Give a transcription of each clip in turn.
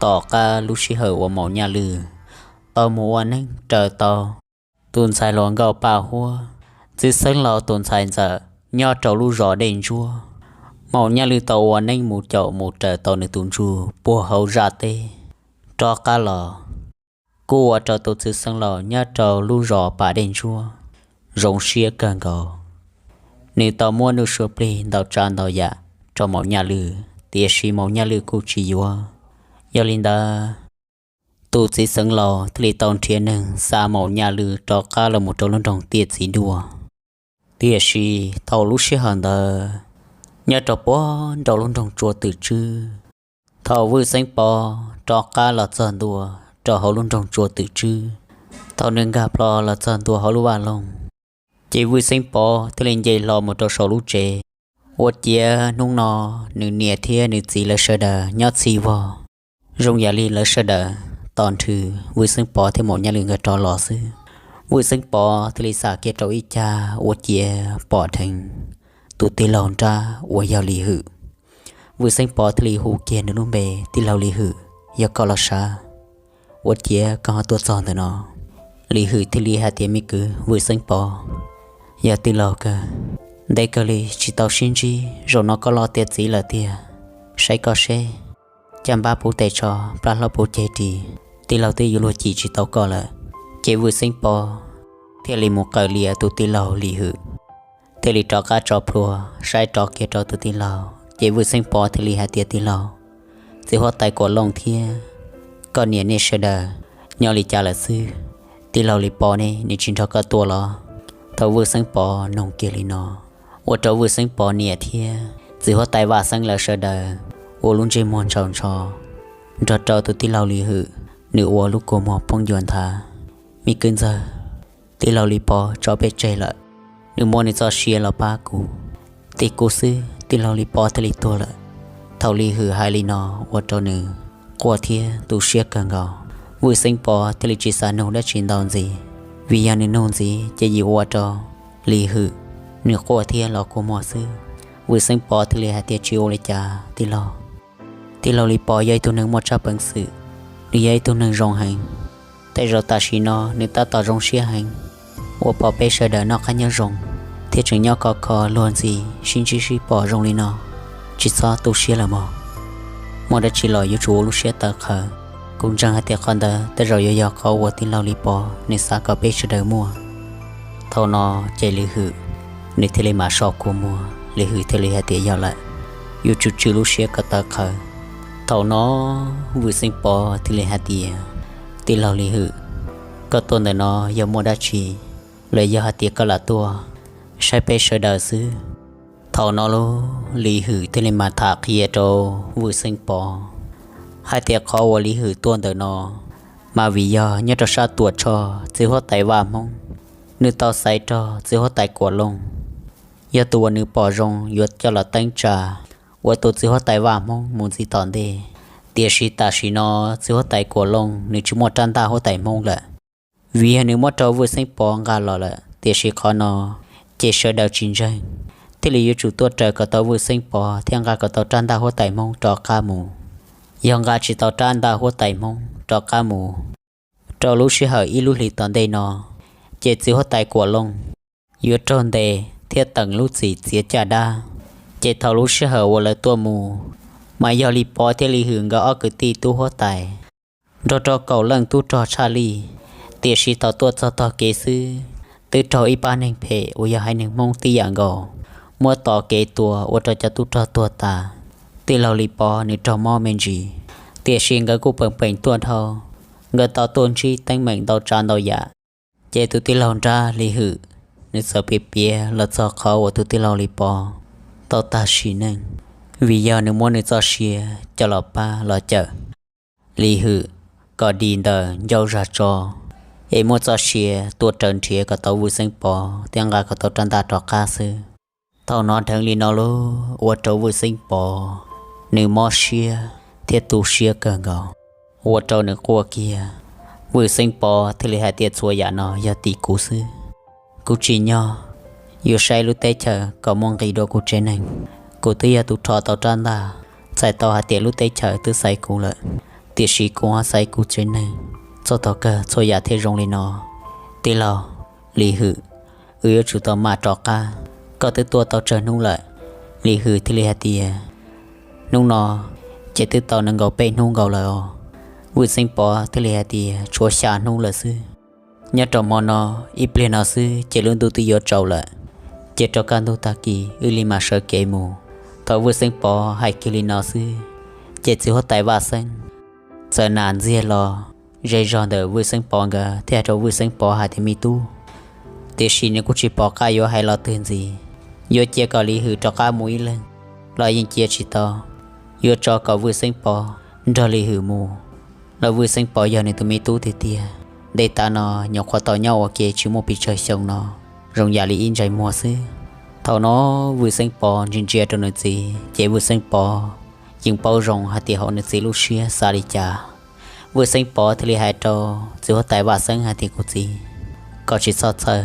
Tom qab lub sij hawm uas Maum Nyaj Lwm tau mus ua neej raws tau tus ntxhais hluas nkauj Paj Huab, txiv xeev laus tus ntxhais ntxawm nyob rau lub zos Dej Ntsuab, Maum Nyaj Lwm tau ua neej mus caum mus raws tau nws tus ntsuj puag hauv zaj teb rov qab los, kuj ua rau tus txiv xeev laus nyob rau lub zos Pas Dej Ntsuab zoo siab kawg nkaus. Nws tau muab nws suav plig ntau tsav ntau yam rau Maum Nyaj Lwm, tiam sis Maum Nyaj Lwm kuj tsis yuav. Yog li ntawd, tus txiv xeev laus thiaj li tau nrhiav neeg xa Maum Nyaj Lwm rov qab los mus rau lub nroog Tiaj Txiv Duaj. Tiam sis thaum lub sij hawm ntawd, nyob rau puag nraum lub nroog Tsua Twm Tswb, thaum Vwj Xeeb Pov rov qab los txog ntua rau hauv lub nroog Tsua Twm Tswb, thaum nws nkag plho los txog ntua hauv lub vaj loog, ces Vwj Xeeb Pov thiaj li nce hlo mus rau saum lub tsev. Ua ciav hnub no nws niam thiab nws txiv lawv sawv daws nyob txhij vog, zoo yam li lawv sawv daws tos nrhw Vwj Xeeb Pov thiab Maum Nyaj Lwm nkawd rov los xwb. Vwj Xeeb Pov thiaj li xam kiag rau ib cag ua ciav pom dheev tus tij laug nrab uas yog Lis Hwm. Vwj Xeeb Pov thiaj li hu kiag nws lub npe, Tij laug Lis Hwm, yog koj los sav? Ua ciav koj ho tuaj txog ntawm no? Lis Hwm thiaj li hais tias, Me kwv Vwj Xeeb Pov, yog tij laug kawg, ntev kawg li tsis tau sib ntsib, zaum no koj loj tiav txiv lawm tiag, saib koj seb, caj npab puv tes tsho, plab hlob puv ceg ris, tij laug twb yuav luag cim tsis tau koj lawm. Ces Vwj Xeeb Pov thiaj li mus qawm lias tus tij laug Lis Hwm, thiaj li rov qab tso plhuav saib rov kiag rau tus tij laug. Ces Vwj Xeeb Pov thiaj li hais tias, Tij laug, txiv huab tais Kuam Looj thiab koj niam nej sawv daws nyob li cas lawm xwb? Tij laug Lis Pov ne, nws tsis nrog koj tuaj los? Thaum Vwj Xeeb Pov nug kiag li no, ua rau Vwj Xeeb Pov niam thiab txiv huab tais Vaj Xeeb lawv sawv daws ua lub ntsej muag ntshaus ntsho, nrog rau tus tij laug Lis Hwm, nws ua lub kua muag poob ncua nthav. Me kwv ntxawg, tij laug Lis Pov tso peb tseg lawm, nws muab nws txoj sia los pab kuv, tim kuv xwb tij laug Lis Pov thiaj li tuag lawm. Thaum Lis Hwm hais li no ua rau nws quaj thiab tu siab kawg nkaus. Vwj Xeeb Pov thiaj li tsis xav nug dab tsi ntau ntxiv, vim yog nws nug ntxiv ces yim ua rau Lis Hwm nws quaj thiab los kua muag xwb. Vwj Xeeb Pov thiaj li hais tias, Tsis ua li cas tij laug. Tij laug Lis Pov yog ib tug neeg muaj tshaj peev xwm, nws yog ib tug neeg zoo heev. Tej zaum tam sim no nws tab tom zoo siab heev uas pom peb sawv daws noj qab nyob zoo thiab tseem nyob khov kho luag ntxhi sib ntsib sib pom zoo li no. Tsis txhob tu siab lawm mog, muaj dab tsi los yuav tsum ua lub siab tawv qhawv. Kuv ntseeg hais tias qhov ntawd tej zaum yuav yog qhov uas tij laug Lis Pov nws xav kom peb sawv daws muaj. Thaum no ces Lis Hwm nws thiaj li mam so kua muag, Lis Hwm thiaj li hais tias, Yog lawm, yuav tsum tswj lub siab kom tawv qhawv. Thaum no Vwj Xeeb Pov thiaj li hais tias, Tij laug Lis Hwm, koj tuaj ntawm no yog muaj dab tsi, los yog hais tias koj lam tuaj saib peb sawv daws xwb? Thaum no lauj, Lis Hwm thiaj li mam tham qhia rau Vwj Xeeb Pov hais tias qhov uas Lis Hwm tuaj ntawm no mas vim yog nyob rau sab Tuam Tshoj txiv huab tais Vaj Hmoob, nws tau xaiv rau txiv huab tais Kuam Looj yog tus uas nws pom zoo yuav coj los teeb tsa ua tus txiv huab tais Vaj Hmoob mus ntxiv tom ntej. Tiam sis tam sim no txiv huab tais Kuam Looj nws tsis muaj rab ntaj huab tais Hmoob lawm, vim yog nws muab rau Vwj Xeeb Pov nqa los lawm. Tiam sis qhov no ces sawv daws tsis ntseeg, thiaj li yuav tsum tuaj raws kom tau Vwj Xeeb Pov thiab nqa kom tau rab ntaj huab tais Hmoob rov qab mus. Yog nqa tsis tau rab ntaj huab tais Hmoob rov qab mus rau lub sij hawm ib lub hlis tom ntej no, ces txiv huab tais Kuam Looj yuav raug ntes thiab teem lub txim txiav caj dab. Ces thaum lub sij hawm uas lawv tuaj mus, mas yog Lis Pov thiab Lis Hwm nkawd ob kwv tij tub huab tais nrog rau kaum leej tub rog tshaj lij. Tiam sis thaum tuaj txog tog kev xwb, twb raug ib pab neeg phem uas yog haiv neeg Hmoob tib yam nkaus muab tos kev tua ua rau cov tub rog tuag tas. Tij laug Lis Pov nws raug mob me ntsis, tiam sis nkawd kuj peem peem tuaj dhau, nkawd tau tuaj ntsib teeb meem ntau tsav ntau yam. Ces tus tij laug nrab Lis Hwm, nws txawm piav piav los txog qhov uas tus tij laug Lis Pov tau tag sim neej, vim yog nws muab nws txoj sia coj los pab los cawm. Lis Hwm kom dim ntawm ncauj zag tso, es muab txoj sia tuaj raws nrhiav kom tau Vwj Xeeb Pov thiab nqa kom tau rab ntaj rov qab xwb. Thaum hnov dheev li no lauj, ua rau Vwj Xeeb Pov nws mob siab thiab tu siab kawg nkaus, ua rau nws quaj kiag. Vwj Xeeb Pov thiaj li hais tias, Txhua yam no yog tim kuv xwb. Kuv tsim nyog yuav saib lub teb chaws kom muaj nqis dua kuv tsev neeg. Kuv twb yog tus rho tau rab ntaj, txhais tau hais tias lub teb chaws twb xaiv kuv lawm, tiam sis kuv ho xaiv kuv tsev neeg, txog thaum kawg txhua yam thiaj zoo li no. Tij laug Lis Hwm, wb yuav tsum tau mam rov qab, koj twb tuaj tau tsawg hnub lawm? Lis Hwm thiaj li hais tias, hnub no ces twb tau nees nkaum peb hnub nkaus lawm os. Vwj Xeeb Pov thiaj li hais tias, tshuav xya hnub lawm xwb. Nyob rau hmo no, ib pliag no xwb ces lub ntuj twb yuav tsaus lawm, ces rau kaj ntug tag kis wb li mam sawv kev mus. Thaum Vwj Xeeb Pov hais kiag li no xwb, ces txiv huab tais Vaj Xeeb txawm nam ntxiag los ze zog ntawm Vwj Xeeb Pov nkawd thiab hais rau Vwj Xeeb Pov hais tias, me tub, tiam sis nws kuj tsis pom qab yuav hais los twg ntxiv, yuav cia kom Lis Hwm rov qab mus ib leeg los yeej cia tsis tau, yuav tso kom Vwj Xeeb Pov nrog Lis Hwm mus, los Vwj Xeeb Pov yog nws tus me tub tiag tiag. Ntev tas no nyuam qhuav tau nyob ua ke tsis muaj pes tsawg xyoo no, zoo yam li ib ntsais muag xwb. Thaum no Vwj Xeeb Pov ntsia ntsia rau nws txiv ces Vwj Xeeb Pov yeej paub zoo hais tias hauv nws txiv lub siab xav li cas. Vwj Xeeb Pov thiaj li hais rau txiv huab tais Vaj Xeeb hais tias, kuv txiv, koj tsis txhob txhawj,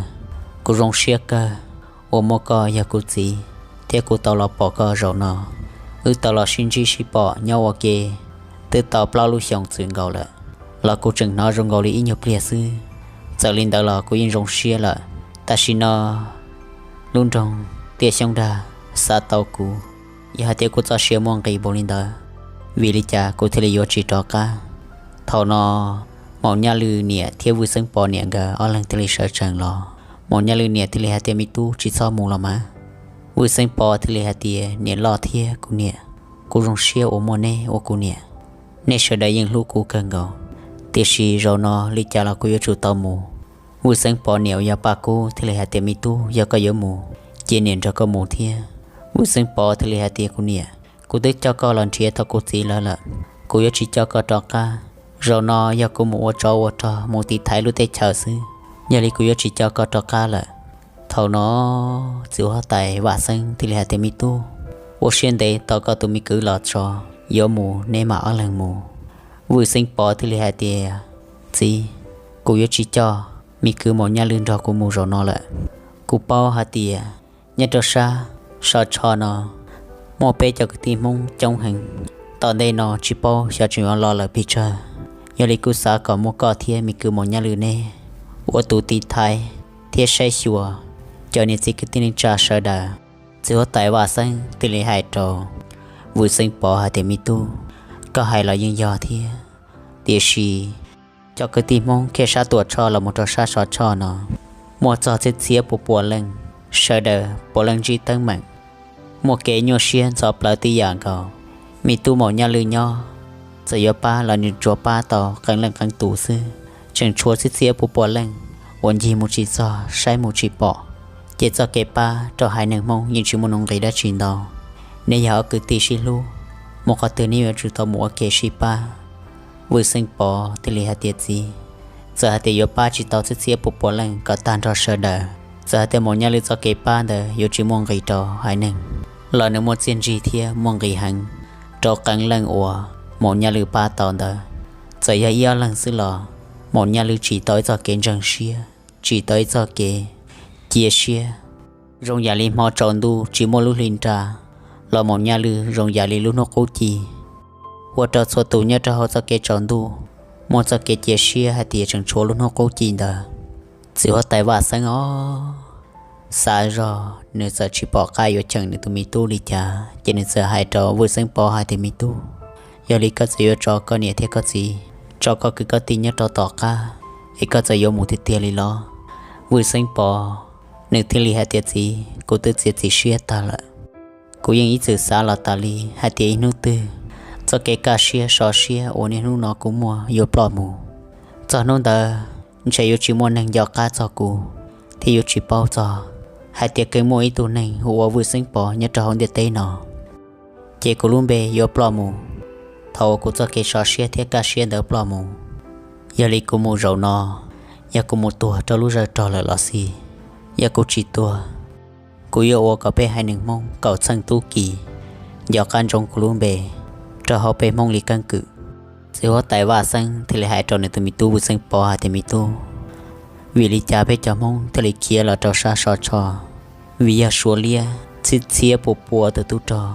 kuv zoo siab kawg uas muaj koj yog kuv txiv thiab kuv tau los pom koj zaum no. Wb tau los sib ntsib sib pom nyob ua ke twb tau plaub lub xyoos txwm nkaus lawm, los kuv tseem hnov zoo nkaus li ib nyuag pliag xwb. Txawm li ntawd los kuv yeej zoo siab lawm. Tam sim no lub nroog Tiaj Xyoob Dag xav tau kuv, yog hais tias kuv txoj sia muaj nqis npaum li ntawd, vim li cas kuv thiaj li yuav tsis rov qab? Thaum no Maum Nyaj Lwm niam thiab Vwj Xeeb Pov niam nkawd ob leeg thiaj li sawv tsees los. Maum Nyaj Lwm niam thiaj li hais tias, me tub, tsis txhob mus los mas. Vwj Xeeb Pov thiaj li hais tias, niam loj thiab kuv niam, kuv zoo siab uas muaj neb ua kuv niam. Nej sawv daws yeej hlub kuv kawg nkaus, tiam sis zaum no li cas los kuv yuav tsum tau mus. Vwj Xeeb Pov niam uas yog Paj Kub thiaj li hais tias, me tub, yog koj yuav mus ces niam nrog koj mus thiab. Vwj Xeeb Pov thiaj li hais tias, kuv niam, kuv twb coj koj los nrhiav tau kuv txiv lawv lawm, kuv yuav tsis coj koj rov qab. Zaum no yog kuv mus ua tsov ua rog mus tiv thaiv lub teb chaws xwb, yog li kuv yuav tsis coj koj rov qab lawm. Thaum no txiv huab tais Vaj Xeeb thiaj li hais tias, me tub, ua siab ntev tos koj tus me kwv los tso, yuav mus neb mam ob leeg mus. Vwj Xeeb Pov thiaj li hais tias, txiv, kuv yuav tsis coj me kwv Maum Nyaj Lwm nrog kuv mus zaum no lawm. Kuv paub hais tias nyob rau sab Sov Tsho no muaj peb cov kwv tij Hmoob coob heev, tom ntej no tsis paub xyov tseem yuav los lawm pes tsawg. Yog li kuv xav kom muaj koj thiab me kwv Maum Nyaj Lwm neb ua tus tiv thaiv thiab saib xyuas cov niam txiv kwv tij neej tsa sawv daws. Txiv huab tais Vaj Xeeb thiaj li hais rau Vwj Xeeb Pov hais tias, me tub, koj hais los yeej yog thiab, tiam sis cov kwv tij Hmoob kiag sab Tuam Tshoj los mus rau sab Sov Tsho no muaj txog txhiab txhiab pua pua leej, sawv daws puav leej ntsib teeb meem, muaj kev nyuaj siab ntxhov plawv tib yam nkaus. Me tub Maum Nyaj Lwm nyob, txawm yuav pab los nws tsuas pab tau qee leej qee tus xwb, tseem tshuav txhiab txhiab pua pua leej uas ncig mus tsis txog, saib mus tsis pom. Ces txoj kev pab rau haiv neeg Hmoob yeej tsis muaj nuj nqis dab tsi ntau. Neb yog ob kwv tij sib hlub, mus qhov twg neb yuav tsum tau mus ua ke sib pab. Vwj Xeeb Pov thiaj li hais tias, txiv, txawm hais tias yuav pab tsis tau txhiab txhiab pua pua leej kom tag nrho sawv daws, txawm hais tias Maum Nyaj Lwm txoj kev pab ntawd yuav tsis muaj nqis rau haiv neeg, los nws muaj txiaj ntsig thiab muaj nqis heev rau qee leej uas Maum Nyaj Lwm pab tau ntawd. Txawm yog ib ob leeg xwb los Maum Nyaj Lwm tsim tau ib txoj kev ntseeg siab, tsim tau ib txoj kev cia siab. Zoo yam li hmo tsaus ntuj tsis muaj lub hli nra, los Maum Nyaj Lwm zoo yam li lub hnub qub ci, ua rau txhua tus nyob rau hauv txoj kev tsaus ntuj muaj txoj kev cia siab hais tias tseem tshuav lub hnub qub ci ntawd. Txiv huab tais Vaj Xeeb os, xav zog nws txawm tsis pom qab yuav cheem nws tus me tub li cas, ces nws txawm hais rau Vwj Xeeb Pov hais tias, me tub, yog li koj txawm yuav tso koj niam thiab koj txiv, tso koj kwv koj tij nyob rau tom qab, es koj txawm yuav mus tiag tiag li los? Vwj Xeeb Pov nws thiaj li hais tias, txiv, kuv twb txiav txim siab tag lawm. Kuv yeej ib txwm xav los tas li hais tias ib hnub twg txoj kev kaj siab sov siab uas niaj hnub no kuv muaj yuav ploj mus. Txog hnub ntawd ntshe yuav tsis muaj neeg nco qab txog kuv, thiab yuav tsis paub txog hais tias kheev muaj ib tug neeg hu ua Vwj Xeeb Pov nyob rau hauv ntiaj teb no. Ces kuv lub npe yuav ploj mus thaum uas kuv txoj kev sov siab thiab kaj siab ntawd ploj mus. Yog li kuv mus zaum no, yog kuv mus tuag rau lub zaj rog lawm los xij, yog kuv tsis tuag, kuv yuav ua kom peb haiv neeg Hmoob kaum txheej tub ki nco qab ntsoov kuv lub npe rau hauv peb Hmoob li keeb kwm. Txiv huab tais Vaj Xeeb thiaj li hais rau nws tus me tub Vwj Xeeb Pov hais tias, me tub, vim li cas peb cov Hmoob thiaj li khiav los rau sab Sov Tsho? Vim yog Suav liab txhib txhiab pua pua tus tub rog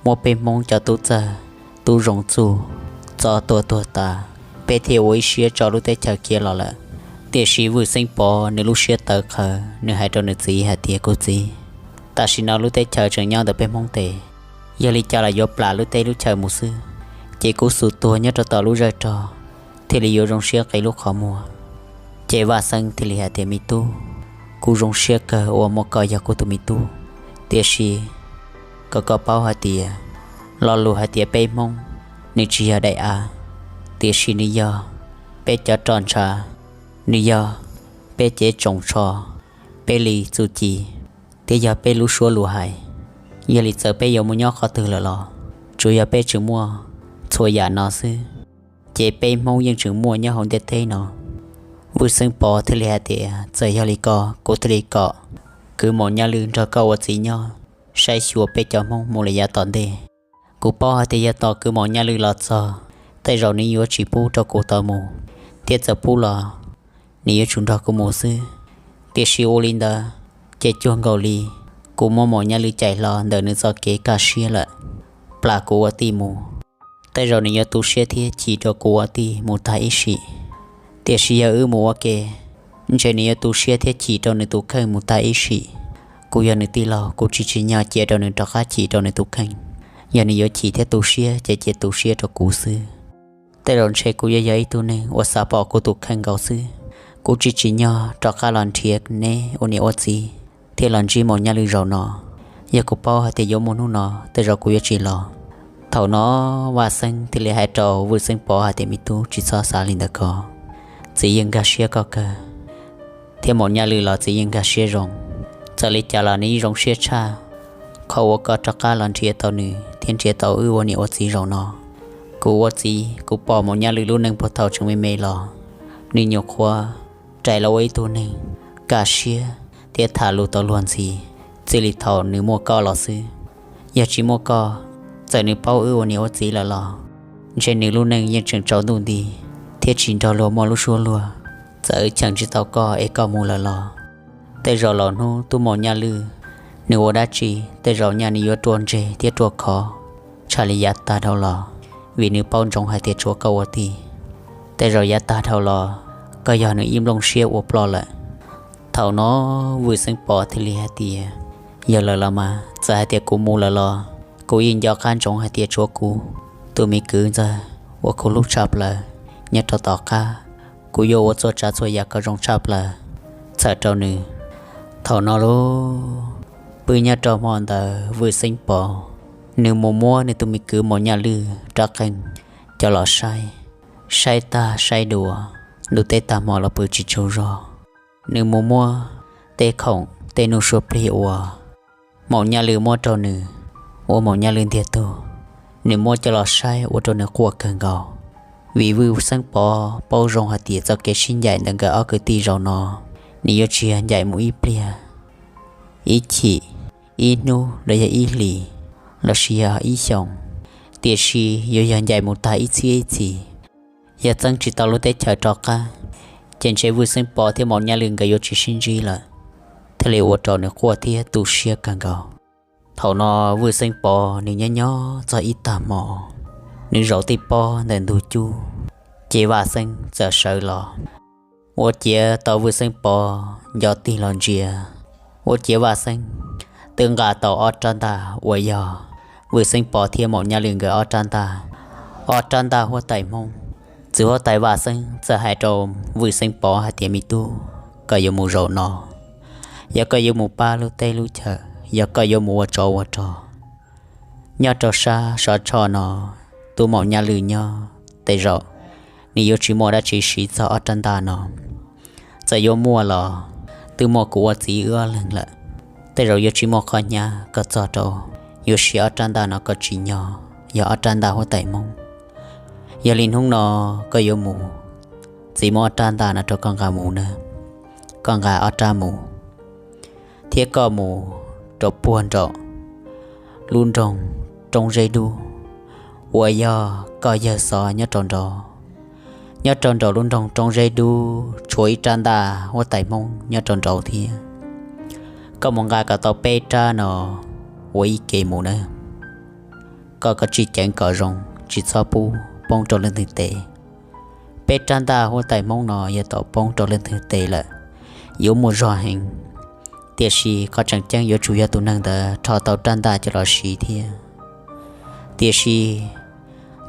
muab peb Hmoob cov tub txawj, tub zoo txuj, txo tuag tuag tas, peb thiaj ua ib siab tso lub teb chaws khiav los lawm. Tiam sis Vwj Xeeb Pov nws lub siab tawv qhawv, nws hais rau nws txiv hais tias, Kuv txiv, tam sim no lub teb chaws tseem nyob ntawm peb Hmoob tes, yog li cas los yuav plam lub teb lub chaws mus xwb, ces kuv xub tuag nyob rau tom lub zawj rog thiaj li yuav zoo siab qi lub qhov muag. Ces Vaj Xeeb thiaj li hais tias, Me tub, kuv zoo siab kawg uas muaj koj yog kuv tus me tub, tiam sis kom koj paub hais tias, lo lus hais tias peb Hmoob, nws tsis yog daim av, tiam sis nws yog peb cov roj ntsha, nws yog peb cev tsoos tsho, peb li txuj ci, thiab yog peb lub suab lus hais. Yog li txawm peb yuav mus nyob qhov twg lawm los tsuas yog peb tseem muaj txhua yam no xwb, ces peb Hmoob yeej tseem muaj nyob hauv ntiaj teb no. Vwj Xeeb Pov thiaj li hais tias, Txawm yog li ko kuv thiaj li kom kwv Maum Nyaj Lwj nrog koj ua txiv nyob saib xyuas peb cov Hmoob mus li yav tom ntej. Kuv paub hais tias yog tos kwv Maum Nyaj Lwj los txog, tej zaum nws yuav tsis pub rau kuv tau mus, thiab txawm pub los nws yuav tsum nrog kuv mus xwb. Tiam sis ua li ntawd ces cuag nkaus li kuv muab Maum Nyaj Lwj cais hlo ntawm nws txoj kev kaj siab lawm, plam kuv ua tij mus. Tej zaum nws yuav tu siab thiab chim rau kuv ua tij mus tag ib sim. Tiam sis yog wb mus ua ke, ntshe nws yuav tu siab thiab chim rau nws tus kheej mus tag ib sim. Kuv yog nws tij laug, kuv tsis tsim nyog cia rau nws rov qab chim rau nws tus kheej. Yog nws yuav chim thiab tu siab ces cia tu siab rau kuv xwb. Tej zaum ntshe kuv yuav yog ib tug neeg uas xav pom kuv tus kheej nkaus xwb. Kuv tsis tsim nyog rov qab los nrhiav neb ua niam ua txiv thiab los ntsib Maum Nyaj Lwj zaum no. Yog kuv paub hais tias yuav muaj hnub no, tej zaum kuv yuav tsis los. Thaum no Vaj Xeeb thiaj li hais rau Vwj Xeeb Pov hais tias, Me tub, tsis txhob xav li ntawd ko. Txiv yeej nkag siab koj kawg, thiab Maum Nyaj Lwj los txiv yeej nkag siab zoo. Txawm li cas los nws yeej zoo siab tshaj qhov uas koj rov qab los nrhiav tau nws thiab nrhiav tau wb ua niam ua txiv zaum no. Kuv ua txiv, kuv pom Maum Nyaj Lwj lub neej puag thaum tseem me me los, nws nyuam qhuav rais los ua ib tug neeg kaj siab thiab tham lus tau luag ntxhi, txij li thaum nws muaj koj los xwb. Yog tsis muaj koj, txawm nws paub wb ua niam ua txiv lawm los ntshe nws lub neej yeej tseem tsaus ntuj nti thiab tsis nrog luag muaj lub suab luag. Txawm wb cheem tsis tau koj es koj mus lawm los, tej zaum los hnub tub Maum Nyaj Lwj nws ua dab tsi, tej zaum nyaj nws yuav ruaj ntseg thiab ruaj khov tshaj li yav tag dhau los, vim nws paub ntsoov hais tias tshuav koj ua tij. Tej zaum yav tag dhau los koj yog nws ib nplooj siab ua ploj lawm. Thaum no Vwj Xeeb Pov thiaj li hais tias, Yog lawm los mas, txawm hais tias kuv mus lawm los kuv yeej nco qab ntsoov hais tias tshuav kuv tus me kwv ntxawg uas kuv hlub tshaj plaws nyob rau tom qab. Kuv yuav ua txhua tsav txhua yam kom zoo tshaj plaws txhawm rau nws. Thaum no lauj, pw nyob rau hmo ntawd Vwj Xeeb Pov nws mus muab nws tus me kwv Maum Nyaj Lwj rab qeej coj los saib, saib tag saib dua, ntuj teb tag hmo los pw tsis tsaug zog. Nws mus muab tej khoom tej nuj sua plig uas Maum Nyaj Lwj muab rau nws, ua Maum Nyaj Lwj ntiag tug, nws muab coj los saib ua rau nws quaj kawg nkaus. Vim Vwj Xeeb Pov paub zoo hais tias txoj kev sib ncaim ntawm nkawd ob kwv tij zaum no, nws yuav tsis yog ncaim mus ib pliag, ib chim, ib hnub los yog ib hlis, los sis yog ib xyoos, tiam sis yuav yog ncaim mus tag ib txhiab ib txhis. Yog txeeb tsis tau lub teb chaws rov qab, ces ntshe Vwj Xeeb Pov thiab Maum Nyaj Lwj nkawd yuav tsis sib ntsib lawm, thiaj li ua rau nws quaj thiab tu siab kawg nkaus. Thaum no Vwj Xeeb Pov nws nyob nyob txog ib tag hmo, nws zaum tij pob ntawm ntug cub, ces Vaj Xeeb txawm sawv los ua ciav tau Vwj Xeeb Pov nco tig los ntsia, ua ciav Vaj Xeeb twb nqa tau ob rab ntaj uas yog Vwj Xeeb Pov thiab Maum Nyaj Lwj nkawd ob rab ntaj, ob rab ntaj huab tais Hmoob. Txiv huab tais Vaj Xeeb txawm hais rau Vwj Xeeb Pov hais tias, Me tub, koj yuav mus zaum no, yog koj yuav mus pab lub teb lub chaws, yog koj yuav mus ua tsov ua rog nyob rau sab Sov Tsho no, tub Maum Nyaj Lwj nyob, tej zaum nws yuav tsis muaj dab tsi siv txog ob rab ntaj no. Txawm yuav muaj los twb muaj kuv ua txiv wb ob leeg lawm, tej zaum yuav tsis muaj qhov hnyav kom txog rau yuav siv ob rab ntaj no kom tsim nyog, yog ob rab ntaj huab tais Hmoob. Yog li hnub no koj yuav mus, txiv muab ob rab ntaj no rau koj nqa mus na, koj nqa ob rab mus, thiab koj mus rau puag nraum lub nroog Roob Zeb Dub uas yog koj yawg xov nyob rau nraud. Nyob rau nraum lub nroog Roob Zeb Dub tshuav ib rab ntaj huab tais Hmoob nyob rau nraud thiab. Koj mus nqa kom tau peb rab no ua ib ke mus na. Koj, koj tsij ceev kom zoo, tsis txhob pub poob rau leej twg tes. Peb rab ntaj huab tais Hmoob no yog tau poob rau leej twg tes lawm, yuav muaj zog heev. Tiam sis qhov tseem ceeb yuav tsum yog tus neeg ntawd rho tau rab ntaj coj los siv thiab. Tiam sis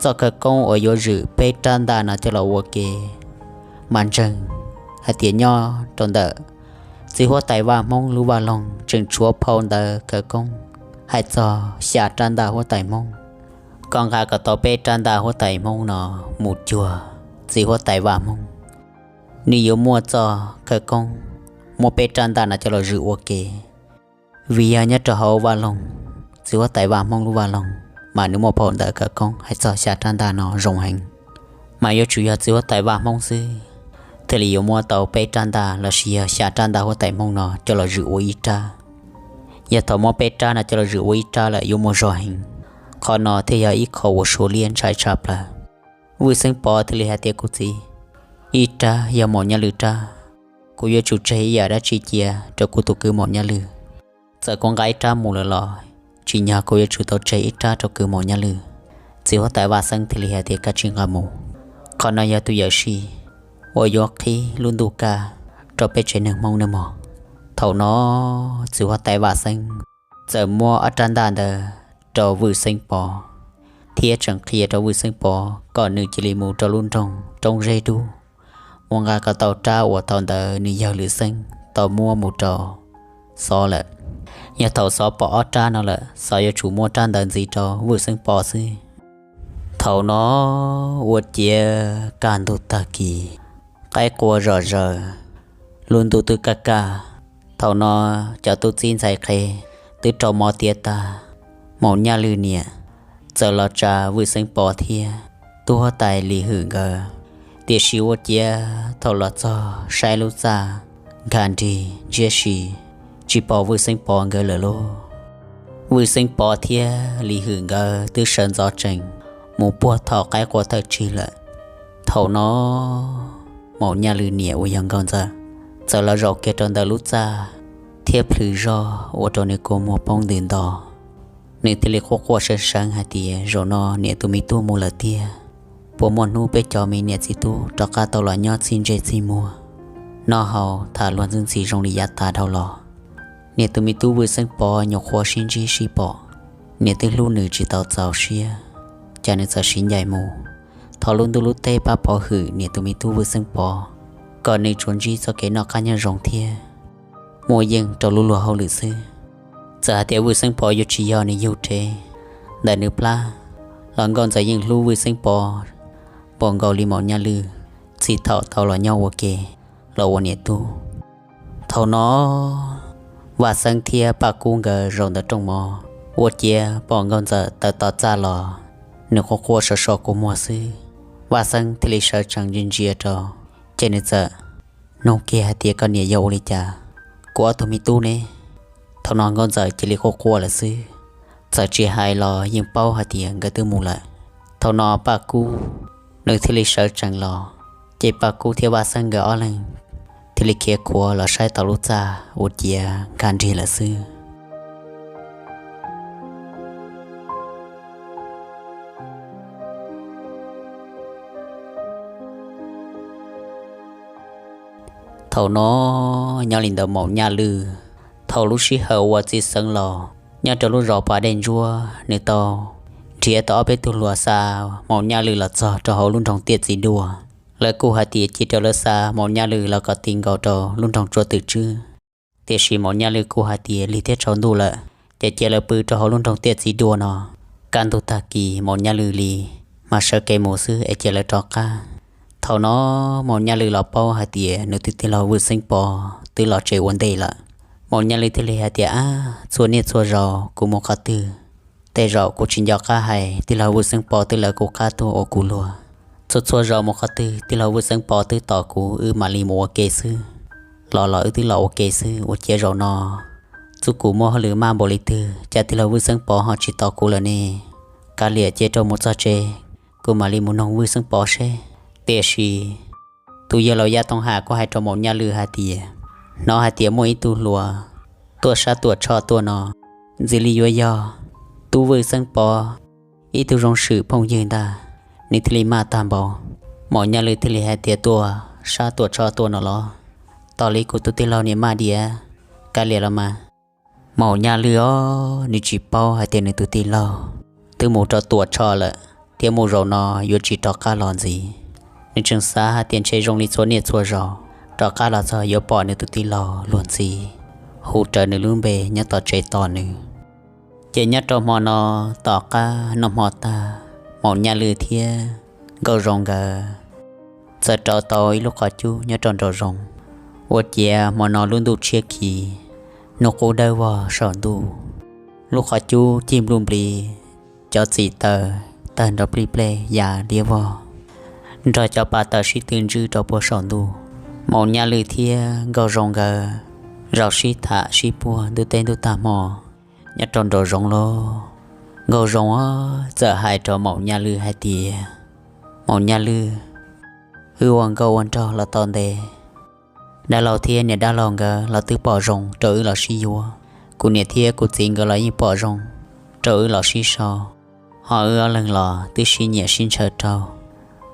txoj khawv koob uas yuav zwm peb rab ntaj no coj los ua ke mas ntseeg hais tias nyob rau ntawm txiv huab tais vaj Hmoob lub vaj loog tseem tshuav phau ntawv khawv koob hais txog xya rab ntaj huab tais Hmoob. Koj nqa kom tau peb rab ntaj huab tais Hmoob no mus cuag txiv huab tais vaj Hmoob, nws yuav muaj txoj khawv koob muab peb rab ntaj no coj los zwm ua ke. Vim yog nyob rau hauv vaj loog, txiv huab tais vaj Hmoob lub vaj loog, mas nws muaj phau ntawv khawv koob hais txog xya rab ntaj no zoo heev. Mas yuav tsum yog txiv huab tais vaj Hmoob xwb thiaj li yuav muab tau peb rab ntaj lossis yog xya rab ntaj huab tais Hmoob no coj los zwm ua ib rab. Yog thaum muab peb rab no coj los zwm ua ib rab lawm yuav muaj zog heev. Qhov no thiaj yog ib qho uas suav liab ntshai tshaj plaws. Vwj Xeeb Pov thiaj li hais tias, kuv txiv, ib rab yog Maum Nyaj Lwm rab, kuv yuav tsum tseg ib yam dab tsi cia rau kuv tus kwv Maum Nyaj Lwm. Txawm kuv nqa ib rab mus lawm los tsim nyog kuv yuav tsum tau tseg ib rab rau kwv Maum Nyaj Lwm. Txiv huab tais Vaj Xeeb thiaj li hais tias, koj tsis nqa mus, qhov no yog tus yawm sij uas yuav qhib lub ntuj kaj rau peb tsev neeg Hmoob nawb mog. Thaum no txiv huab tais Vaj Xeeb txawm muab ob rab ntaj ntawd rau Vwj Xeeb Pov, thiab tseem qhia rau Vwj Xeeb Pov kom nws cia li mus rau lub nroog Roob Zeb Dub, mus nqa kom tau rab uas thaum ntawd nws yawg Lwm Xeeb tau muab mus rau Xov lawm. Yog thaum Xov pom ob rab no lawm, Xov yuav tsum muab rab ntawd ntxiv rau Vwj Xeeb Pov xwb. Thaum no ua ciav kaj ntug tag kis, qaib qua zom zaws, lub ntuj twb kaj kaj. Thaum no cov tub txib ntxhais qhe twb rau mov tiav tag, Maum Nyaj Lwm niam txawm los tsa Vwj Xeeb Pov thiab tub huab tais Lis Hwm nkawd. Tiam sis ua ciav thaum los txog saib lub txaj nkag nrig ntsiab si, tsis pom Vwj Xeeb Pov nkawd lawm lauj. Vwj Xeeb Pov thiab Lis Hwm nkawd twb sawv ntxov tsees mus puag thaum qaib qua thawj tsig lawm. Thaum no Maum Nyaj Lwm niam uas yog Nkauj Ntxawm txawm los zaum kiag rau ntawm lub txaj thiab plhws zog ua rau nws kua muag poob ntws nto. Nws thiaj li quaj quaj seev seev hais tias, zaum no niam tus me tub mus lawm tiag, puas muaj hnub peb cov me niam txiv tub rov qab tau los nyob txhij ntsej txhij muag, noj haus tham luag ntxhi ntxhi zoo li yav tas dhau los. Niam tus me tub Vwj Xeeb Pov nyuam qhuav sib ntsib sib pom, niam twb hlub nws tsis tau txaus siab, cas nws txawm siv ncaim mus thov lub ntuj lub teb pab pov hwm niam tus me tub Vwj Xeeb Pov, kom nws tsuas ntsib txoj kev noj qab nyob zoo thiab muaj yeej rau lub luag hauj lwm xwb. Txawm hais tias Vwj Xeeb Pov yuav tsis yog nws yug dhev ntawm nws plab los Nkauj Ntxawm yeej hlub Vwj Xeeb Pov npaum nkaus li Maum Nyaj Lwm txij thaum tau los nyob ua ke los ua niam tub. Thaum no Vaj Xeeb thiab Paj Kub nkawd zaum ntawm rooj mov, ua ciav pom Nkauj Ntxawm tawm tom txaj los, nws quaj quaj so so kua muag xwb. Vaj Xeeb thiaj li sawv tsees ntsia ntsia rau, ces nws txawm nug kiag hais tias, koj niam yog ua li cas, kuv ob tug me tub ne? Thaum no Nkauj Ntxawm cia li quaj quaj lawm xwb, txawm tsis hais los yeej paub hais tias nkawd twb mus lawm. Thaum no Paj Kub nws thiaj li sawv tsees los, ces Paj Kub thiab Vaj Xeeb nkawd ob leeg thiaj li khiav khuav los saib tau lub txaj ua ciav nkag nrig lawm xwb. Thaum no nyob li ntawd Maum Nyaj Lwm, thaum lub sij hawm uas txiv xeev laus nyob rau lub zos Pas Dej Ntsuab nws tau nrhiav tau ob peb tug hluas xa Maum Nyaj Lwm los txog rau hauv lub nroog Tiaj Txiv Duaj. Lawv kuj hais tias cia rau lawv xa Maum Nyaj Lwm los kom ti nkaus rau lub nroog Tsua Twm Tswb. Tiam sis Maum Nyaj Lwm kuj hais tias lig thiab tsaus ntuj lawm, ces cia lawv pw rau hauv lub nroog Tiaj Txiv Duaj no. Kaj ntug tag kis Maum Nyaj Lwm li mas sawv kev mus xwb es cia lawv rov qab. Thaum no Maum Nyaj Lwm los paub hais tias nws tus tij laug Vwj Xeeb Pov twb los tsev ua ntej lawm. Maum Nyaj Lwm thiaj li hais tias, ab, txhua niaj txhua zaus kuv mus qhov twg, tej zaum kuv tsis nco qab hais tij laug Vwj Xeeb Pov twb lawv kuv qab tuaj ua kuv luag. Txhua txhua zaus mus qhov twg tij laug Vwj Xeeb Pov twb tos kuv, wb mam li mus ua ke xwb. Los los wb twb los ua ke xwb, ua ciav zaum no txuj kuv muaj hauj lwm maj npaum li twg cas tij laug Vwj Xeeb Pov ho tsis tos kuv lawm ne? Kav liam cia rau mus txog tsev, kuv mam li mus noog Vwj Xeeb Pov seb. Tiam sis tus yawg laus Yaj Tooj Ham kuj hais rau Maum Nyaj Lwm hais tias, hnov hais tias muaj ib tug hluas tuaj sab Tuam Tshoj tuaj no, ntxim li yuav yog tub Vwj Xeeb Pov ib tug zoo swm phooj ywg ntag. nws thiaj li maj tag npaum. Maum Nyaj Lwj thiaj li hais tias, Tuam, sab Tuam Tsho tua no los? Tos li kuv tus tij laug niam maj diav, kav liam los mas. Maum Nyaj Lwj os, nws tsis paub hais tias nws tus tij laug twb mus rau Tuam Tsho lawm thiab mus zaum no yuav tsis rov qab los ntxiv. Nws tseem xav hais tias ntshe zoo li txhua niaj txhua zaus, rov qab los txog yuav pom nws tus tij laug luag ntxhi hu rawv nws lub npe nyob tom tsev tos nws. Ces nyob rau hmo no, tom qab noj hmo tag, Maum Nyaj Lwj thiab Nkauj Zoo nkawd txawm rauv tau ib lub qhov cub nyob rau nraum zoov. Ua ciav hmo no lub ntuj tshiab khiv, hnub qub dawb vog saum ntuj, lub qhov cub cig npluj nplis, cov txim taws tawg nrov plij plej ya liab vog, nrog cov pas taws sib tw ntswj rau puag saum ntuj. Maum Nyaj Lwj thiab Nkauj Zoo nkawd zaum sib tham sib puag ntuj teb ntuj tag hmo nyob rau nraum zoov los, Nkauj Zoo txawm hais rau Maum Nyaj Lwj hais tias, Maum Nyaj Lwj, wb ua nkauj ua nraug los tau ntev, dab laug thiab niam dab laug nkawd los twb pom zoo rau wb los sib yuav. Kuv niam thiab kuv txiv nkawd los yeej pom zoo rau wb los sib sau, ho wb ob leeg los twb sib nyiam sib ntshaw rau.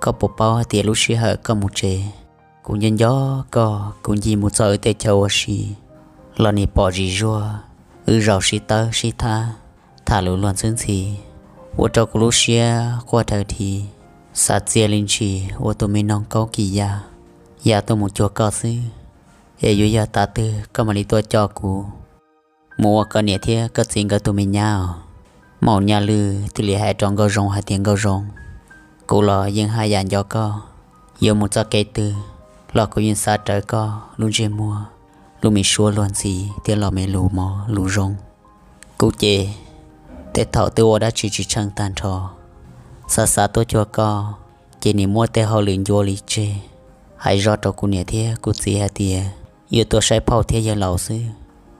Koj puas paub hais tias lub sij hawm koj mus tsev, kuv nco nco koj, kuv ncig mus txog wb tej chaw ua si los nim pom zim zuag, wb zaum sib tawb sib thab, tham lus luag ntxwb ntxhi, ua rau kuv lub siab quaj dhawv dhi, xav txia li ntshis ua tus me noog kaub kis ya, ya tuaj mus cuag koj xwb. Es yuav yog tav twg koj mam li tuaj coj kuv mus ua koj niam thiab koj txiv nkawd tus me nyab os? Maum Nyaj Lwj thiaj li hais rau Nkauj Zoo hais tias, Nkauj Zoo, kuv los yeej haj yam nco koj, yuav mus txoj kev twg los kuv yeej xav rawv koj lub ntsej muag, lub me suab luag ntxhi thiab los me lus mos lus zoo. Kuv ces tej thaum twb ua dab tsi tsis tsheej tag nrho, xav xav tuaj cuag koj, ces nim muab tej hauj lwm ncua li tseg, hais zoj rau kuv niam thiab kuv txiv hais tias yuav tuaj saib phauj thiab yawg laus xwb.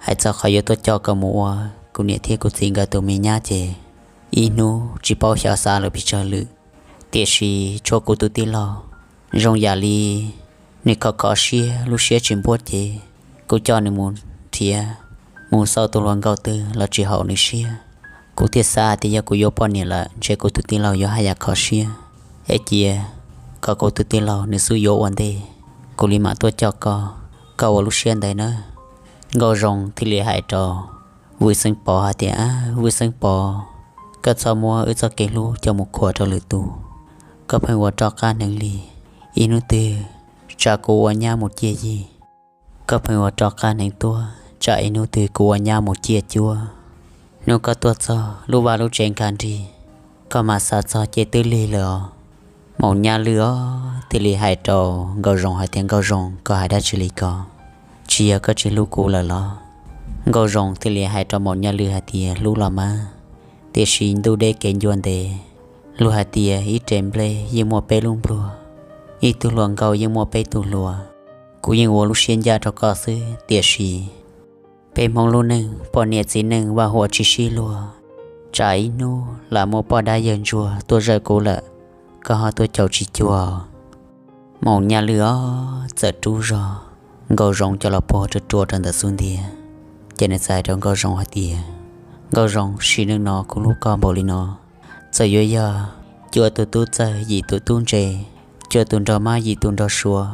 Hais txog qhov yuav tuaj coj koj mus ua kuv niam thiab kuv txiv nkawd tus me nyab ces ib hnub tsis paub xyov xav lawm pes tsawg lwm. Tiam sis tshuav kuv tus tij laug, zoo yam li nws khov khov siab, lub siab tsis npuab cev, kuv coj nws mus nrhiav, mus xauj tus hluas nkauj twg los tsis haum nws siab. Kuv thiaj xav hais tias yog kuv yuav poj niam lawm ntshe kuv tus tij laug yuav haj yam khov siab, es cia kom kuv tus tij laug nws xub yuav ua ntej, kuv li mam tuaj coj koj, koj ua lub siab ntev nawb. Nkauj Zoo thiaj li hais rau Vwj Xeeb Pov hais tias, Ab Vwj Xeeb Pov, koj txhob muab wb txoj kev hlub coj mus khuam rau lwm tus. Koj pheej ua rov qab hneev li, ib hnub twg tsam kuv ua nyab mus ciaj yig, koj pheej ua rov qab hneev tuaj tsam ib hnub twg kuv ua nyab mus ciaj cuab. Hnub koj tuaj txog lub vaj lub tsev nkag nrig, koj mam xav txog ces twb lig lawm os. Maum Nyaj Lwj os thiaj li hais rau Nkauj Zoo hais tias, Nkauj Zoo, koj hais dab tsi li ko? Tsis yog koj tsis hlub kuv lawm los? Nkauj Zoo thiaj li hais rau Maum Nyaj Lwj hais tias, Hlub los mas, tiam sis ntuj deb kev ncua ntev. Luag hais tias ib re nplej yeej muaj peb lub npluag, ib tug hluas nkauj yeej muaj peb tug hluas. Kuv yeej ua lub siab ncaj rau koj xwb, tiam sis peb Hmoob lub neej poj niam txiv neej vaj huam tsis sib luag, tsam ib hnub lam muaj poj dab yawg ntsuag tuaj zawm kuv lawm, koj ho tuaj caum tsis cuag. Maum Nyaj Lwj os txawm rub zog Nkauj Zoo coj los puag rua rua rau ntawm xub ntiag, ces nws txawm hais rau Nkauj Zoo hais tias, Nkauj Zoo, sim neej no kuv hlub koj npaum li no, txawm yuav yog cuaj tus tub txawg yim tus tub ntse, cuaj tus nraug mab yim tus nraug suav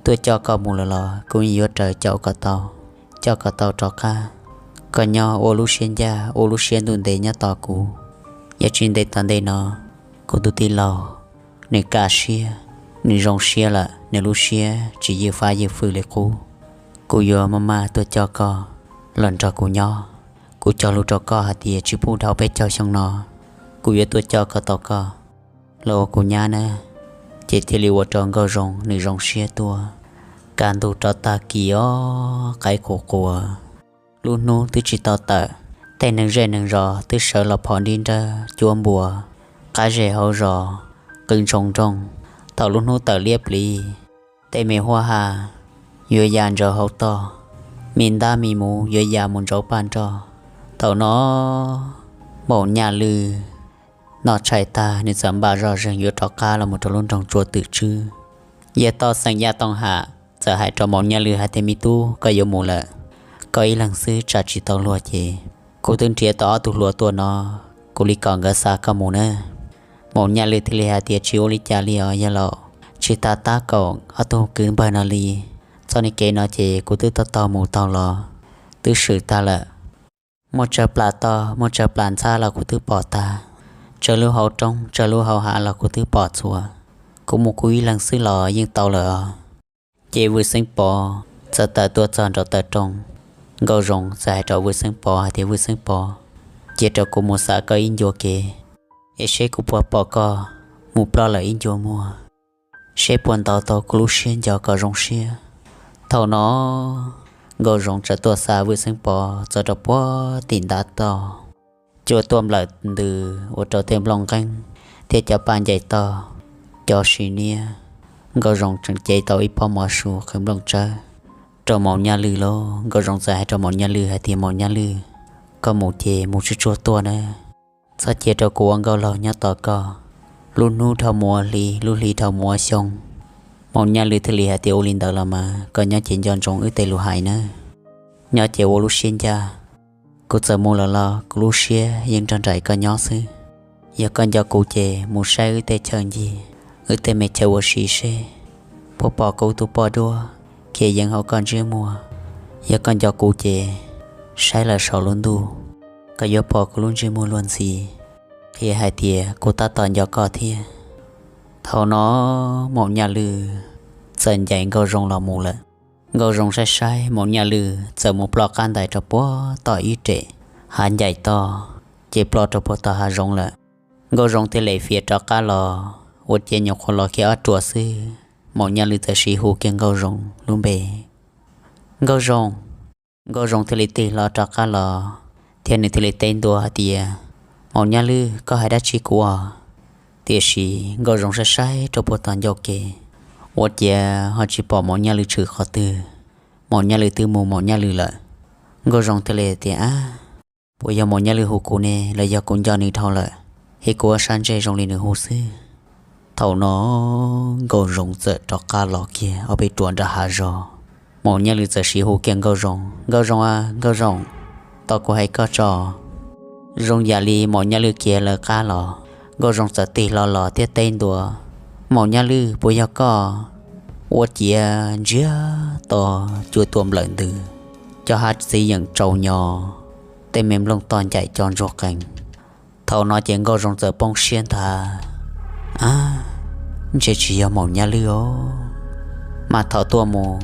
tuaj coj koj mus lawm los kuv yeej yuav raws caum kom tau, coj kom tau rov qab. Koj nyob ua lub siab ncaj ua lub siab ntuj ntev nyob tos kuv. Yog tsis ntev tom ntej no, kuv tus tij laug nws kaj siab, nws zoo siab lawm, nws lub siab tsis ywj fab ywj fwj li qub. Kuv yuav maj maj tuaj coj koj los nrog kuv nyob. Kuv cog lus rau koj hais tias tsis pub dhau peb caug xyoo no, kuv yuav tuaj coj koj tau koj los ua kuv nyab na. Ces thiaj li ua rau Nkauj Zoo nws zoo siab tuaj. Kaj ntug rov tag kis os, qaib qus quas, lub hnub twb tsis tau tawm, tej neeg zej neeg zos twb sawv los phov nrib nrawb cuab npua, qab zej hauv zos qw ntshoo nrooj. Thaum lub hnub tawm liab pliv, tej me huab ha yuav ya ntsawv hauv toj, me ntab me muv yuav ya mus ntsauv paj nroj. Thaum no Maum Nyaj Lwj noj tshais tag, nws txawm npaj zoj zeeg yuav rov qab los mus rau lub nroog Tsua Twm Tswb. Yawg Toj Xeem Yaj Tooj Ham txawm hais rau Maum Nyaj Lwj hais tias, Me tub, koj yuav mus lawm, koj ib leeg xwb tsam tsis tau luag ces kuv twb nrhiav tau ob tug hluas tuaj no, kuv li kom nkawd xa koj mus nawb. Maum Nyaj Lwj thiaj li hais tias, Tsis ua li cas li os yawg laus, tsis tas tab kaum ob tug kwv npawg no li. Txoj niag kev no ces kuv twb tau taug mus taug los, twb swm tag lawm. Muaj tsawg plas toj, muaj tsawg plas ntxhab los kuv twb pom tag, tsawg lub hauv roob, tsawg lub hauv hav los kuv twb pom txhua. Kuv mus kuv ib leeg xwb los yeej tau lawm os. Ces Vwj Xeeb Pov txawm tawm tuaj txog nraum taw rooj. Nkauj Zoo txawm hais rau Vwj Xeeb Pov hais tias, Vwj Xeeb Pov, cia rau kuv mus xa koj ib ncua kev, es seb kuv puas pom koj mus ploj lawm ib ncua muag, seb puas ntaus tau kuv lub siab nco kom zoo siab. Thaum no Nkauj Zoo txawm tuaj xa Vwj Xeeb Pov txog rau puag tim ntav toj, cua tuaj nplawm ntws ua rau tej nplooj nqeeb thiab cov paj ncaim toj cov sim niab. Nkauj Zoo tseem cev tau ib pob mov su qhwv nplooj tsawb rau Maum Nyaj Lwj lauj. Nkauj Zoo txawm hais rau Maum Nyaj Lwj hais tias, Maum Nyaj Lwj, koj mus ces mus tsuag tsuag tuaj nawb, txhob cia rau kuv ua nkauj laug nyob tos koj. Lub hnub dhau mus ua hli, lub hli dhau mus ua xyoo. Maum Nyaj Lwj thiaj li hais tias, Ua li ntawd los mas koj nyob ces nco ntsoov wb tej lus hais nawb. Nyob ces ua lub siab ncaj, kuv txawm mus lawm los kuv lub siab yeej nrog nraim koj nyob xwb. Yog koj nco kuv ces mus saib wb tej chaw ncig, wb tej me chaw ua si seb puas pom kuv tus poj duab khiav yeev hauv koj ntsej muag. Yog koj nco kuv ces saib lawm saum lub ntuj, koj yuav pom kuv lub ntsej muag luag ntxhi qhia hais tias kuv tab tom nco koj thiab. Thaum no Maum Nyaj Lwj txawm ncaim Nkauj Zoo los mus lawm. Nkauj Zoo saib saib Maum Nyaj Lwj txawm mus ploj qab ntais rau puag tom ib rem hav ncaim toj, ces ploj rau puag tom hav zoov lawm. Nkauj Zoo thiaj li fiav rov qab los, ua ciav nyuam qhuav los kiag ob ruam xwb, Maum Nyaj Lwj txawm siv hu kiag Nkauj Zoo lub npe, Nkauj Zoo. Nkauj Zoo thiaj li tig hlo rov qab los, thiab nws thiaj li teb ntua hais tias, Maum Nyaj Lwj, koj hais dab tsi kuv os? Tiam sis Nkauj Zoo saib saib rau puag tom ncauj ke, ua ciav ho tsis pom Maum Nyaj Lwj tshwm qhov twg. Maum Nyaj Lwj twb mus Maum Nyaj Lwj lawm. Nkauj Zoo thiaj li tias, Ab, puas yog Maum Nyaj Lwj hu kuv ne, los yog kuv nco nws dhau lawm, es kuv ua sab ntsej zoo li nws hu xwb. Thaum no Nkauj Zoo txawm rov qab los kiag ob peb ruam nram hav zos. Maum Nyaj Lwj txawm siv hu kiag Nkauj Zoo, Nkauj Zoo a, Nkauj Zoo, tos kuv hais koj tso. Zoo yam li Maum Nyaj Lwj khiav lawv qab los, Nkauj Zoo txawm tig hlo los thiab teb ntua, Maum Nyaj Lwj, puas yog koj? Ua ciav ntsiag to cua tuaj nplawm ntws, cov hav txiv yeem tsaus nyo, tej me nplooj toj ncaim co ntsuag qees. Thaum no ces Nkauj Zoo txawm poob siab nthav, Ab, ntshe tsis yog Maum Nyaj Lwj os. Mas thaum tuaj mus,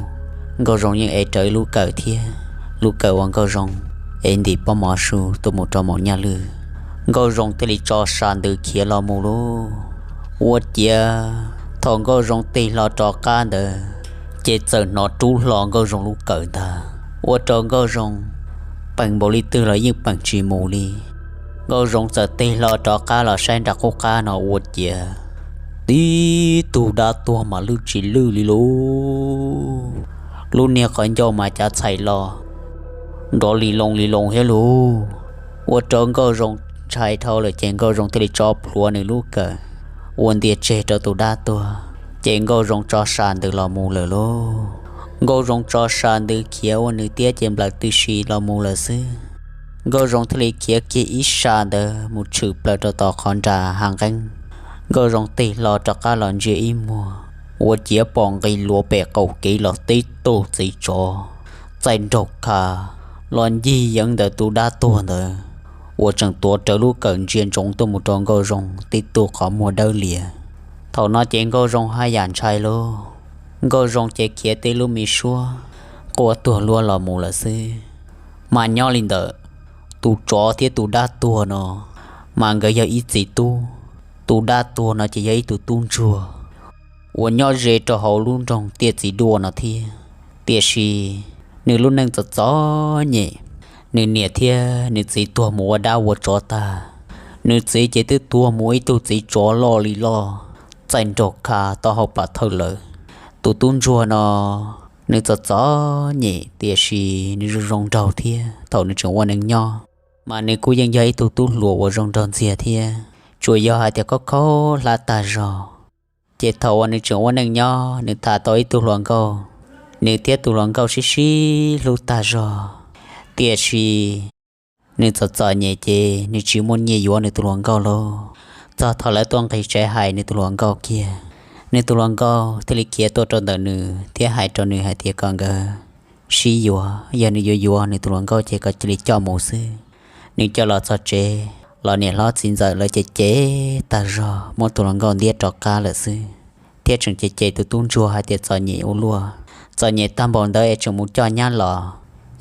Nkauj Zoo yeej ev rawv lub kawm thiab, lub kawm uas Nkauj Zoo ev ntim pob mov su tuaj mus rau Maum Nyaj Lwj. Nkauj Zoo thiaj li tso sa ntws khiav los mus lauj. Ua ciav thaum Nkauj Zoo tig hlo rov qab ntawd, ces txawm hnov rub hlo Nkauj Zoo lub kawm ntag, ua rau Nkauj Zoo peem npaum li twg los yeej peem tsis mus li. Nkauj Zoo txawm tig hlo rov qab los saib nram qub qab no ua ciav tib tug dab tuag mas lwj tsis lwj li lauj. Lub niag qhov ncauj mas cav txhais los nrov li loo li loo thiab lauj. Ua rau Nkauj Zoo ntshai dhau lawm ces Nkauj Zoo thiaj li tso plhuav nws lub kawm ua ntiag tseg rau tus dab tuag, ces Nkauj Zoo tso sa ntws los mus lawm lauj. Nkauj Zoo tso sa ntws khiav ua nws tiab ces nplawm tib si los mus lawm xwb. Nkauj Zoo thiaj li khiav kiag ib sa ntawd mus tshwm plaws rau tom qhov nra hav nqeeb. Nkauj Zoo tig hlo rov qab los ntsia ib muag, ua ciav pom nqis luas pem qaum kev los tib tug txiv tsov txaij nraug kha los ncig yeev ntawm tus dab tuag ntawd, uas tseem tuav rawv lub kawm ntsia ntsoov tuaj mus rau Nkauj Zoo tib tug qhov muag dawb lias. Thaum no ces Nkauj Zoo haj yam ntshai lauj. Nkauj Zoo ces khiav tib lub me suab quaj tuag luaj los mus lawm xwb. Mas nyob li ntawm tus tsov thiab tus dab tuag no, mas nkawd yog ib txiv tub. Tus dab tuag no ces yog ib tug tub ntsuag uas nyob ze rau hauv lub nroog Tiaj Txiv Duaj no thiab. Tiam sis nws lub neej txom txom nyem, nws niam thiab nws txiv tuag mus ua dab ua tsov tag. Nws txiv ces twb tuag mus ib tug txiv tsov loj li loj, txaij nraug kha tau hauv plam thawj lawm. Tus tub ntsuag no, nws txom txom nyem tiam sis nws zoo zoo nraug thiab thaum nws tseem ua neej nyob, mas nws kuj yeej yog ib tug tub hluas uas zoo nraug ntxiag thiab, tsuas yog hais tias khaub khaub hlab tag zog. Ces thaum uas nws tseem ua neej nyob nws tham tau ib tug hluas nkauj, nws thiab tus hluas nkauj sib sib hlub tag zog. Tiam sis nws txom txom nyem ces nws tsis muaj nyiaj yuav nws tus hluas nkauj lauj. Txog thaum lawv tuaj nqis tsev hais nws tus hluas nkauj kiag, nws tus hluas nkauj thiaj li khiav tuaj rau ntawm nws thiab hais rau nws hais tias kom nkawd sib yuav, yog nws yuav yuav nws tus hluas nkauj ces kom cia li coj mus xwb. Nws coj los txog tsev los niam hlob txiv ntxawm lawv cem cem tag zog, muab tus hluas nkauj ntiab rov qab lawm xwb, thiab tseem cem cem tus tub ntsuag hais tias txom nyem ua luaj, txom nyem tag npaum ntawd es tseem mus coj nyab los,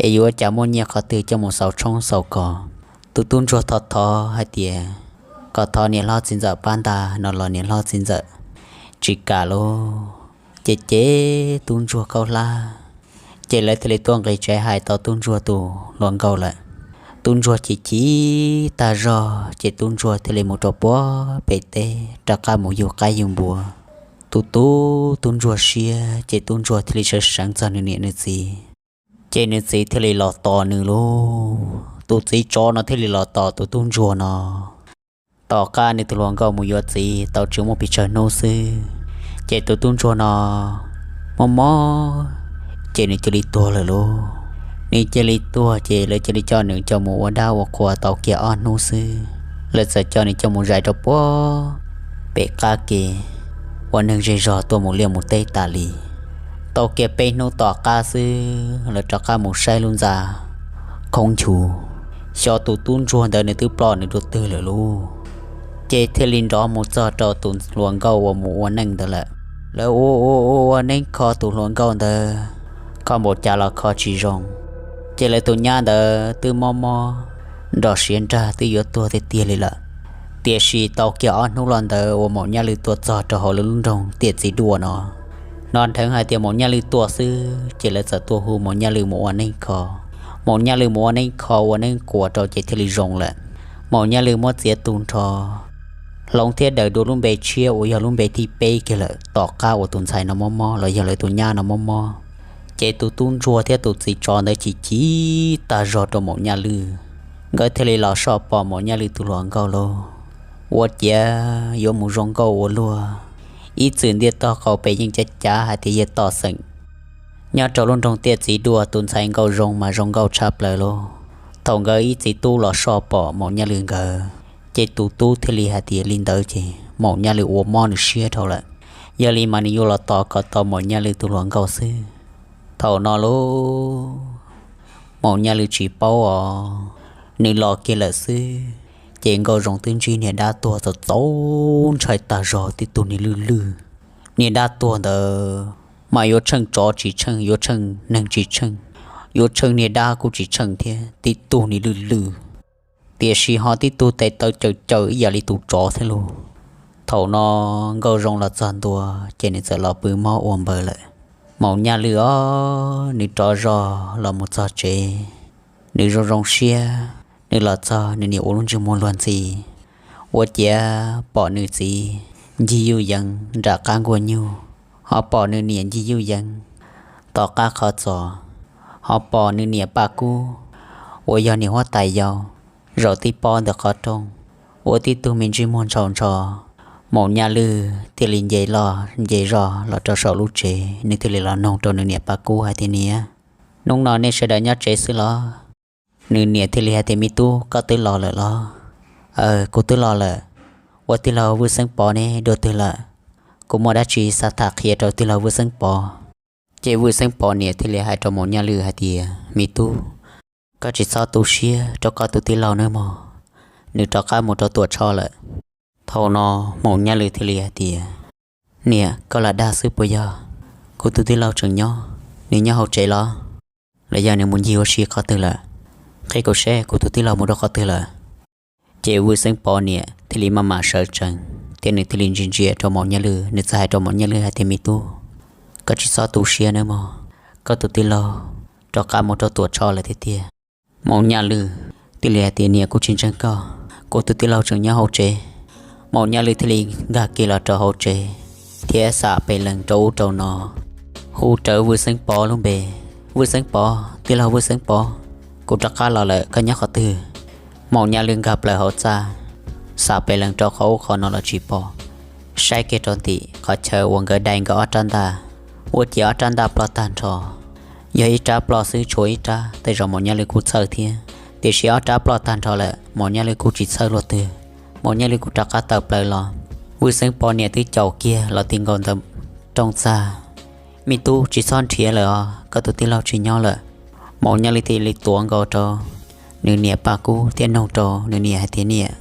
es yuav ua cas muaj nyiaj qhov twg coj mus xauv tshoob xauv kos. Tus tub ntsuag thov thov hais tias kom thov niam hlob txiv ntxawm pab ntag no los niam hlob txiv ntxawm tsis kam lauj, cem cem tub ntsuag khaub hlab, ces lawv thiaj li tuaj nqis tsev hais tau tub ntsuag tus hluas nkauj lawm. Tub ntsuag chim chim tag zog ces tub ntsuag thiaj li mus rau puag pem teb rov qab mus yug qaib yug npua. Tus tub, tub ntsuag siab ces tub ntsuag thiaj li sawv seev txog nws niam nws txiv, ces nws txiv thiaj li los tos nws lauj. Tus txiv tsov no thiaj li los tos tus tub ntsuag no. Tom qab nws tus hluas nkauj mus yuav txiv tau tsis muaj pes tsawg hnub xwb, ces tus tub ntsuag no mob mob, ces nws cia li tuag lawm lauj. Nws cia li tuag ces lawv cia li coj nws coj mus ua dab ua qhua tau kiag ob hnub xwb, lawv txawm coj nws coj mus zais rau puag pem qab ke, ua neeg zej zog tuaj mus liaj mus teb tas li. Tau kiag peb hnub tom qab xwb lawv rov qab mus saib lub ntxa khoob nchuv, xyov tus tub ntsuag ntawd nws twb ploj nws dua twg lawm lauj. Ces thiaj li nrov mus txog rau tus hluas nkauj uas mus ua neej ntawd lawm. Lawv ua ua ua ua neeb kho tus hluas nkauj ntawd, kho npaum cas los kho tsis zoo. Ces lawv tus nyab ntawd twb mob mob nrog siav nrag twb yuav tuag tiag tiag li lawm. Tiam sis tau kiag ob hnub los ntawd uas Maum Nyaj Lwj tuaj txog rau hauv lawv lub nroog Tiaj Txiv Duaj no, hnov dheev hais tias Maum Nyaj Lwj tuaj xwb ces lawv txawm tuaj hu Maum Nyaj Lwj mus ua neeb kho. Maum Nyaj Lwj mus ua neeb kho ua neeb kuas rau ces thiaj li zoo lawm. Maum Nyaj Lwj muab txiav tu nrho, hloov thiab daws dua lub npe tshiab uas yog lub npe thib peb kiag lawm tom qab uas tus ntxhais no mob mob los yog lawv tus nyab no mob mob. Ces tus tub ntsuag thiab tus txiv tsov ntawd chim chim tag zog rau Maum Nyaj Lwj, nkawd thiaj li los soj pom Maum Nyaj Lwj tus hluas nkauj lauj. Ua ciav yuav mus zoo nkauj ua luaj, ib txwm ntiaj tog qaum pem yeej cav cav hais tias yawg Tom Xeem. Nyob rau lub nroog Tiaj Txiv Duaj tus ntxhais nkauj zoo mas zoo nkauj tshaj plaws lauj. Thaum nkawd ib txiv tub los soj pom Maum Nyaj Lwj nkawd, ces tus tub thiaj li hais tias li ntawd ces Maum Nyaj Lwj ua mob nws siab dhau lawm, yog li mas nws yuav los tos kom tau Maum Nyaj Lwj tus hluas nkauj xwb. Thaum no lauj, Maum Nyaj Lwj tsis paub os, nws los kiag lawm xwb, ces Nkauj Zoo twb ntsib niag dab tuag txaus txaus ntshai tag zog tib tug niag lwj lwj. Niag dab tuag ntawd mas yuav tsheej tsov tsis tsheej, yuav tsheej neeg tsis tsheej, yuav tsheej niag dab kuj tsis tsheej thiab, tib tug niag lwj lwj. Tiam sis ho tib tug tes taw caws caws ib yam li tus tsov thiab lauj. Thaum no Nkauj Zoo los txog ntua ces nws txawm los pw mob ua npaws lawm. Maum Nyaj Lwj os, nws rov zog los mus txog tsev, nws zoo zoo siab, nws los txog nws niam ua lub ntsej muag luag ntxhi, ua ciav pom nws txiv ncig yuj yees nram qab nkuaj nyuj, ho pom nws niam ncig yuj yees tom qab qhov txos, ho pom nws niam Paj Kub uas yog niam huab tais yau zaum tib pob ntawm qhov rooj, ua tib tug me ntsej muag ntshaus ntsho. Maum Nyaj Lwj thiaj li nce loj nce zog los rau saum lub tsev, nws thiaj li los noog rau nws niam Paj Kub hais tias, Niam, hnub no nej sawv daws nyob tsev xwb los? Nws niam thiaj li hais tias, Me tub, koj twb los lawm los? Aw, kuv twb los lawm. Ua tij laug Vwj Xeeb Pov ne dua twg lawm? Kuv muaj dab tsi xav tham qhia rau tij laug Vwj Xeeb Pov. Ces Vwj Xeeb Pov niam thiaj li hais rau Maum Nyaj Lwj hais tias, Me tub, koj tsis txhob tu siab rau koj tus tij laug nawb mog, nws rov qab mus rau Tuam Tsho lawm. Thaum no Maum Nyaj Lwj thiaj li hais tias, Niam, koj lam dag xwb puas yog? Kuv tus tij laug tseem nyob, nws nyob hauv tsev los? Los yog nws mus ncig ua si qhov twg lawm? Qhia kuv seb kuv tus tij laug mus rau qhov twg lawm. Ces Vwj Xeeb Pov niam thiaj li maj mam sawv tsees thiab nws thiaj li ntsia ntsia rau Maum Nyaj Lwj, nws txawm hais rau Maum Nyaj Lwj hais tias, Me tub, koj tsis txhob tu siab nawb mog, koj tus tij laug rov qab mus rau Tuam Tsho lawm tiag tiag. Maum Nyaj Lwj thiaj li hais tias, Niam, kuv tsis ntseeg koj, kuv tus tij laug tseem nyob hauv tsev. Maum Nyaj Lwj thiaj li nkag kiag los rau hauv tsev thiab xam pes lees rau ub rau no, hu rawv Vwj Xeeb Pov lub npe, Vwj Xeeb Pov, tij laug Vwj Xeeb Pov, kuv rov qab los lawm, koj nyob qhov twg? Maum Nyaj Lwj nkag plaws hauv txaj, xam pes lees rau qhov ub qhov no los tsis pom, saib kiag rau tim qhov chaw uas nkawd dai nkawd ob rab ntaj, ua ciav ob rab ntaj ploj tag nrho. Yog ib rab ploj xwb tshuav ib rab, tej zaum Maum Nyaj Lwj kuj txhawj thiab, tiam sis ob rab ploj tag nrho lawm Maum Nyaj Lwj kuj tsis txhawj luaj twg. Maum Nyaj Lwj kuj rov qab tawm plaws los. Vwj Xeeb Pov niam twb caum kiag los ti nkaus ntawm rooj txag. Me tub, tsis txhob nrhiav lawm os, koj tus tij laug tsis nyob lawm. Maum Nyaj Lwj thiaj li tuav nkaus rau nws niam Paj Kub thiab nug rau nws niam hais tias, Niam,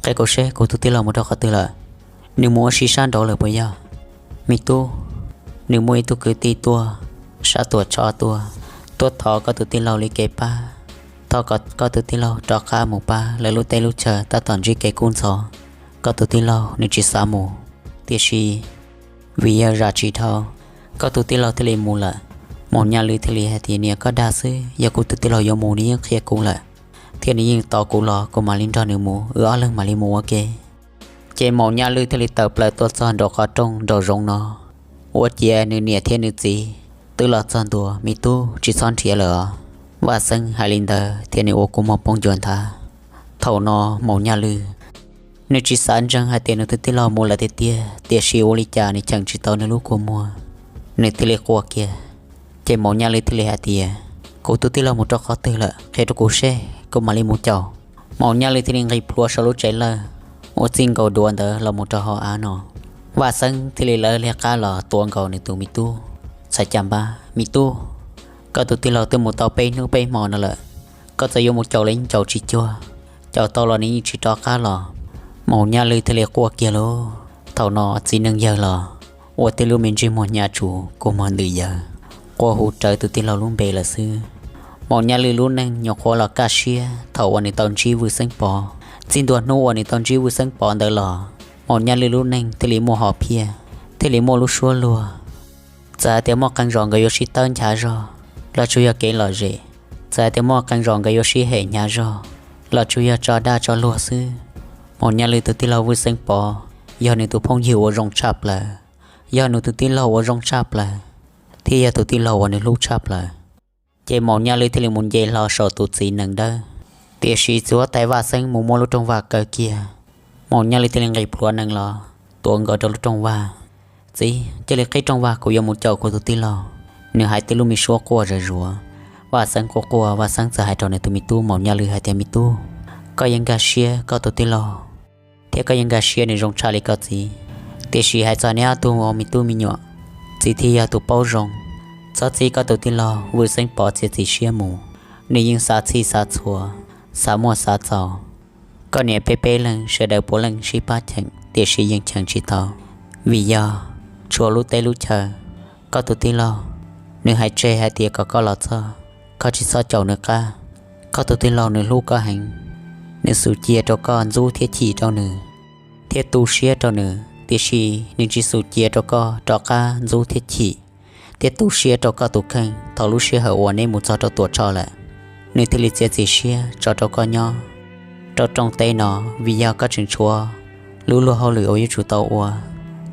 qhia kuv seb kuv tus tij laug mus rau qhov twg lawm? Nws mus ua si sab nraud lawm puas yog? Me tub, nws muaj ib tug kwv tij tuaj sab Tuam Tsho tuaj, tuaj thov koj tus tij laug li kev pab, thov kom koj tus tij laug rov qab mus pab lawv lub teb lub chaw tab tom ntsib kev kub ntxhov. Koj tus tij laug nws tsis xav mus, tiam sis vim yog zam tsis dhau, koj tus tij laug thiaj li mus lawm. Maum Nyaj Lwj thiaj li hais tias, Niam, koj dag xwb, yog kuv tus tij laug yuav mus nws yeej qhia kuv lawm, thiab nws yeej tos kuv los kuv mam li nrog nws mus, wb ob leeg mam li mus ua ke. Ces Maum Nyaj Lwj thiaj li tawm plaws tuaj txog nraum qhov rooj nraum zoov no, ua ciav nws niam thiab nws txiv twb los txog ntua. Me tub, tsis txhob nrhiav lawm os. Vaj Xeeb hais li ntawd thiab nws ua kua muag poob ncua nthav. Thaum no Maum Nyaj Lwj nws tsis xav ntseeg hais tias nws tus tij laug mus lawm tiag tiag, tiam sis ua li cas nws cheem tsis tau nws lub kua muag, nws thiaj li quaj kiag. Ces Maum Nyaj Lwj thiaj li hais tias, Kuv tus tij laug mus rau qhov twg lawm? Qhia rau kuv seb kuv mam li mus caum. Maum Nyaj Lwj thiaj li nqis plhuav saum lub tsev lawj, ua txij nkaus duav ntawd los mus rau hauv av no. Vaj Xeeb thiaj li lawv liag qab los tuav nkaus nws tus me tub. Txhais cas npab, me tub, koj tus tij laug twb mus tau peb hnub peb hmo no lawm, koj txawm yuav mus caum los yeej caum tsis cuag, caum tau los nws yeej tsis rov qab los. Maum Nyaj Lwj thiaj li quaj kiag lauj. Thaum no txiv neej yawg los ua tej lub me ntsej muag hnyav tsuv kua muag ntws yawg, quaj hu rawv tus tij laug lub npe lawm xwb. Maum Nyaj Lwj lub neej nyuam qhuav los kaj siab thaum uas nws tau ntsib Vwj Xeeb Pov. Txij ntua hnub uas nws tau ntsib Vwj Xeeb Pov ntawd los, Maum Nyaj Lwj lub neej thiaj li muaj hom phiaj, thiaj li muaj lub suab luag. Txawm hais tias muaj qee zaus nkawd yuav sib tawb nchav zog los tsuas yog kev lom zem, txawm hais tias muaj qee zaus nkawd yuav sib hem hnyav zog los tsuas yog tso dag tso luag xwb. Maum Nyaj Lwj tus tij laug Vwj Xeeb Pov yog nws tus phooj ywg uas zoo tshaj plaws, yog nws tus tij laug uas zoo tshaj plaws, thiab yog tus tij laug uas nws hlub tshaj plaws. Ces Maum Nyaj Lwj thiaj li mus nce hlo saum tus txiv nees dawb. Tiam sis txiv huab tais Vaj Xeeb mus muab lub rooj vag kaw kiag. Maum Nyaj Lwj thiaj li nqis plhuav nees los tuav nkaus rau lub rooj vag. Txiv, cia li qhib rooj vag, kuv yuav mus caum kuv tus tij laug. Nws hais tej lub me suab quaj zom zaws. Vaj Xeeb quaj quaj, Vaj Xeeb txawm hais rau nws tus me tub Maum Nyaj Lwj hais tias, me tub, koj yeej nkag siab koj tus tij laug, thiab koj yeej nkag siab nws zoo tshaj li koj txiv. Tiam sis hais txog neb ob tug ua me tub me nyuam, txiv thiaj yog tus paub zoo. Txhob txib koj tus tij laug Vwj Xeeb Pov txiav txim siab mus. Nws yeej xav txhij xav txhua, xav muaj xav txaus. Koj niam peb peb leeg sawv daws puav leej sib pab cheem, tiam sis yeej cheem tsis tau, vim yog tshuav lub teb lub chaw. Koj tus tij laug, nws hais tseg hais tias kom koj los txog, koj tsis txhob caum nws qab. Koj tus tij laug nws hlub koj heev, nws xum cia rau koj ntxub thiab chim rau nws, thiab tu siab rau nws, tiam sis nws tsis xum cia rau koj rov qab ntxub thiab chim thiab tu siab rau koj tus kheej thaum lub sij hawm uas neb mus txog rau Tuam Tsho lawm. Nws thiaj li txiav txim siab tso rau koj nyob rau rooj teb no, vim yog koj tseem tshuav lub luag hauj lwm uas yuav tsum tau ua.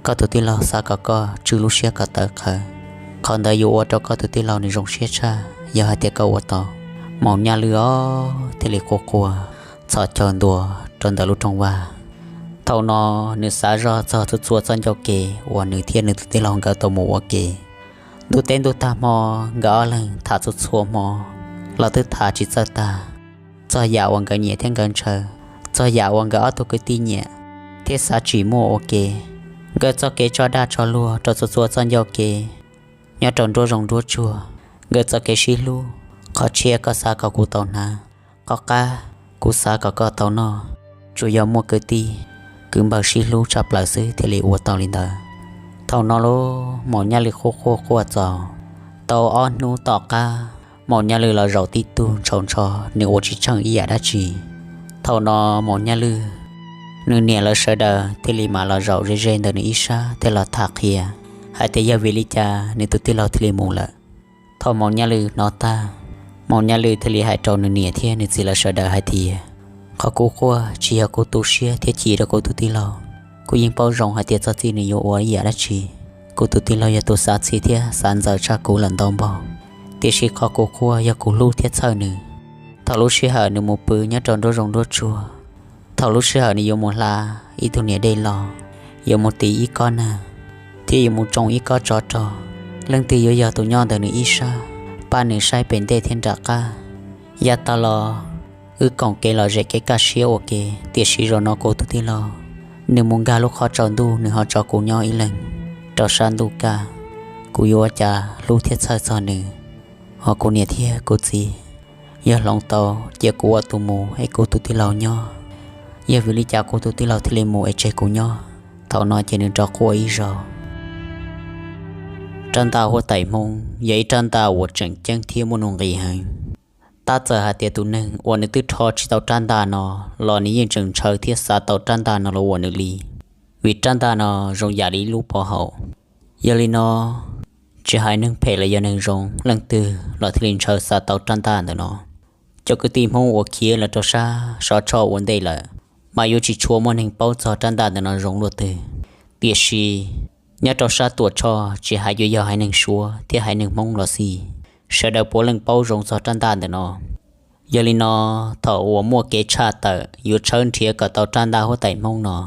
Koj tus tij laug xav kom koj tswj lub siab kom tawv qhawv, qhov ntawd yuav ua rau koj tus tij laug nws zoo siab tshaj yog hais tias koj ua tau. Maum Nyaj Lwj os thiaj li quaj quaj txhos caug ntua rau ntawm lub rooj vag. Thaum no nws xav zoj txog txhua txhua txoj ncauj ke uas nws thiab nws tus tij laug nkawd tau mus ua ke. Ntuj teb ntuj tag hmo, nkawd ob leeg tham txhua txhua hmo los twb tham tsis txawj tag, txog yam uas nkawd nyiam thiab nkawd ntshaw, txog yam uas nkawd ob tug kwv tij nyiam thiab xav tsim muaj ua ke. Nkawd txoj kev tso dag tso luag rau txhua txhua txoj ncauj ke nyob rau nruab zoov nruab tsuag, nkawd txoj kev sib hlub, qhov tshiab koj xav kom kuv tau hnav, qhov qab kuv xav kom koj tau noj, tsuas yog muaj kwv tij kwv npawg sib hlub tshaj plaws xwb thiaj li ua tau li ntawd. Thaum no los Maum Nyaj Lwj quaj quaj quaj txaus tau ob hnub tom qab, Maum Nyaj Lwj los zaum tib tug ntshaus ntsho, nws ua tsis tsheej ib yam dab tsi. Thaum no Maum Nyaj Lwj nws niam lawv sawv daws thiaj li mam los zaum ze ze ntawm nws ib sab thiab los tham qhia hais tias yog vim li cas nws tus tij laug thiaj li mus lawm. Thaum Maum Nyaj Lwj hnov tag, Maum Nyaj Lwj thiaj li hais rau nws niam thiab nws txiv lawv sawv daws hais tias, qhov kuv quaj tsis yog kuv tu siab thiab chim rau kuv tus tij laug. Kuv yeej paub zoo hais tias txog txij nws yuav ua ib yam dab tsi. Kuv tus tij laug yog tus xav txhij thiab xav ntxaws tshaj kuv lawm ntau npaug, tiam sis qhov kuv quaj yog kuv hlub thiab txhawj nws. Thaum lub sij hawm nws mus pw nyob rau nruab zoov nruab tsuag, thaum lub sij hawm nws yuav mus hla ib tug niam dej los, yuav mus tiv ib kob nag, thiab yuav mus tsoo ib kob tsov rog, leej twg yuav yog tus nyob ntawm nws ib sab, pab nws saib pem ntej thiab nram qab. Yav tas los Wb koom kev lom zem kev kaj siab ua ke, tiam sis zaum no kuv tus tij laug nws mus nkag lub qhov tsaus ntuj, nws ho tso kuv nyob ib leeg rau sab ntuj kaj. Kuv yuav ua cas hlub thiab txhawj txog nws? Ho kuv niam thiab kuv txiv, yog hloov tau, cia kuv ua tus mus es kuv tus tij laug nyob. Yog vim li cas kuv tus tij laug thiaj li mus es tseg kuv nyob? Thaum no ces nws rov quaj ib zaug. Rab ntaj huab tais Hmoob yog ib rab ntaj uas tseem ceeb thiab muaj nuj nqis heev. Tab txawm hais tias tus neeg uas nws twb rho tsis tau rab ntaj no los nws yeej tseem ntshaw thiab xav tau rab ntaj no los ua nws li, vim rab ntaj no zoo yam li lub pov haum. Yog li no, tsis hais neeg phem los yog neeg zoo, leej twg los thiaj li ntshaw xav tau rab ntaj ntawm no. Cov kwv tij Hmoob uas khiav los rau sab Sov Tshoj ua ntej lawm, mas yuav tsis tshua muaj neeg paub txog rab ntaj ntawm no zoo luaj twg. Tiam sis nyob rau sab Tuam Tshoj, tsis hais yuav yog haiv neeg Suav thiab haiv neeg Hmoob los xij, sawv daws puav leej paub zoo txog rab ntaj ntawm no. Yog li no, thaum uas muaj kev tshaj tawm yuav tshawb nrhiav kom tau rab ntaj huab tais Hmoob no,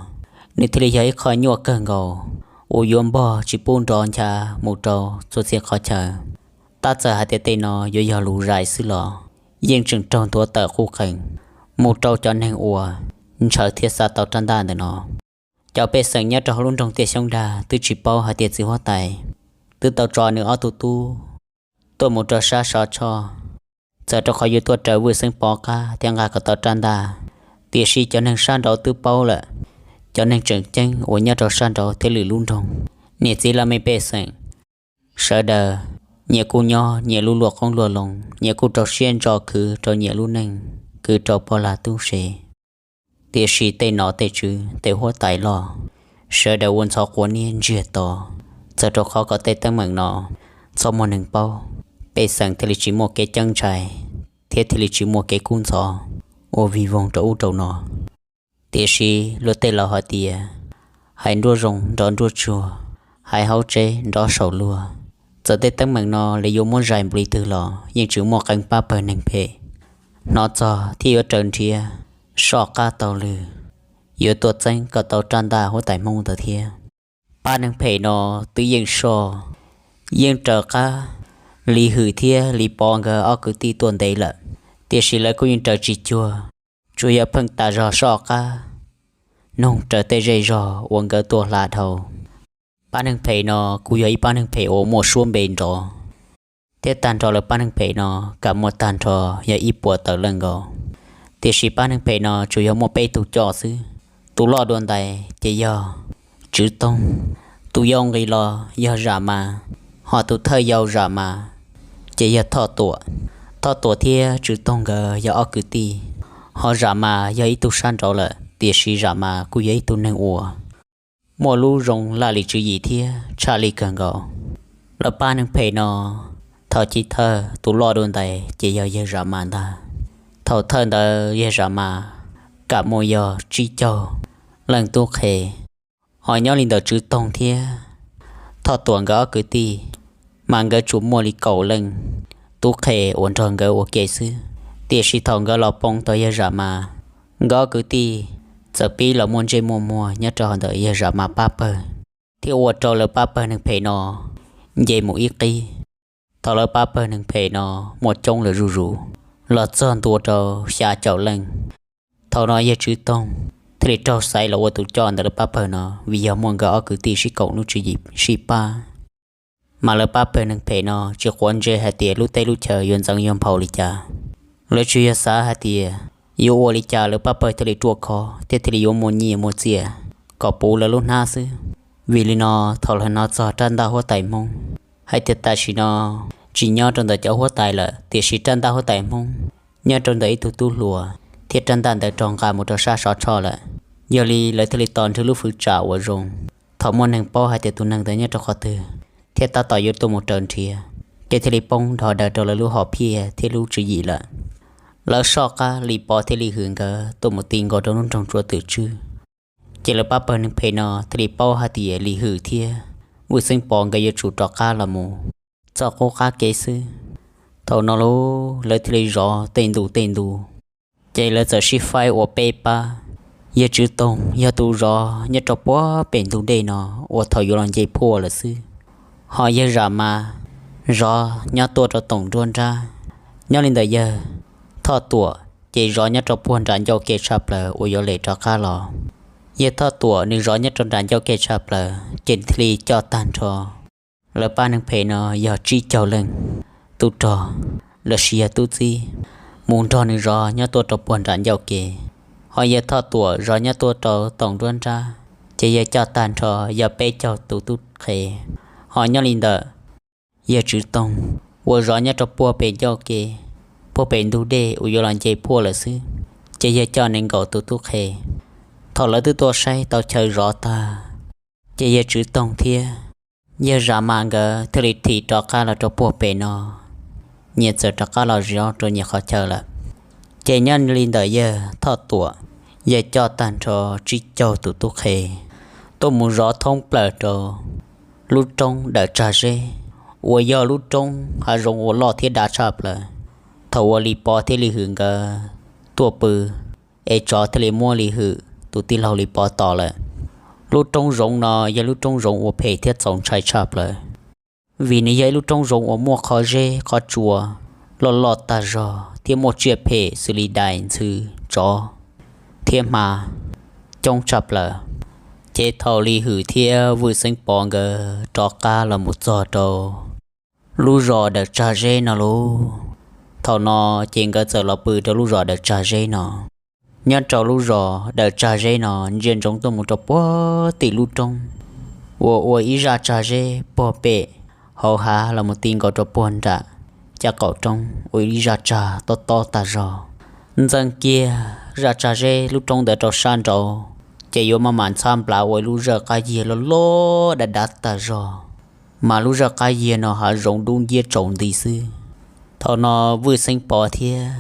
nws thiaj li yog ib qho nyuaj kawg nkaus uas yuav npog tsis pub nrov ncha mus rau txhua txhia qhov chaw. Tab txawm hais tias tej no yuav yog lus zais xwb los yeej tseem raug nthuav tawm qub qees mus rau cov neeg uas ntshaw thiab xav tau rab ntaj ntawm no. Cov pej xeem nyob rau hauv lub nroog Tiaj Xyoob Dag twb tsis paub hais tias txiv huab tais twb tau tso nws ob tug tub tuaj mus rau sab Sov Tshoj, txawm rau qhov yuav tuaj raws Vwj Xeeb Pov qab thiab nqa kom tau rab ntaj. Tiam sis cov neeg sab nraud twb paub lawm. Cov neeg tseem ceeb uas nyob rau sab nraud thiab lwm lub nroog, niam txiv laj mej pej xeem, sawv daws nyias kuj nyob nyias lub luaj qoob luaj loo, nyias kuj rau siab ntso khwv rau nyias lub neej, khwv rau poj lag tub se. Tiam sis tej nom tej tswv, tej huab tais loj, sawv daws ua ntxhov quav niab ntsiag to, txawm rau qhov kom tej teeb meem no txhob muaj neeg paub, pej xeem thiaj li tsis muaj kev ceeb ntshai thiab thiaj li tsis muaj kev kub ntxhov ua vig voog rau ub rau no. Tiam sis luag tej laus hais tias, hais nruab zoo nrov nruab tsuag, hais hauv tsev nrov saum luag. Txawm tej teeb meem no lawv yuav muab zais npaum li twg los yeej tseem muaj qee pab pawg neeg phem hnov txog thiab yuav raws nrhiav soj qab taug lw, yuav tuaj txeeb kom tau rab ntaj huab tais Hmoob ntawd thiab. Pab neeg phem no twb yeej soj, yeej raws qab Lis Hwm thiab Lis Pov nkawd ob kwv tij tuaj ntev lawm, tiam sis lawv kuj yeej raws tsis cuag, tsuas yog pheej tas zog soj qab noog raws tej zej zog uas nkawd tuaj hla dhau. Pab neeg phem no kuj yog ib pab neeg phem uas muaj suab npe nrov, thiab tag nrho lawv pab neeg phem no kam muaj tag nrho yog ib puas tawm leej nkaus. Tiam sis pab neeg phem no tsuas yog muaj peb tug coj xwb. Tus loj dua ntais ces yog Tswv Toog, tus yau nqis los yog Zam Mas, ho tus thawj yau Zam Mas ces yog Thoj Tuam. Thoj Tuam thiab Tswv Toog nkawd yog ob kwv tij, ho Zam Mas yog ib tug sab nraud lawm, tiam sis Zam Mas kuj yog ib tug neeg uas muaj lub zoo laj lim tswv yim thiab tshaj lij kawg nkaus. Lawv pab neeg phem no, thaum chiv thawj tus loj dua ntais ces yog yawg Zam Mas ntag. Thaum thawj ntawd yawg Zam Mas kam muaj yog tsib caug leej tub qhe, ho nyob li ntawm Tswv Toog thiab Thoj Tuam nkawd ob kwv tij, mas nkawd tsuas muaj li kaum leej tub qhe uas nrog nkawd ua ke xwb. Tiam sis thaum nkawd los poob tau yawg Zam Mas, nkawd ob kwv tij txawm pib los muaj ntsej muaj muag nyob rau hauv ntawm yawg Zam Mas pab pawg, thiab ua rau lawv pab pawg neeg phem no nce mus ib qib. Thaum lawv pab pawg neeg phem no muaj coob lawm zuj zus, los txog ntua rau xya caum leej. Thaum no yawg Tswv Toog thiaj li raug xaiv los ua tus coj ntawm lawv pab pawg no, vim yog muaj nkawd ob kwv tij sib koom lub tswv yim sib pab. Mas lawv pab pawg neeg phem no tsis quav ntsej hais tias lub teb lub chaw yuav ntxeev yuav nphau li cas. Lawv tsuas yog xav hais tias yuav ua li cas lawv pab pawg thiaj li ruaj khov thiab thiaj li yuav muaj nyiaj muaj txiaj kom puv lawv lub hnab xwb. Vim li no, thaum lawv hnov txog rab ntaj huab tais Hmoob hais tias tam sim no tsis nyob rau ntawm cov huab tais lawm, tiam sis rab ntaj huab tais Hmoob nyob rau ntawm ib tug tub hluas, thiab rab ntaj ntawd raug nqa mus rau sab Sov Tshoj lawm. Yog li lawv thiaj li tos nrhiav lub fwv tsam uas zoo, thaum muaj neeg paub hais tias tus neeg ntawd nyob rau qhov twg thiab tab tom yuav tuaj mus raws nrhiav, ces thiaj li poob dhos daws rau lawv lub hom phiaj thiab lub tswv yim lawm. Lawv soj qab Lis Pov thiab Lis Hwm nkawd tuaj mus ti nkaus rau lub nroog Tsua Twm Tswb. Ces lawv pab pawg neeg phem no thiaj li paub hais tias Lis Hwm thiab Vwj Xeeb Pov nkawd yuav tsum rov qab los mus txoj qub qab kev xwb. Thaum no lauj, lawv thiaj li zov tej ntu tej ntu, ces lawv txawm sib faib ua peb pab. Yawg Tswv Toog yog tus zov nyob rau puag pem ntug dej no uas thaum yuav los nce phuaj lawm xwb, ho yawg Zam Mas zov nyob tuaj rau toom nruab nrab. Nyob li ntawm yawg Thoj Tuam ces zov nyob rau puag nram ncauj ke tshaj plaws uas yuav lem rov qab los. Yawg Thoj Tuam nws zov nyob rau nram ncauj ke tshaj plaws ces thiaj li coj tag nrho lawv pab neeg phem no yog tsib caug leej tub rog lossis yog tub txib mus nrog nws zov nyob tuaj rau puag nram ncauj ke. Ho yawg Thoj Tuam zov nyob tuaj rau toom nruab nrab ces yawg coj tag nrho yog peb caug tus tub qhe. Ho nyob li ntawm yawg Tswv Toog uas zov nyob rau puag pem ncauj ke, puag pem ntug dej uas yuav los nce puag lawm xwb, ces yawg coj nees nkaum tus tub qhe. Thaum lawv twb tuaj saib tau chaw zov tag, ces yawg Tswv Toog thiab yawg Zam Mas nkawd thiaj li thim rov qab los rau puag pem no, nyias txawm rov qab los zov rau nyias qhov chaw lawm. Ces nyob li ntawm yawg Thoj Tuam, yawg coj tag nrho tsib caug tus tub qhe tuaj mus zov thoob plaws rau lub roob Dawm Tsag Zeb, uas yog lub roob hav zoov uas loj thiab dav tshaj plaws. Thaum uas Lis Pov thiab Lis Hwm nkawd tuaj pw, es tsov thiaj li muab Lis Hwm tus tij laug Lis Pov tom lawm. Lub roob zoov no yog lub roob zoov uas phem thiab txaus ntshai tshaj plaws, vim nws yog ib lub roob zoov uas muaj qhov zeb qhov tsua loj loj tag zog thiab muaj tsiaj phem xws li dais, ntxhw, tsov thiab hma coob tshaj plaws. Ces thaum Lis Hwm thiab Vwj Xeeb Pov nkawd rov qab los mus txog rau lub zos Dawm Tsag Zeb no lauj, thaum no ces nkawd txawm los pw rau lub zos Dawm Tsag Zeb no. Nyob rau lub zos Dawm Tsag Zeb no ntsia ntsoov tuaj mus rau puag tim lub roob uas ua ib zaj tsag zeb puag pem hauv hav los mus ti nkaus rau puag nram caj qaum roob ua ib zaj tsag tob tob tag zog. Ntxeev kiag zaj tsag zeb lub roob ntawd rau sab nraud, ces yuav maj mam ntxhab nplav ua ib lub zaj qab yiag loj loj dav dav tag zog, mas lub zaj qab yiag no hav zoov dub nciab tsaus nti xwb. Thaum no Vwj Xeeb Pov thiab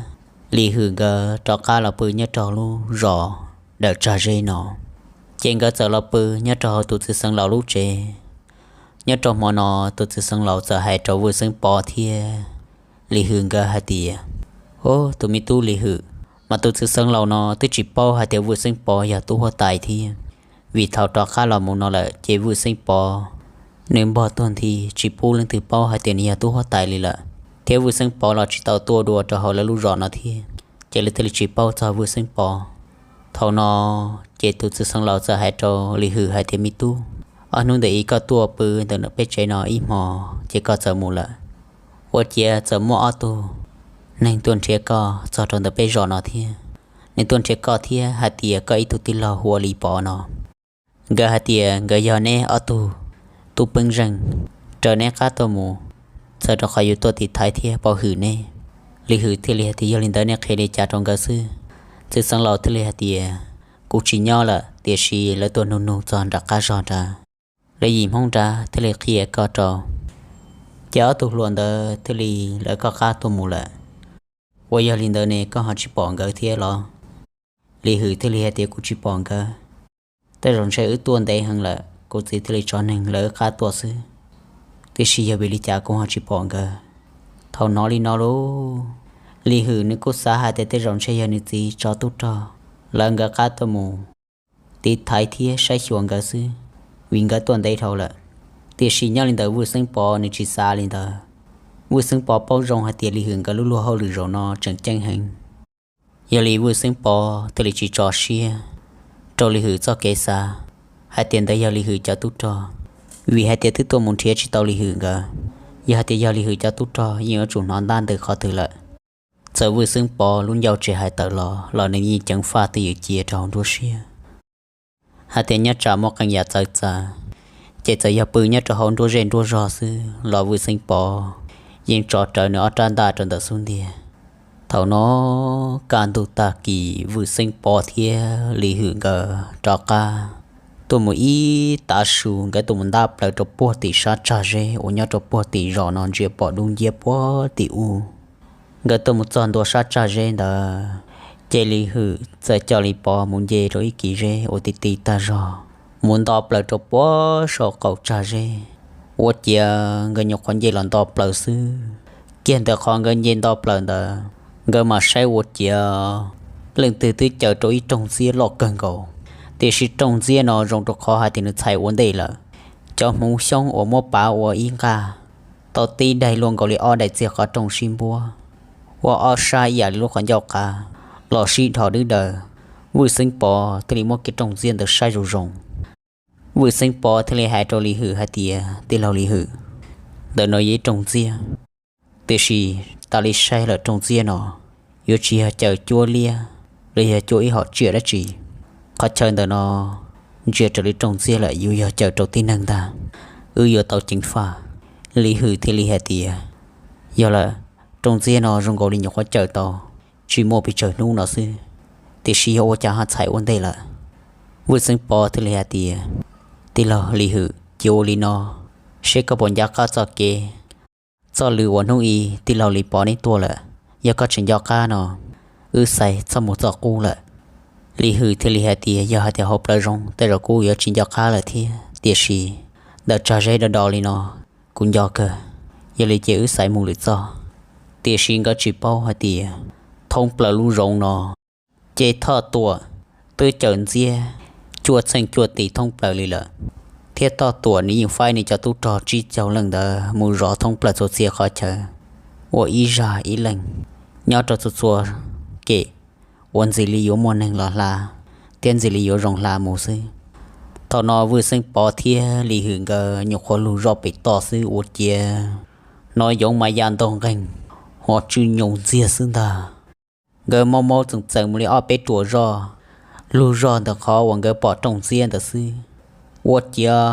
Lis Hwm nkawd rov qab los pw nyob rau lub zos Dawm Tsag Zeb no, ces nkawd txawm los pw nyob rau hauv tus txiv xeev laus lub tsev. Nyob rau hmo no tus txiv xeev laus txawm hais rau Vwj Xeeb Pov thiab Lis Hwm nkawd hais tias, Ub, tus me tub Lis Hwm, mas tus txiv xeev laus no twb tsis paub hais tias Vwj Xeeb Pov yog tub huab tais thiab, vim thaum rov qab los mus no lawm ces Vwj Xeeb Pov nws npog tuag nthi tsis pub leej twg paub hais tias nws yog tub huab tais li lawm, thiab Vwj Xeeb Pov los tsis tau tuaj dua rau hauv lawv lub zos no thiab, ces lawv thiaj li tsis paub txog Vwj Xeeb Pov. Thaum no ces tus txiv xeev laus txawm hais rau Lis Hwm hais tias, Me tub, ob hnub ntawm ib koj tuaj pw ntawm peb tsev no ib hmo, ces koj txawm mus lawm. Ua ciav txawm muaj ob tug neeg tuaj nrhiav koj txog rau ntawm peb zos no thiab. Nws tuaj nrhiav koj thiab hais tias koj ib tug tij laug hu ua Lis Pov no, nkawd hais tias nkawd yog neb ob tug tub peeb zeej, raws neb qab tuaj mus, txhawm rau qhov yuav tuaj tiv thaiv thiab pov hwm neb. Lis Hwm thiaj li hais tias, Yog li ntawd nej qhia li cas rau nkawd xwb? Txiv xeev laus thiaj li hais tias, Kuv tsis nyob lawm, tiam sis lawv tuaj nug nug txog nram qab zog nrad, lawv yim Hmoob nrad thiaj li qhia koj rau. Ces ob tug hluas ntawd thiaj li lawv koj qab tuaj mus lawm. Ua yog li ntawd ne koj ho tsis pom nkawd thiab los? Lis Hwm thiaj li hais tias, Kuv tsis pom nkawd. Tej zaum ntshe wb tuaj ntev heev lawm, kuv txiv thiaj li tso neeg lawv wb qab tuaj xwb. Tiam sis yog vim li cas kuv ho tsis pom nkawd? Thaum hnov li no lauj, Lis Hwm nws kuj xav hais tias tej zaum ntshe yog nws txiv tso tub rog lawv nkawd qab tuaj mus tiv thaiv thiab saib xyuas nkawd xwb, vim nkawd tuaj ntev dhau lawm. Tiam sis nyob li ntawd Vwj Xeeb Pov nws tsis xav li ntawd. Vwj Xeeb Pov paub zoo hais tias Lis Hwm nkawd lub luag hauj lwm zaum no tseem ceeb heev. Yog li Vwj Xeeb Pov thiaj li tsis tso siab rau Lis Hwm txoj kev xav hais tias ntawd yog Lis Hwm cov tub rog, vim hais tias twb tuaj mus nrhiav tsis tau Lis Hwm nkawd. Yog hais tias yog Lis Hwm cov tub rog yeej yuav tsum hnov ntab ntws qhov twg lawm. Txawm Vwj Xeeb Pov lub ncauj tsis hais tawm los los nws yeej ceev faj twj ywm cia rau hauv nruab siab hais tias nyob tsam muaj qee yam txawv txav, ces txawm yog pw nyob rau hauv nruab zej nruab zog xwb los Vwj Xeeb Pov yeej tso rawv nws ob rab ntaj rau ntawm xub ntiag. Thaum no kaj ntug tag kis Vwj Xeeb Pov thiab Lis Hwm nkawd rov qab tuaj mus ib tav su, nkawd tuaj mus ntab plaws rau puag tim sab tsag zeb uas nyob rau puag tim zos no ntsia pom dub nciab puag tim ub. Nkawd tuaj mus txog ntua sab tsag zeb ntawd, ces Lis Hwm txawm coj Lis Pov mus nce rau ib kis zeb uas ti ti tag zog, mus nto plaws rau puag saum qaum tsag zeb. Ua ciav nkawd nyuam qhuav nce los nto plaws xwb, kiag ntawm qhov nkawd nce nto plaws ntawd, nkawd mam saib ua ciav leej twg twb caws rau ib rooj ntxiab loj kawg nkaus. Tiam sis rooj ntxiab no zoo rau qhov hais tias nws txhais ua ntej lawm. Cov hmuv xyoob uas muab pav ua ib nqaj tau tib daim luaj nkaus li ob daim txiag qhov rooj sib npuab, ua ob sab ib yam li lub qhov ncauj qav. los sib dhos dwb daws. Vwj Xeeb Pov thiaj li muab kiag rooj ntxiab ntawd saib zoo zoo. Vwj Xeeb Pov thiaj li hais rau Lis Hwm hais tias, Tij laug Lis Hwm, ntawm no yog ib rooj ntxiab, tiam sis tas li saib lawm rooj ntxiab no yuav tsis yog caws cuab liab los yog cuab ib hom tsiaj dab tsi. Qhov chaw ntawm no ntsia raws li rooj ntxiab lawm yuav yog caws rau tib neeg ntag. Wb yuav tau ceev faj. Lis Hwm thiaj li hais tias, Yog lawm, rooj ntxiab no zoo nkaus li nyuam qhuav caws tau, tsis muaj pes tsawg hnub no xwb, tiam sis yog ua cas ho txhais ua ntej lawm? Vwj Xeeb Pov thiaj li hais tias, Tij laug Lis Hwm, cia ua li no, seb koj puas nco qab txoj kev, txoj lw uas hnub i tij laug Lis Pov neb tuaj lawm. Yog koj tsis nco qab no, wb xaiv txhob mus txoj qub lawm. Lis Hwm thiaj li hais tias, Yog hais tias hauv plawv zoo tej zaum kuv yuav tsis nco qab lawm thiab, tiam sis ntawm tsag zeb do do li no kuv nco kawg. Yog li ces wb xaiv mus lwm txoj. Tiam sis nkawd tsis paub hais tias thoob plaws lub zoov no ces Thoj Tuam twb caws ntxiab cuaj txheej cuaj tis thoob plaws li lawm, thiab Thoj Tuam nws yeej faib nws cov tub rog tsib caug leej ntawd mus zov thoob plaws txhua txhia qhov chaw ua ib zag ib leeg nyob rau txhua txhua kem uas ntxim li yuav muaj neeg los hla thiab ntxim li yuav zoo hla mus xwb. Thaum no Vwj Xeeb Pov thiab Lis Hwm nkawd nyuam qhuav lug zoj pem toj xwb ua ciav hnov yoov mas ya ntog nqeeg, ho tsw nyoos ntxiag xwb ntag. Nkawd maub maub txeem txeem mus li ob peb ruam zoj, lug zoj ntawm qhov uas nkawd pom rooj ntxiab ntawd xwb, ua ciav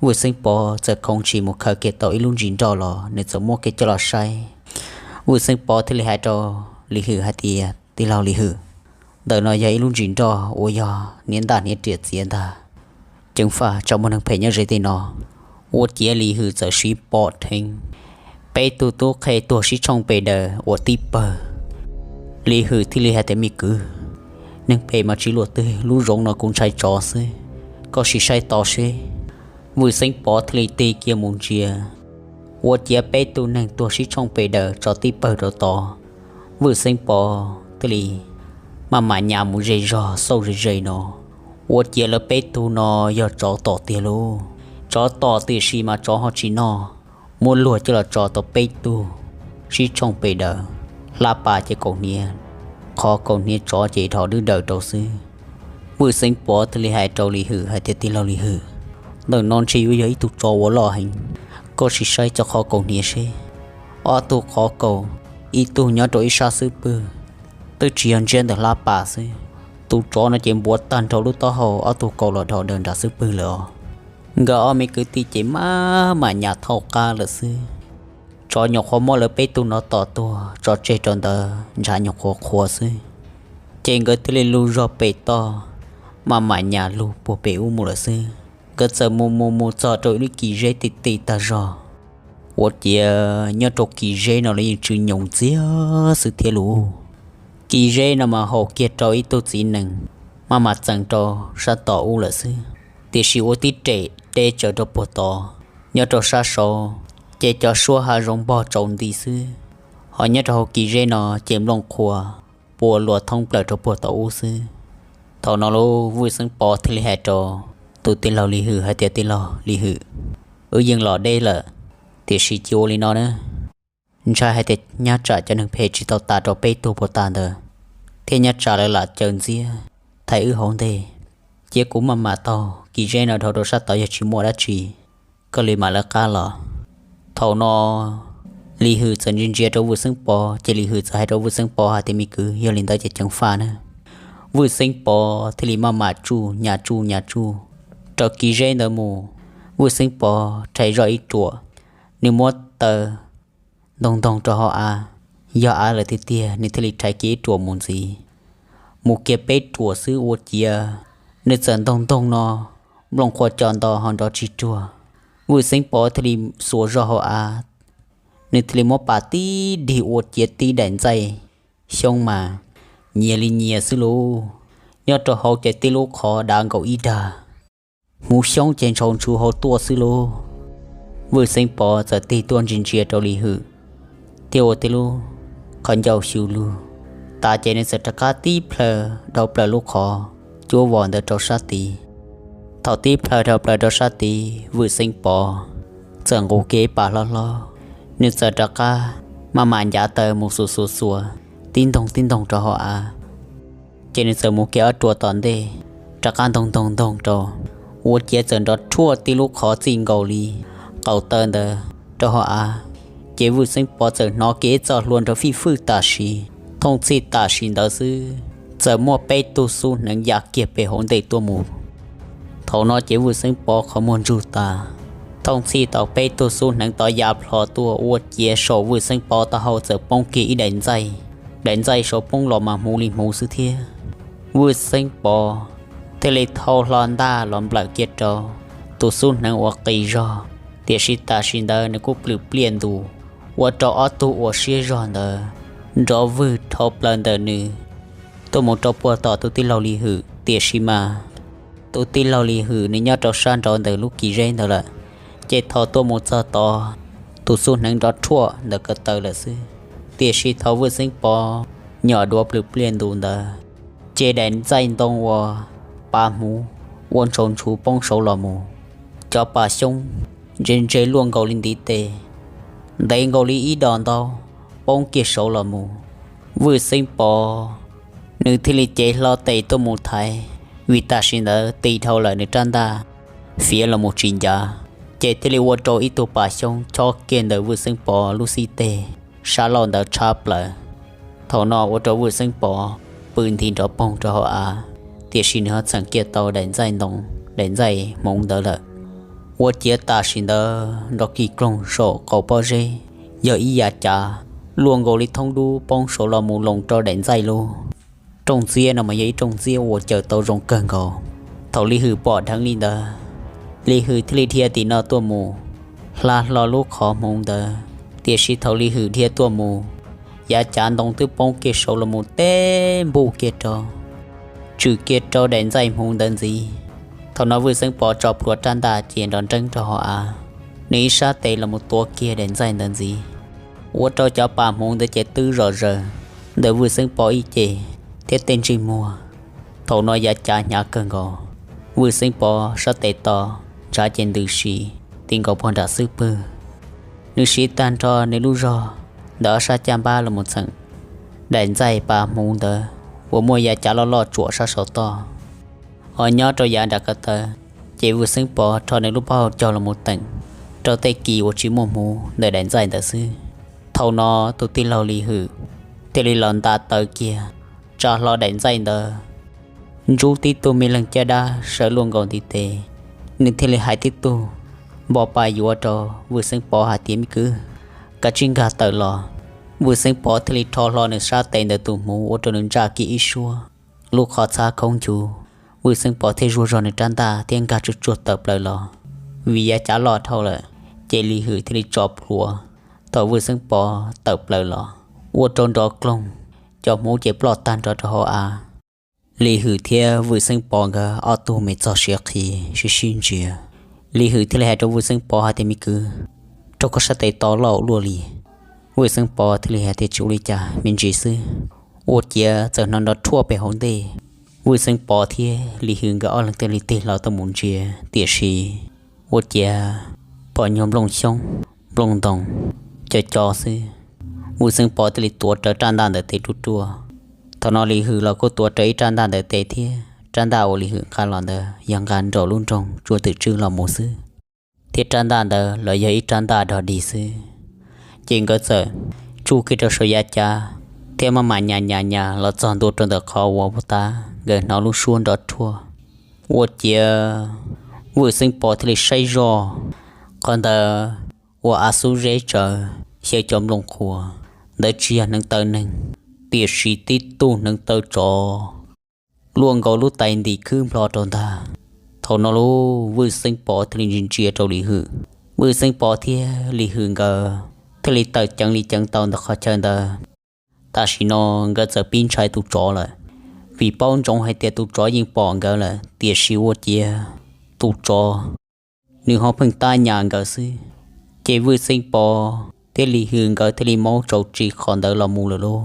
Vwj Xeeb Pov txawm khoov ntshis mus khaws kiag tau ib lub ntsis nroj los nws txawm muab kiag coj los saib. Vwj Xeeb Pov thiaj li hais rau Lis Hwm hais tias, Tij laug Lis Hwm, ntawm no yog ib lub ntsis nroj uas yog hniav ntaj hniav riam txiav ntag. Ceev faj tsam muaj neeg phem nyob ze tej no. Ua ciav Lis Hwm txawm siv pom dheev peb tug tub qhe tuag sib tshooj pes daws ua tib pawg. Lis Hwm thiaj li hais tias, Me kwv, neeg phem mas tsis luaj twg, lub zoov no kuv ntshai tsov xwb, koj sim saib tod seb. Vwj Xeeb Pov thiaj li tig kiag mus ntsia, ua ciav peb tug neeg tuag sib tshooj pes daws tso tib pawg rau tod. Vwj Xeeb Pov thiaj li maj mam nyas mus ze zog xauj ze ze no, ua ciav lawv peb tug no yog tsov tom tiag lauj. Tsov tom tiam sis mas tsov ho tsis noj, muab luag coj los tso tau peb tug sib tshooj pes daws, hlab pas ces kaus hniav, qhov kaus hniav tsov ces dhos dwb daws rau xwb. Vwj Xeeb Pov thiaj li hais rau Lis Hwm hais tias, Tij laug Lis Hwm, ntawm no ntshe yuav yog ib tug tsov uas loj heev, koj sim saib cov qhov kaus hniav seb. Ob tug qhov kaus, ib tug nyob rau ib sab xub pwg, twb tsis yog ntsiab ntawm hlab pas xwb, tus tsov no ces npuav tag nrho lub taub hau ob tug kaus los dhos daws nram xub pwg lawm os. Nkawd ob me kwv tij ces maj mam nyas thaum qab lawm xwb. Tsov nyuam qhuav muab lawv peb tug no tom tuag tso tseg rau ntawd ntshav nyuam qhuav qhuav xwb, ces nkawd thiaj li lug zog pem toj, maj mam nyas lug puag pem ub mus lawm xwb. Nkawd txawm mus mus mus txog rau ib lub kis zeb ti ti tag zog, ua ciav nyob rau kis zeb no los yeej tsw nyoos ntxiag xwb thiab lauj. Kis zeb no mas haum kiag rau ib tug txiv nees maj mam txeem rau sab tom ub lawm xwb, tiam sis ua tib rem deb tsawv rau puag tod. Nyob rau sab saud ces cov suab hav zoov npog tsaus nti xwb, ho nyob rau hauv kis zeb no ces nplooj qhuav pua luas thoob plaws rau puag tod ub xwb. Thaum no lauj, Vwj Xeeb Pov thiaj li hais rau tus tij laug Lis Hwm hais tias, Tij laug Lis Hwm, wb yeej los deb lawm, tiam sis cia ua li no na, ntshai hais tias nyob tsam cov neeg phem tsis tau tas rau peb tug puas tas ntawd, thiab nyob tsam lawv lam caws ntxiab thaiv wb hauv ntej, cia kuv maj mam taug kis zeb no dhau rau sab tod, yog tsis muaj dab tsi koj li mam lawv qab los. Thaum no Lis Hwm txawm ntsia ntsia rau Vwj Xeeb Pov, ces Lis Hwm txawm hais rau Vwj Xeeb Pov hais tias, Me kwv, yog li ntawd ces ceev faj na. Vwj Xeeb Pov thiaj li maj mam tsuj nyas tsuj nyas tsuj rau kis zeb ntawd mus. Vwj Xeeb Pov rhais zoj ib ruam, nws muab taw ntoog ntoog rau hauv av, yog av lawm tiag tiag, nws thiaj li rhais kiag ib ruam mus ntxiv. Mus kiag peb ruam xwb ua ciav nws txawm ntoog ntoog no, nplooj qhuav co nto ho nrov tsis ruag. Vwj Xeeb Pov thiaj li xuas zog hauv av, nws thiaj li muab pas tib dig ua ciav tib daim ntxaij xyoob mas nyias li nyias xwb lauj. Nyob rau hauv ces tib lub qhov dav nkaus ib dag, hmuv xyoob ces ntshau ntshuv hauv tuaj xwb lauj. Vwj Xeeb Pov txawm tig tuaj ntsia ntsia rau Lis Hwm, thiab ua tib lub qhov ncauj xyu lug, tas ces nws txawm rov qab tib plhaw dhau plaws lub qhov cuab vos ntawd rau sab tid. Thaum tib plhaw dhau plaws rau sab tid, Vwj Xeeb Pov txawm nqus kiag ib pas hlob hlob, nws txawm rov qab maj mam ncav taw mus xuas xuas xuas, tib ntoog tib ntoog rau hauv av. Ces nws txawm mus kiag ob rua tom ntej, rov qab ntoog ntoog ntoog rau, ua ciav txawm nrov rhuaj tib lub qhov txij nkaus li qaum taw ntawd rau hauv av. Ces Vwj Xeeb Pov txawm hnov kiag ib txoj hlua nrov fij fwj tam sim, thooj txhij tam sim ntawd xwb, txawm muaj peb tug xub hneev ya kiag pem hauv ntej tuaj mus. Thaum no ces Vwj Xeeb Pov qhov muag ntsug tas, thooj txhij tau peb tug xub hneev tod ya plho tuaj ua ciav saum Vwj Xeeb Pov taub hau txawm poob kiag ib daim ntxaij. Daim ntxaij saud poob los mas hmuv li hmuv xwb thiab. Vwj Xeeb Pov thiaj li thau hlo ntaj los nplawm kiag rau tus xub hneev uas qis zog, tiam sis tam sim ntawd nws kuj plwm pliaj ntus, ua rau ob tug uas siab zog ntawd nrov vwg dhau plaws ntawm nws tuaj mus rau puag tom tus tij laug Lis Hwm. Tiam sis mas tus tij laug Lis Hwm nws nyob rau sab nraud ntawm lub kis zeb ntawd lawm, ces thaum tuaj mus txog tod, tus xub hneev nrov rhuaj ntawm ko taw lawm xwb. Tiam sis thaum Vwj Xeeb Pov nyom duav plwm pliaj ntus ntawd, ces daim ntxaij ntoo uas pav hmuv ua ntsaus ntshuv poob saud los mus, cov pas xyoob ntse ntse luaj nkaus li ntiv tes, ntev nkaus li ib dos ntaub, poob kiag saud los mus. Vwj Xeeb Pov nws thiaj li cev hlo tes tuaj mus thaiv, vim tam sim ntawd tis dhau lawm nws rab ntaj fiav los mus tsis ncav, ces thiaj li ua rau ib tug pas xyoob chob kiag ntawm Vwj Xeeb Pov lub xib teg sab laug ntawd tshab plaws. Thaum no ua rau Vwj Xeeb Pov pw nthi nrov poog rau hauv av, tiam sis nws ho txheem kiag tau daim ntxaij ntoo, daim ntxaij hmuv ntawd lawm. Ua ciav tam sim ntawd nrov kis kloog saum qaum pob zeb, yog ib yav cav luaj nkaus li thoob dub poob saud los mus loos rau daim ntxaij lub. Rooj ntxiab no mas yog ib rooj ntxiab uas cawm tau zoo kawg nkaus. Thaum Lis Hwm pom dheev li ntawd, Lis Hwm thiaj li dhia tim no tuaj mus hla hlo lub qhov hmuv ntawd. Tiam sis thaum Lis Hwm dhia tuaj mus, yav cav ntoo twb poob kiag saud los mus teb npuj kiag rau, tshwm kiag rau daim ntxaij hmuv ntawd ntxiv. Thaum no Vwj Xeeb Pov tso plhuav rab ntaj ces nrov nreeb rau hauv av, nws ib sab tes los mus tuav kiag daim ntxaij ntawd ntxiv, ua rau cov pas hmuv ntawd ces twb zom zaws ntawm Vwj Xeeb Pov ib ce thiab tej ntsej muag. Thaum no yav cav hnyav kawg nkaus, Vwj Xeeb Pov sab tes to ntshav ces ntws si ti nkaus puag nram xub pwg. Nws siv tag nrho nws lub zog ntawm ob sab caj npab los mus txheem daim ntxaij pas hmuv ntawd uas muaj yav cav loj loj tsuam sab saud toj. Ho nyob rau yav nram ko taw, ces Vwj Xeeb Pov rho nws lub pob hau caug los mus teem rau tej kis uas tsis muaj hmuv ntawm daim ntxaij ntawd xwb. Thaum no tus tij laug Lis Hwm thiaj li los nta taw kiag, tsa hlo daim ntxaij ntawd, ntsub tib tug me leeg caj dab sawv luaj nkaus ntiv tes. Nws thiaj li hais tib tug npo pa yuav rau Vwj Xeeb Pov hais tias, Me kwv, kav tsij nkag tawm los. Vwj Xeeb Pov thiaj li rho hlo nws sab tes ntawm tus hmuv ua rau nws ntsaj kiag ib suab, lub qhov txhab khoob ncuv. Vwj Xeeb Pov thiaj zuaj zog nws rab ntaj thiab nkag tsuag tsuag tawm plaws los. Vim yav cav loj dhau lawm, ces Lis Hwm thiaj li tso plhuav thaum Vwj Xeeb Pov tawm plaws los, ua rau nrov kloog, cov hmuv ces ploj tag nrho rau hauv av. Lis Hwm thiab Vwj Xeeb Pov nkawd ob tug me txog siav qhi sib sib ntsia. Lis Hwm thiaj li hais rau Vwj Xeeb Pov hais tias, Me kwv, rau koj sab tes to loj ua luaj li. Vwj Xeeb Pov thiaj li hais tias, Tsis ua li cas, me ntsis xwb. Ua ciav txawm hnov nrov rhuaj pem hauv ntej. Vwj Xeeb Pov thiab Lis Hwm nkawd ob leeg thiaj li tig hlo tuaj mus ntsia, tiam sis ua ciav pom nyuag nplooj xyoob, nplooj ntoos co co xwb. Vwj Xeeb Pov thiaj li tuav rawv rab ntaj ntawm tes ruaj ruaj. Thaum no Lis Hwm los kuj tuav rawv ib rab ntaj ntawm tes thiab, rab ntaj uas Lis Hwm nqa los ntawd yog nqa nraum lub nroog tsua twm tswb los mus xwb, thiab rab ntaj ntawd los yog ib rab ntaj dog dig xwb. Ces nkawd txawm tsuj kiag rau saum yav cav thiab maj mam nyas nyas nyas los txog ntua rau ntawm qhov uas puag ta nkawd hnov lub suab nrov rhuaj. Ua ciav Vwj Xeeb Pov thiaj li saib zoj qhov ntawd ua av xub zeb tsawv, xyaw cov nplooj qhuav, ntawd tsis yog hneev taw neeg, tiam sis tib tug hneev taw tsov luaj nkaus lub tais ntim khwb nplho rau ntag. Thaum no lub Vwj Xeeb Pov thiaj li ntsia ntsia rau Lis Hwm. Vwj Xeeb Pov thiab Lis Hwm nkawd thiaj li tawm ceev li ceev tau ntawm qhov chaw ntawd. Tam sim no nkawd txawm pib ntshai tus tsov lawm, vim paub ntsoov hais tias tus tsov yeej pom nkawd lawm, tiam sis ua ciav tus tsov nws ho pheej tab nyas nkawd xwb. Ces Vwj Xeeb Pov thiab Lis Hwm nkawd thiaj li maub tsaus tsis qhov ntawd los mus lawm lauj.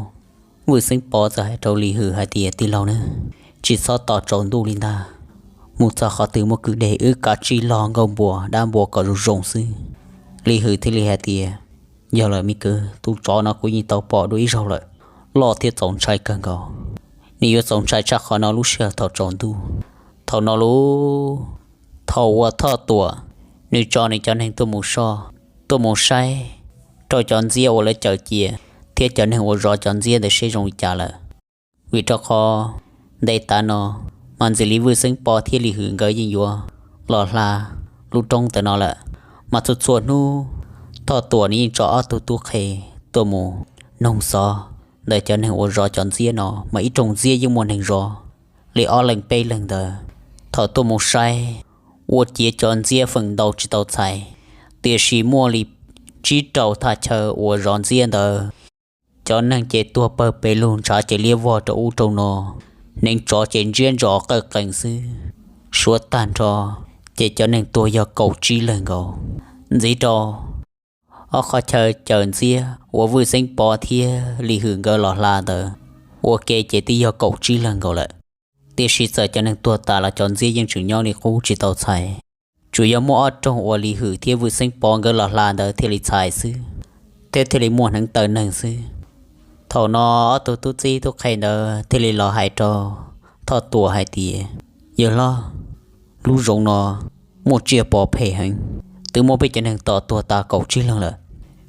Vwj Xeeb Pov txawm hais rau Lis Hwm hais tias, Tij laug na, tsis txhob tos tsaus ntuj li ntag, mus txog qhov twg muaj kwj deg wb kav tsij log nkaug npua dab npua kom zoo zoo xwb. Lis Hwm thiaj li hais tias, Yog lawm me kwv, tus tsov no kuv yeej tau pom dua ib zaug lawm, loj thiab txaus ntshai kawg nkaus. Nws yuav txaus ntshai tshaj qhov no lub sij hawm thaum tsaus ntuj. Thaum no lub, thaum uas Thoj Tuam nws tso nws cov neeg tuaj mus soj, tuaj mus saib rau cov ntxiab uas lawv cawm cia thiab cov neeg uas zov cov ntxiab ntawd seb zoo li cas lawm. Vim rau qhov ntev tav no mas ntxim li Vwj Xeeb Pov thiab Lis Hwm nkawd yeej yuav los hla lub roob ntawm no lawm, mas txhua txhua hnub Thoj Tuam nws yeej tso ob tug tub qhe tuaj mus noog xov ntawm cov neeg uas zov cov ntxiab no, mas ib rooj ntxiab yeej muaj neeg zov li ob leeg peb leeg ntawd. Thaum tuaj mus saib, ua ciav cov ntxiab feem ntau tsis tau txhais, tiam sis muaj li tsib rau thaj chaw uas zov ntxiab ntawd. Cov neeg ces tuag pawg pes lug, ntshav ces liab vog rau ub rau no, hneev tsov ces ntsiab ntsos qawj qees xwb. Suav tag nrho ces cov neeg tuag yog kaum tsib leeg nkaus. Ntxiv rau ob qhov chaw cawm ntxiab uas Vwj Xeeb Pov thiab Lis Hwm nkawd los hla ntawd, ua ke ces twb yog kaum tsib leeg nkaus lawm. Tiam sis txawm cov neeg tuag tas los cov ntxiab yeej tseem nyob li qub tsis tau txhais. Tsuas yog muaj ob rooj uas Lis Hwm thiab Vwj Xeeb Pov nkawd los hla ntawd thiaj li txhais xwb, thiab thiaj li muaj hneev taw neeg xwb. Thaum no ob tug tub txib tub qhe ntawd thiaj li los hais rau Thoj Tuam hais tias, Yawg hlob, lub zoov no muaj tsiaj pov phem heev, twb muab peb cov neeg tom tuag tas kaum tsib leeg lawm.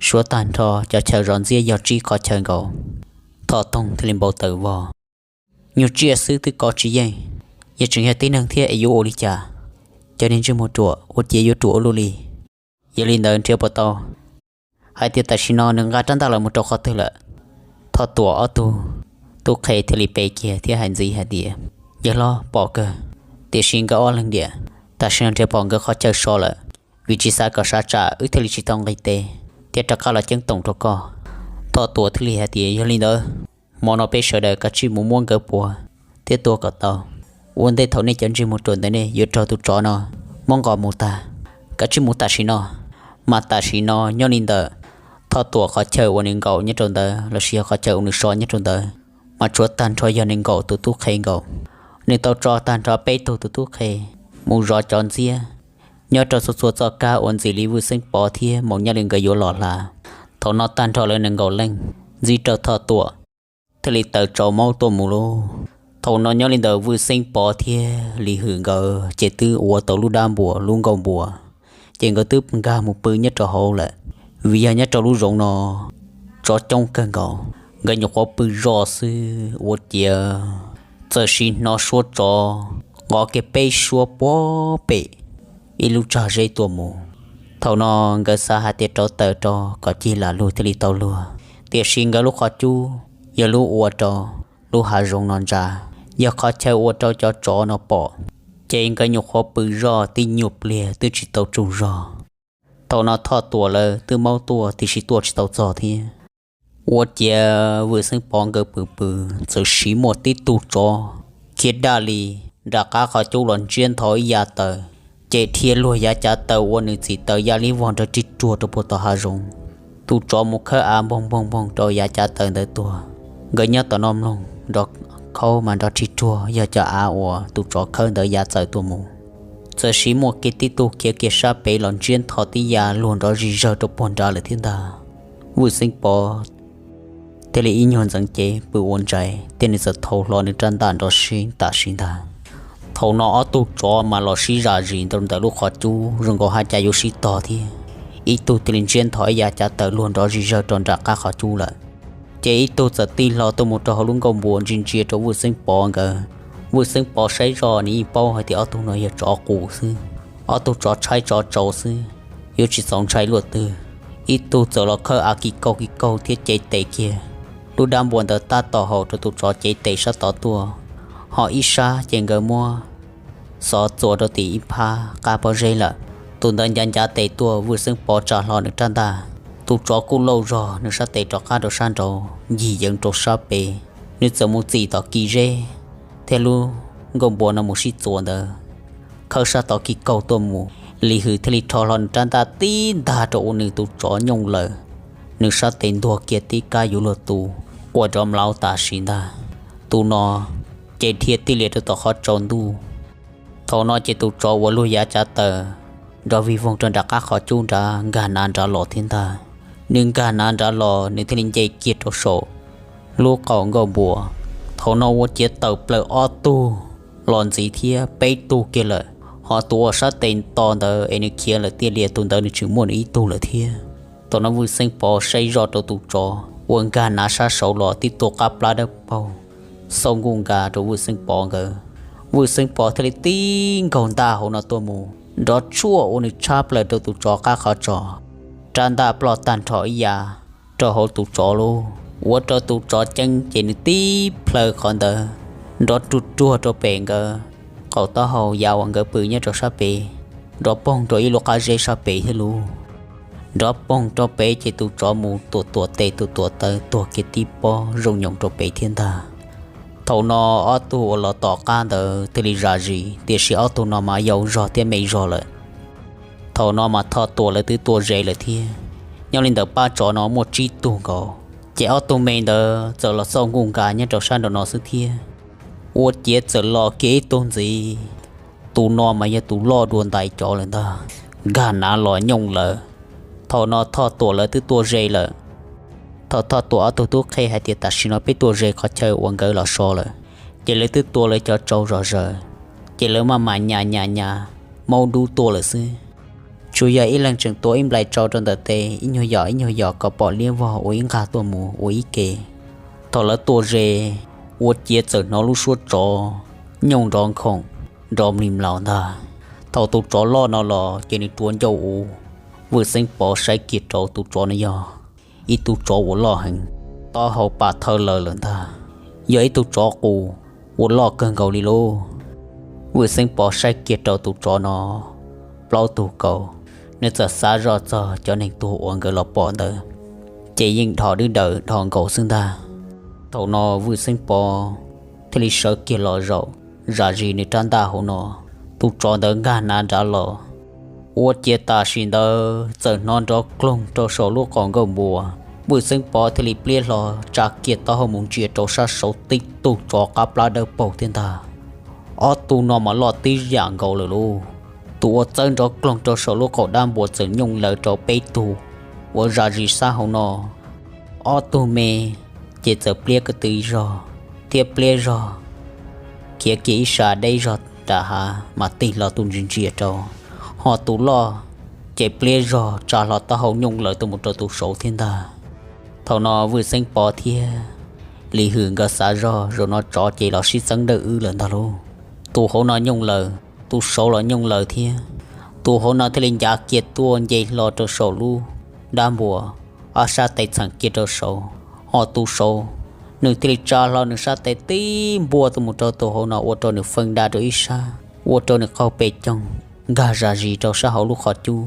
Suav tag nrho cov chaw zov ntxiab yog tsib qhov chaw nkaus. Thoj Toog thiaj li npau taws vog, Nyuag tsiaj xwb twb kov tsis yeej, yog tseem yog tib neeg thiab es yuav ua li cas? Cov niag ntsej muag ruam, ua ciav yuav ruam ua luaj li. Yog li ntawd nrhiav puas tau hais tias tam sim no nws nqa rab ntaj los mus rau qhov twg lawm? Thoj Tuam ob tug tub qhe thiaj li pe kiag thiab hais ntxiv hais tias, Yawg hlob, pom kawg, tiam sis nkawd ob leeg diam, tam sim no nrhiav pom nkawd qhov chaw so lawm. Vim tsis xav kom sab tsam wb thiaj li tsis tau nqis tes thiab rov qab los ceeb toom rau koj. Thoj Tuam thiaj li hais tias, Yog li ntawd, hmo no peb sawv daws kav tsij mus muab nkawd puas thiab tua kom tau. Ua ntej thaum nej cov ntsej muag ruam ntawd nej yuav raug tus tsov no muab nqos mus tag, kav tsij mus tam sim no. Mas tam sim no nyob li ntawm Thoj Tuam qhov chaw uas nws nkaum nyob rau ntawd lossis yog qhov chaw uas nws so nyob rau ntawd, mas tshuav tag nrho yog nws nkaum tus tub qhe nkaus. Nws tau tso tag nrho peb tug tus tub qhe mus zov cov ntxiab nyob rau txhua txhua txoj kab uas ntxim li Vwj Xeeb Pov thiab Maum Nyaj Lwm nkawd yuav los hla. Thaum no tag nrho lawv nees nkaum leej, ntxiv rau Thoj Tuam thiaj li tawm tsaus maub tuaj mus lauj. Thaum no nyob li ntawm Vwj Xeeb Pov thiab Lis Hwm nkawd ces twb ua tau lub dab npua lub nkuaj npua, ces nkawd twb nkag mus pw nyob rau hauv lawm. Vim yog nyob rau lub zoov no tsov coob kawg nkaus, nkawd nyuam qhuav pw zoj xwb ua ciav txawm sim hnov suab tsov nqov kiag peb suab puag pem ib lub tsag zeb tuaj mus. Thaum no nkawd xav hais tias rauv taws rau kom cig lam lug thiaj li tau luag, tiam sis nkawd lub qhov cub yog lub ua rau lub hav zoov no ntsa, yog qhov chaw ua rau cov tsov no pom, ces nkawd nyuam qhuav pw zoj tib nyuag pliag twb tsis tau tsaug zog. Thaum no Thoj Tuam lawv twb maub tuaj tiam sis tuaj tsis tau txog thiab. Ua ciav Vwj Xeeb Pov nkawd pw pw, txawm sim muaj tib tug tsov khiav daj li nram qab qhov cub los ntsiab nthos ib yav taws, ces dhia luag yav cav taws ua nws txim taws ya li vog nrog rig ruag rau puag tom hav zoov. Tus tsov mus khawb av npoog npoog npoog rau yav cav taws ntawd tuag. Nkawd nyob tom no mloog nrov khaub mas nrov rig ruag yog cov av uas tus tsov khawb ntawd ya txawm tuaj mus. Txawm sim muaj kiag tib tug khiav kiag sab pem los ntsiab nthos tib yav luag nrov zig zawg rau puag nrad lawm thiab ntag. Vwj Xeeb Pov thiaj li ib nyuag ntxeev cev pw ua ntsais thiab nws txawm thau hlo nws rab ntaj nrov sib tam sim ntag. Thaum no ob tug tsov mas los sib zam zis rau ntawm lub qhov cub zoo nkaus haj cas yuav sib tog thiab. Ib tug thiaj li ntsiab nthos ib yav cav taws luag nrov zig zawg rau nram qab qhov cub lawm, ces ib tug txawm tig hlo tuaj mus rau hauv lub nkuaj npua ntsia ntsia rau Vwj Xeeb Pov nkawd. Vwj Xeeb Pov saib zoj nws yeej paub hais tias ob tug no yog tsov qus xwb, ob tug tsov tshaib tsov tsaus xwb, yuav tsis txaus ntshai luaj twg. Ib tug txawm los khawb av kis kaug kis kaug thiab cev tes kiag lub dab npua ntawd tab tom haum rau tus tsov cev tes sab tod tuaj, ho ib sab ces nkawd muab xov txuas rau tim ib phab qab pob zeb lawm. Tus ntawd ncav ncav tes tuaj, Vwj Xeeb Pov tsa hlo nws rab ntaj, tus tsov kuj lauj zog nws sab tes rov qab rau sab nraud ncig yeev rau sab pem. Nws txawm mus txim tom kis zeb thiab lub nkuaj npua no mus sib txuas ntawd, khawb sab tod kis kaug tuaj mus. Lis Hwm thiaj li rho hlo nws rab ntaj tib ntag rau ua nws tus tsov nyooj lawm, nws sab tes ntuag kiag tib kab yuav luag tu, quaj nrov mlauv tam sim ntag. Tus no ces dhia tij lias rau tom qhov tsaus ntuj. Thaum no ces tus tsov uas luag yav cav taws nrov vig voog rau nram qab qhov cub nrad nkag nav nrad los thiab ntag. Nws nkag nav nrad los nws thiaj li nce kiag rau saum lub qaum nkuaj npua, Thaum no Ua Ciav tawm plaws ob tug los ntxiv thiab peb tug kiag lawm, ho tus uas sab tes to ntawd es nws khiav lawm tiag tiag tus ntawd nws tseem muaj nws ib tug lawm thiab. Thaum no Vwj Xeeb Pov saib zoj rau tus tsov uas nkag nav sab saud los tib tug qab plab dawb paug xauj nkuj nka rau Vwj Xeeb Pov nkawd. Vwj Xeeb Pov thiaj li tib nkaug ntaj hauv no tuaj mus nrov tshuaj ua nws tshab plaws rau tus tsov qab qhov tsos, rab ntaj ploj tag nrho ib yav rau hauv tus tsov lub, ua rau tus tsov ceeb ces nws tib plhaw qhov ntawd nrov ruag ruag rau pem nkawd qaum taub hau yav uas nkawd pw nyob rau sab pem, nrov poog rau ib lub qab zeb sab pem thiab lub. Nrov poog rau pem ces tus tsov mus tuam tuam tes tuam tuam taw tuag kiag tib pob zoo nyoos rau pem thiab ntag. Thaum no ob tug uas los tom qab ntawd thiaj li zam zis, tiam sis ob tug no mas yau zog thiab me zog lawm. Thaum no mas Thoj Tuam lawv twb tua ze lawm thiab. Nyob li ntawm pab tsov no muaj tsib tug nkaus, ces ob tug me ntawd txawm los xauj nkuj nka nyob rau sab nraum no xwb thiab. Ua Ciav txawm los kiag ib tug ntxiv, tus no mas yog tus loj dua ntais cov lawm ntag, nkag nav los nyooj lawv. Thaum no Thoj Tuam lawv twb tua ze lawm. Thaum Thoj Tuam ob tug tub qhe hais tias tam sim no peb tua ze qhov chaw uas nkawd los so lawm, ces lawv twb tua lawv cov tsau zom zaws, ces lawv maj mam nyas nyas nyas maub dub tuaj lawm xwb. Tsuas yog ib leeg tseem tua ib nplais tsau rau ntawm tes ib nyuag yos ib nyuag yos kom pom liab vog ua ib nqag tuaj mus ua ib ke. Thaum lawv tua ze, Ua Ciav txawm hnov lub suab tsov nyooj nrov nkhoom nrov mlig mlaus ntag. Thaum tus tsov loj no los ces nws rua ncauj ua, Vwj Xeeb Pov saib kiag rau tus tsov no yog ib tug tsov uas loj heev, taub hau pam thawj lawm lawm ntag, yog ib tug tsov qus uas loj kawg nkaus li lauj. Vwj Xeeb Pov saib kiag rau tus tsov no plaub tug kaus, nws txawm xav zoj txog cov neeg tuag uas nkawd los pom ntawd, ces yeej dhos dwb daws dhos nkaus xwb ntag. Thaum no Vwj Xeeb Pov thiaj li sawv kiag los zaum, zam zis nws rab ntaj hauv no, tus tsov ntawd nkag nav nrad los. Ua ciav tam sim ntawd txawm hnov nrov kloog rau saum lub qaum nkauj npua, Vwj Xeeb Pov thiaj li pliab hlo tsa kiag taub hau mus ntsia rau sab saud tib tug tsov qab plab dawb paug thiab ntag. Ob tug no mas loj tib yam nkaus lawm lauj. Tus uas txawb nrov kloog rau saum lub qaum dab npua txawm nyooj lawv rau peb tug uas zam zis sab hauv no. Ob tug me ces txawm pliab ko tw zog thiab pliab zog khiav kiag ib sab deb zog nram hav mas tig hlo tuaj ntsia ntsia rau, ho tus loj ces pliab zog tsa hlo taub hau nyooj lawv tuaj mus rau tus saud thiab ntag. Thaum no Vwj Xeeb Pov thiab Lis Hwm nkawd xav zog zaum no tsov ces los sib txeeb dawb wb lawm ntag lauj. Tus hauv no nyooj lawv, tus saud los nyooj lawv thiab. Tus hauv no thiaj li ncav kiag tuaj nce hlo rau saum lub dab npua, ob sab tes txheem kiag rau saud, ho tus saud nws thiaj li tsa hlo nws sab tes tib npua tuaj mus rau tus hauv no ua rau nws feej daj rau ib sab, ua rau nws qaug pes coog nkag zam zis rau sab hauv lub qhov cub.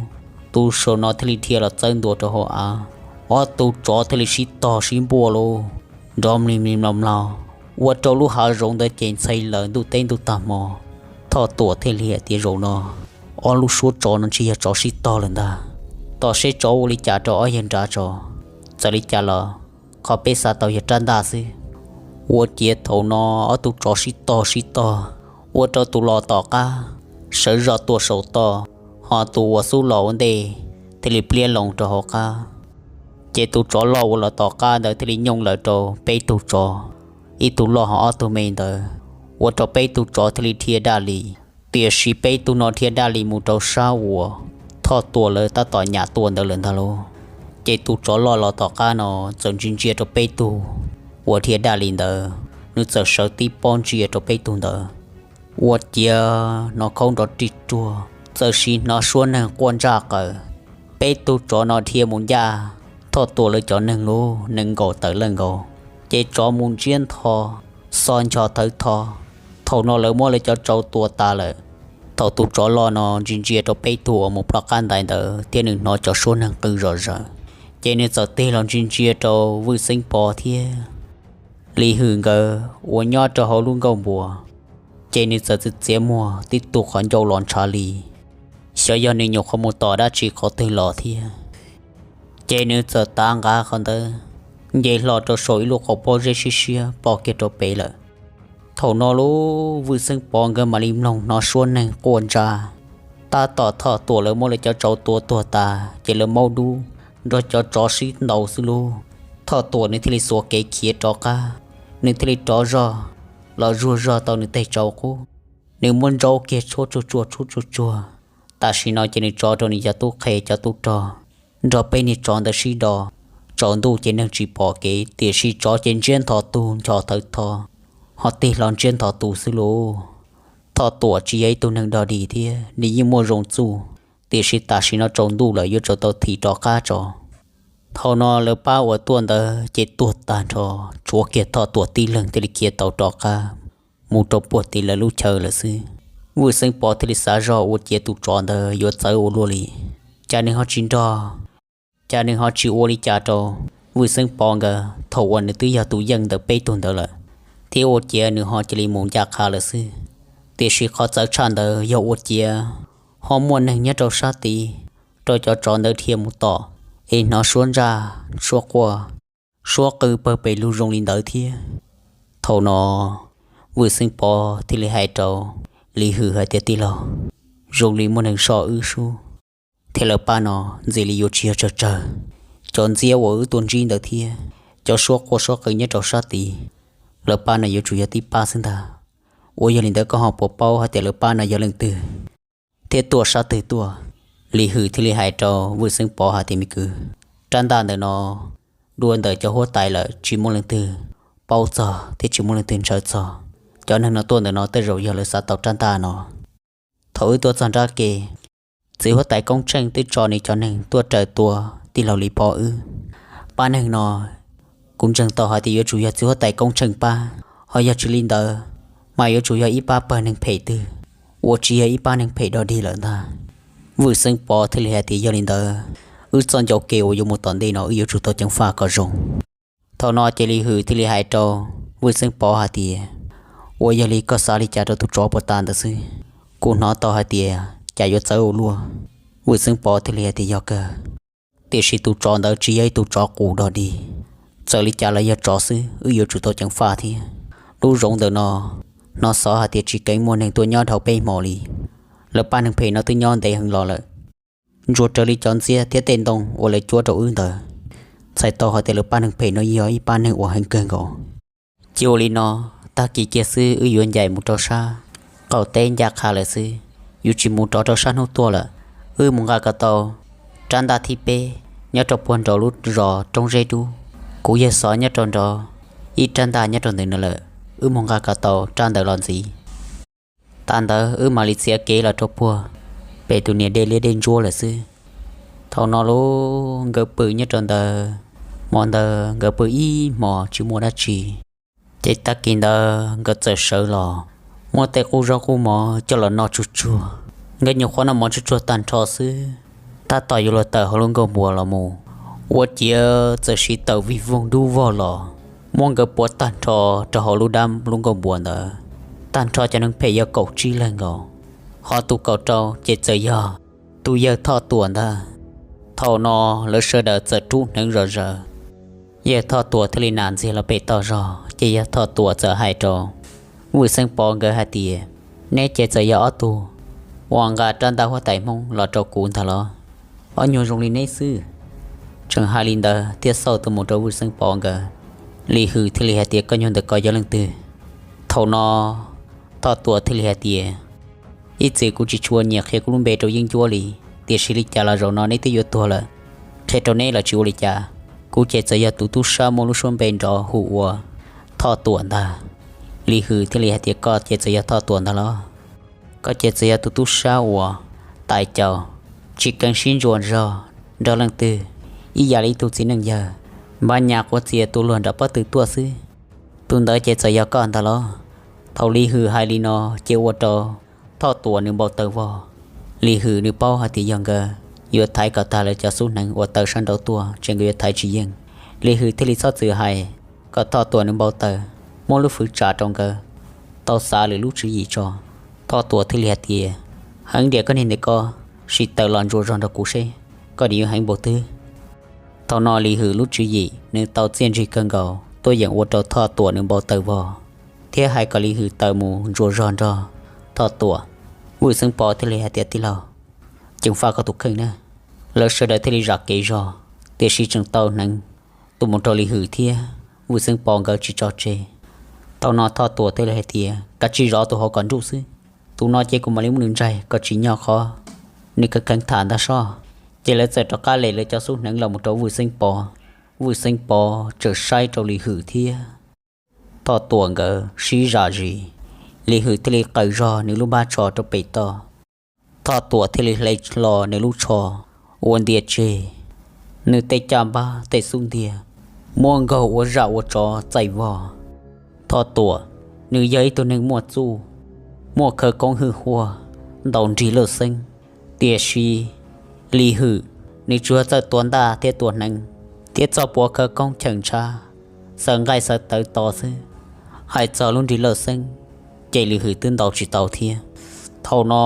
Tus saud no thiaj li dhia los txawb ntua rau hauv av. Ob tug tsov thiaj li sib tog sib npua lauj, nrov mlig mlig mlaus mlaus, ua rau lub hav zoov ntawd ces ntxhais lawm ntuj teb ntuj tag hmo. Thoj Tuam thiaj li hais tias zaum no ob lub suab tsov no ntshe yog tsov sib tog lawm ntag. Tos seb tsov ua li cas rau ob yawg nrad tso. Txawm li cas los qhov peb xav tau yog rab ntaj xwb. Ua ciav thaum no ob tug tsov sib tog sib tog, ua rau tus los tom qab sawv zoj tuaj saum toj, ho tus uas xub los ua ntej thiaj li pliab loo rau hauv qab. Ces tus tsov loj uas los tom qab ntawd thiaj li nyooj lawv rau peb tug tsov, ib tug loj ho ob tug me ntawd, ua rau peb tug tsov thiaj li dhia daj li. Tiam sis peb tug no dhia daj li mus rau sab uas Thoj Tuam lawv tab tom nyam tuaj ntawd lawm ntag lauj. Ces tus tsov loj los tom qab no txawm ntsia ntsia rau peb tug uas dhia daj li ntawd, nws txawm sawv tib pob ntsia rau peb tug ntawd. Ua ciav hnov khaub nrov rig ruag, txawm sim hnov suab neeg quaj ntsaj qaws. Peb tug tsov no dhia mus ncaj Thoj Tuam lawv cov neeg lauj, nees nkaum tawm leej nkaus, ces tsov mus ntsiab ntho, xo ncho thawv tho. Thaum no lawv muab lawv cov tsau tua tas lawm. Thaum tus tsov loj no ntsia ntsia rau peb tug uas mus ploj qab ntais ntawd thiab nws hnov cov suab neeg qw zom zaws, ces nws txawm tig los ntsia ntsia rau Vwj Xeeb Pov thiab Lis Hwm nkawd uas nyob rau hauv lub nkuaj npua, ces nws txawm txiav txiav muag tib tug qhov ncauj los ntshav li, xyov yog nws nyuam qhuav mus tom dab tsi qhov twg los thiab. Ces nws txawm tav nqa qhov ntawd nce hlo rau saum ib lub qaum pob zeb siab siab ploj kiag rau pem lawm. Thaum no lub Vwj Xeeb Pov nkawd mam li mloog hnov suab neeg quaj ntsaj. Tab tom Thoj Tuam lawv muab lawv cov tsau tua tuag tas ces lawv maub dub nrog cov tsov sib ntaus xwb lauj. Thoj Tuam nws thiaj li xuas kev khiav rov qab, nws thiaj li rov zog los zuag zog tau nws tej tsau qub. Nws muab ntsaub kiag tshuab tsuag tsuag tshuab tsuag tsuag. Tam sim no ces nws tso rau nws cov tub qhe cov tub rog nrog peb niag tsov ntawd sib do. Tsaus ntuj ces neeg tsis pom kev, tiam sis tsov ces ntsiab nthos tus nchos thawv tho, ho tig hlo ntsiab nthos tus xwb lauj. Thoj Tuam tsis yog ib tug neeg dog dig thiab nws yeej muaj zoo txuj, tiam sis tam sim no tsaus ntuj lawm yuav tsum tau thim rov qab tso. Thaum no lawv pab uas tuaj ntawd ces tuag tag nrho, tshuav kiag Thoj Tuam tib leeg thiaj li khiav tau rov qab mus rau puag tim lawv lub chaw lawm xwb. Vwj Xeeb Pov thiaj li xav zog ua ciav tus tsov ntawd yuav txawv ua luaj li, cas nws ho tsis nrog, cas nws ho tsis ua li cas rau Vwj Xeeb Pov nkawd thaum uas nws twb yog tus yeej ntawm peb tug ntawd lawm, thiab ua ciav nws ho cia li mus ncaj qha lawm xwb. Tiam sis qhov txawv tshaj ntawd yog ua ciav ho muaj neeg nyob rau sab tid rau cov tsov ntawd dhia mus tom, es hnov suab ntsaj, suab quaj, suab qw pawg pes lug zoo li ntawd thiab. Thaum no Vwj Xeeb Pov thiaj li hais rau Lis Hwm hais tias, tij laug, zoo li muaj neeg soj wb sub, thiab lawv pab no ntxim li yuav tsis yog tsawg tsawg cov ntxiab uas wb tuaj ntsib ntawd thiab cov suab quaj suab qw nyob rau sab tid. Lawv pab no yuav tsum yog tib pab xwb ntag. Ua yog li ntawd koj ho puas paub hais tias lawv pab no yog leej twg thiab tuaj sab twg tuaj? Lis Hwm thiaj li hais rau Vwj Xeeb Pov hais tias, me kwv, rab ntaj ntawm no dua ntawm cov huab tais lawm, tsis muaj leej twg paub txog thiab tsis muaj leej twg ntshaw txog. Cov neeg no tuaj ntawm no tej zaum yog lawv xav tau rab ntaj no. Thaum wb tuaj txog nrab ke, txiv huab tais Koob Tsheej twb tso nws cov neeg tuaj raws tua tij laug Lis Pov wb. Pab neeg no kuv ntseeg tau hais tias yuav tsum yog txiv huab tais Koob Tsheej pab, ho yog tsis li ntawd mas yuav tsum yog ib pab pawg neeg phem twg uas tsis yog ib pab neeg phem dog dig lawm ntag. Vwj Xeeb Pov thiaj li hais tias, yog li ntawd wb txoj ncauj ke uas yuav mus tom ntej no wb yuav tsum tau ceev faj kom zoo. Thaum no ces Lis Hwm thiaj li hais rau Vwj Xeeb Pov hais tias, ua yog li koj xav li cas rau tus tsov puas tas ntawd xwb? Kuv hnov tau hais tias cas yuav txawv ua luaj. Vwj Xeeb Pov thiaj li hais tias, yog kawg, tiam sis tus tsov ntawd tsis yog ib tug tsov qus dog dig. Txawm li cas los yog tsov xwb, wb yuav tsum tau ceev faj thiab. Lub zoov ntawm no hnov xov hais tias tsis keev muaj neeg tuaj nyob dhau peb hmo li. Lawv pab neeg phem no twb nyob ntev heev los lawm, ntsuas raws li cov ntxiab thiab tej ntoo uas lawv cuab rau wb ntawd, txhais tau hais tias lawv pab neeg phem no yog ib pab neeg uas heev kawg nkaus. Cia ua li no, tag kis kiag xwb wb yuav ncaim mus rau sab qaum teb ncaj qha lawm xwb, yuav tsis mus rov rau sab hnub tuaj lawm. Wb mus nqa kom tau rab ntaj thib peb nyob rau puag nraum lub zos Roob Zeb Dub. Kuv yawg xov nyob rau nraud ib rab ntaj nyob rau ntawm no lawm, wb mus nqa kom tau rab ntawd los ntxiv. Tas ntawd wb mam li txiav kev los rau puag pem tus niam dej liab dej ntsuab lawm xwb. Thaum no los nkawd pw nyob rau ntawd, hmo ntawd nkawd pw ib hmos tsis muaj dab tsi. Ces tag kis ntawd nkawd txawm sawv los muab tej qub zaub qub mov coj los noj tsuag tsuag. Nkawd nyuam qhuav noj mov tsuag tsuag tag nrho xwb, tab tom yuav luag tawm hauv lub nkuaj npuas los mus, ua ciav txawm siv tawm vij voog dub vog los muab nkawd puav tag nrho rau hauv lub dab lub nkuaj npuas ntawd. Tag nrho cov neeg phem yog kaum tsib leeg nkaus, ho tus kaum rau ces txawm yog tus yawg Thoj Tuam ntag. Thaum no lawv sawv daws txawm rub hneev zom zaws. Yawg Thoj Tuam thiaj li nam ntxiag los pem toj zog, ces yawg Thoj Tuam txawm hais rau Vwj Xeeb Pov nkawd hais tias, neb ces txawm yog ob tug uas nqa rab ntaj huab tais Hmoob los rau kuv ntag los? Ob nyuag zoo li neb xwb. Tseem hais li ntawd thiaj xauj tuaj mus rau Vwj Xeeb Pov nkawd. Lis Hwm thiaj li hais tias, koj nyuag ntawm ko yog leej twg? Thaum no Thoj Tuam thiaj li hais tias, ib txwm kuv tsis tshua nyiam qhia kuv lub npe rau yeeb ncuab li, tiam sis li cas los zaum no neb twb yuav tuag lawm, qhia rau neb los tsis ua li cas. Kuv ces txawm yog tus tub sab muaj lub suab npe nrov hu ua Thoj Tuam ntag. Lis Hwm thiaj li hais tias, koj ces txawm yog Thoj Tuam ntag los? Koj ces txawm yog tus tub sab uas tais caus tsis keev sib ntsuas zog nrog leej twg, ib yam li ib tug txiv neej yawg npab nyas quav txias tua luag nram pob tw tuaj xwb. Tus ntawd ces txawm yog koj ntag los? Thaum Lis Hwm hais li no ces ua rau Thoj Tuam nws npau taws vog. Lis Hwm nws paub hais tias yog nkawd yuav thaiv kom tag lawv cov xub hneev uas taw sab nraud tuaj, ces nkawd yuav thaiv tsis yeej. Lis Hwm thiaj li txhob txwm hais kom Thoj Tuam nws npau taws, muab lub fwv tsa rau nkawd tau xav lwm lub tswv yim tso. Thoj Tuam thiaj li hais tias, heev diam koj niag ntawm ko, sim tawm los ntsuas zog nrog kuv seb koj nim yuav heev npaum twg. Thaum no Lis Hwm lub tswv yim nws tau txiaj ntsig kawg nkaus, tuaj yeem ua rau Thoj Tuam nws npau taws vog, thiab hais kom Lis Hwm tawm mus ntsuas zog nrog Thoj Tuam. Vwj Xeeb Pov thiaj li hais tias, tij laug, ceev faj koj tus kheej na. Lawv sawv daws thiaj li zam kev zog, tiam sis tseem tau hneev tuaj mus rau Lis Hwm thiab Vwj Xeeb Pov nkawd tsis tso tseg. Thaum no Thoj Tuam thiaj li hais tias, Kav tsij zov tus hauv kom nruj xwb, tus no ces kuv mam li muab nws ntsaig kom tsim nyog qhov nws kheev kheev tham ntag soj. Ces lawv txawm rov qab lem lawv cov xub hneev los mus rau Vwj Xeeb Pov. Vwj Xeeb Pov tseem saib rau Lis Hwm thiab Thoj Tuam nkawd sib zam zis. Lis Hwm thiaj li qaws zog nws lub npab tsho rau pem toj. Thoj Tuam thiaj li hle hlo nws lub tsho ua ntias tseg, nws tej caj npab tej xub ntiag muab nkaug ua zaj ua tsov txaij vog. Thoj Tuam, nws yog ib tug neeg muaj txuj, muaj khawv koob hwj huaj, ntaus nrig lawj xeeb, tiam sis Lis Hwm, nws tsuas txawj tua ntaj thiab tua hneev, thiab txoj puav khawv koob cheem ntshav, xaws nqaij xaws tawv to xwb. Hais txog lub nrig lawj xeeb, ces Lis Hwm twb ntaus tsis tau thiab. Thaum no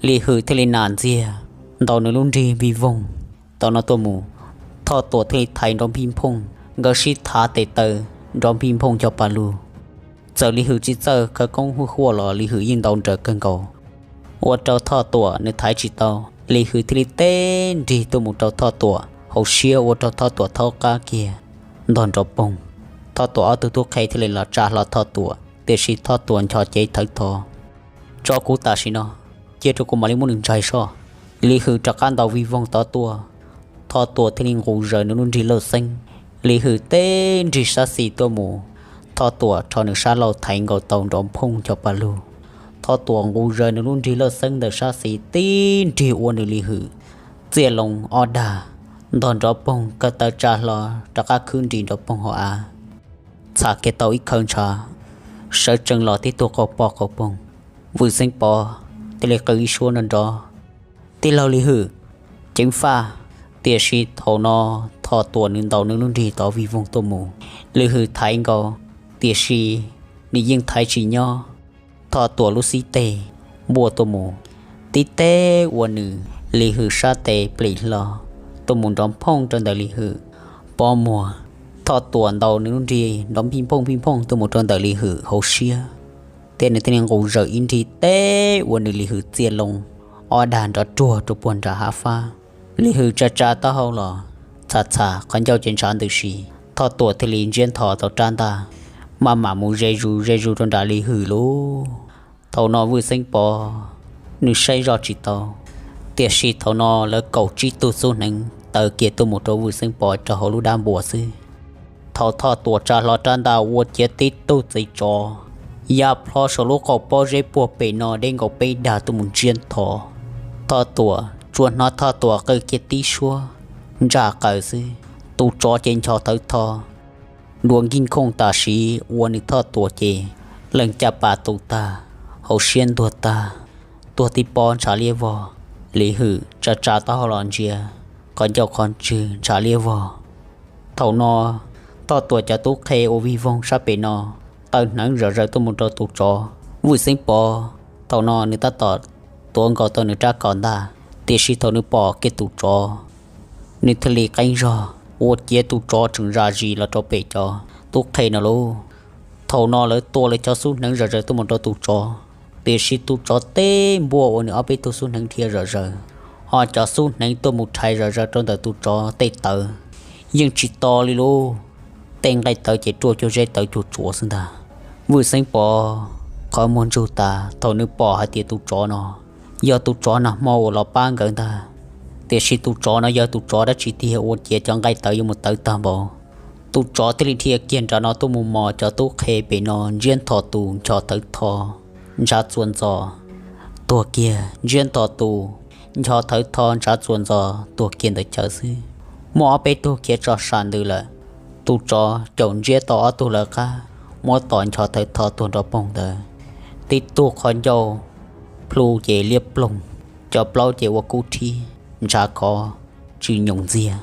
Lis Hwm thiaj li nam ntxiag ntaus nws lub nrig npij voog tau no tuaj mus. Thoj Tuam thiaj li thaiv nrov npij nphooj, nkawd sib thav tes taw nrov npij nphooj cov pa lug. Txawm Lis Hwm tsis txawj khawv koob hwj huaj los Lis Hwm yeej ntaus nrawm kawg nkaus, ua rau Thoj Tuam nws thaiv tsis tau. Lis Hwm thiaj li teb nrig tuaj mus rau Thoj Tuam hauv siab ua rau Thoj Tuam thaub qab kiag ntog nrov poog. Thoj Tuam ob tug tub qhe thiaj li los tsa hlo Thoj Tuam, tiam sis Thoj Tuam ncho cev thawv tho, Tso kuv tam sim no, cia rau kuv mam li muab nws ntsaig soj. Lis Hwm rov qab ntaus npij voog tod tuaj, Thoj Tuam thiaj li nqus zaws nws lub nrig lawj xeeb. Lis Hwm teb nrig sab xis tuaj mus, Thoj Tuam rho nws sab laug thaiv nkaus tau nrov nphooj cov pa lug. Thoj Tuam nqus zaws nws lub nrig lawj xeeb ntawm sab xis tib nrig ua nws Lis Hwm txiaj loo ob dag, ntog nrov poog, kaw taw tsa hlo rov qab khwb nris nrov poog hauv av, txham kiag tau ib khawv ntshav, sawv tsees los tib tug qaug poj qaug poog. Vwj Xeeb Pov thiaj li qw ib suab nrov nrov, Tij laug Lis Hwm, ceev faj! Tiam sis thaum no Thoj Tuam nws ntaus nws lub nrig tod npij voog tuaj mus, Lis Hwm thaiv nkaus, tiam sis nws yeej thaiv tsis nyob. Thoj Tuam lub xib teg npuaj tuaj mus, tib teb ua nws Lis Hwm sab tes plim hlo tuaj mus nrov nphooj rau ntawm Lis Hwm pob muag. Thoj Tuam ntaus nws lub nrig nrov npij nphooj npij nphooj tuaj mus rau ntawm Lis Hwm hauv siab, thiab nws thiaj li nqus zaws ib nrig teb ua nws Lis Hwm txiaj loo ob dag nrov ruag rau puag nram hav fab. Lis Hwm tsa tsa taub hau los txham txham qhov ncauj ces ntshav ntws si. Thoj Tuam thiaj li ntsiab nthos tau rab ntaj, maj mam mus ze zus ze zus rau nram Lis Hwm lub. Thaum no Vwj Xeeb Pov nws saib zoj tsis tau, tiam sis thaum no lawv kaum tsib tug xub hneev taw kiag tuaj mus rau Vwj Xeeb Pov rau hauv lub dab npua xwb. Thaum Thoj Tuam tsa hlo rab ntaj ua ciav tib tug txiv tsov ya plho saum lub qaum pob zeb puag pem no deb nkaus peb dag tuaj mus ntsiab nthos. Thoj Tuam tsuas hnov Thoj Tuam qw kiag tib suab ntsaj qaws xwb, tus tsov ces ncho thawv tho, dua nkij nkhooj tam sim ua nws Thoj Tuam ces leeg caj pas tu tag, hauv siab ntuag tag, tuag tib pob ntshav liab vog. Lis Hwm tsa tsa taub hau los ntsia, qhov ncauj qhov ntswg ntshav liab vog. Thaum no Thoj Tuam cov tub qhe uas vij voog sab pem no taw hneev zom zaws tuaj mus rau tus tsov. Vwj Xeeb Pov thaum no nws tab tom tuav nkaus tau nws rab kaus ntaj, tiam sis thaum nws pom kiag tus tsov, nws thiaj li qeeb zog ua ciav tus tsov tseem zam zis los rau pem cov tub qhe no lauj. Thaum no lawv tua lawv cov xub hneev zom zaws tuaj mus rau tus tsov, tiam sis tus tsov teb npuaj ua nws ob peb tug xub hneev dhia zom zaws, ho cov xub hneev tuaj mus rhais zom zaws rau ntawm tus tsov tej tawv yeej tsis to li lauj. Tej nqaij tawv ces ruaj cuag zeb tawv cuag tsuav xwb ntag. Vwj Xeeb Pov qhov muag ntsug tas thaum nws pom hais tias tus tsov no yog tus tsov nag hmo uas los pab nkawd ntag, tiam sis tus tsov no yog tus tsov dab tsi tiag ua ciav cov nqaij tawv yuav mus tawv tag npaum. Tus tsov thiaj li dhia kiag nram no tuaj mus mos cov tub qhe pem no ntsiab nthos tus ncho thawv tho ntshav txuas ntxos tuag kiag, ntsiab nthos tus ncho thawv tho ntshav txuas ntxos tuag kiag ntawm chaw xwb. Muaj ob peb tug khiav tso sam ntws lawm, tus tsov caum ntsiab tau ob tug lawv qab, muab tom ncho thawv tho tuag nrov poog ntawd. Tib tug qhov ncauj plhu ces liab ploog, cov plaub ces ua kub rhib ntshav khov tsw nyoos ntxiag.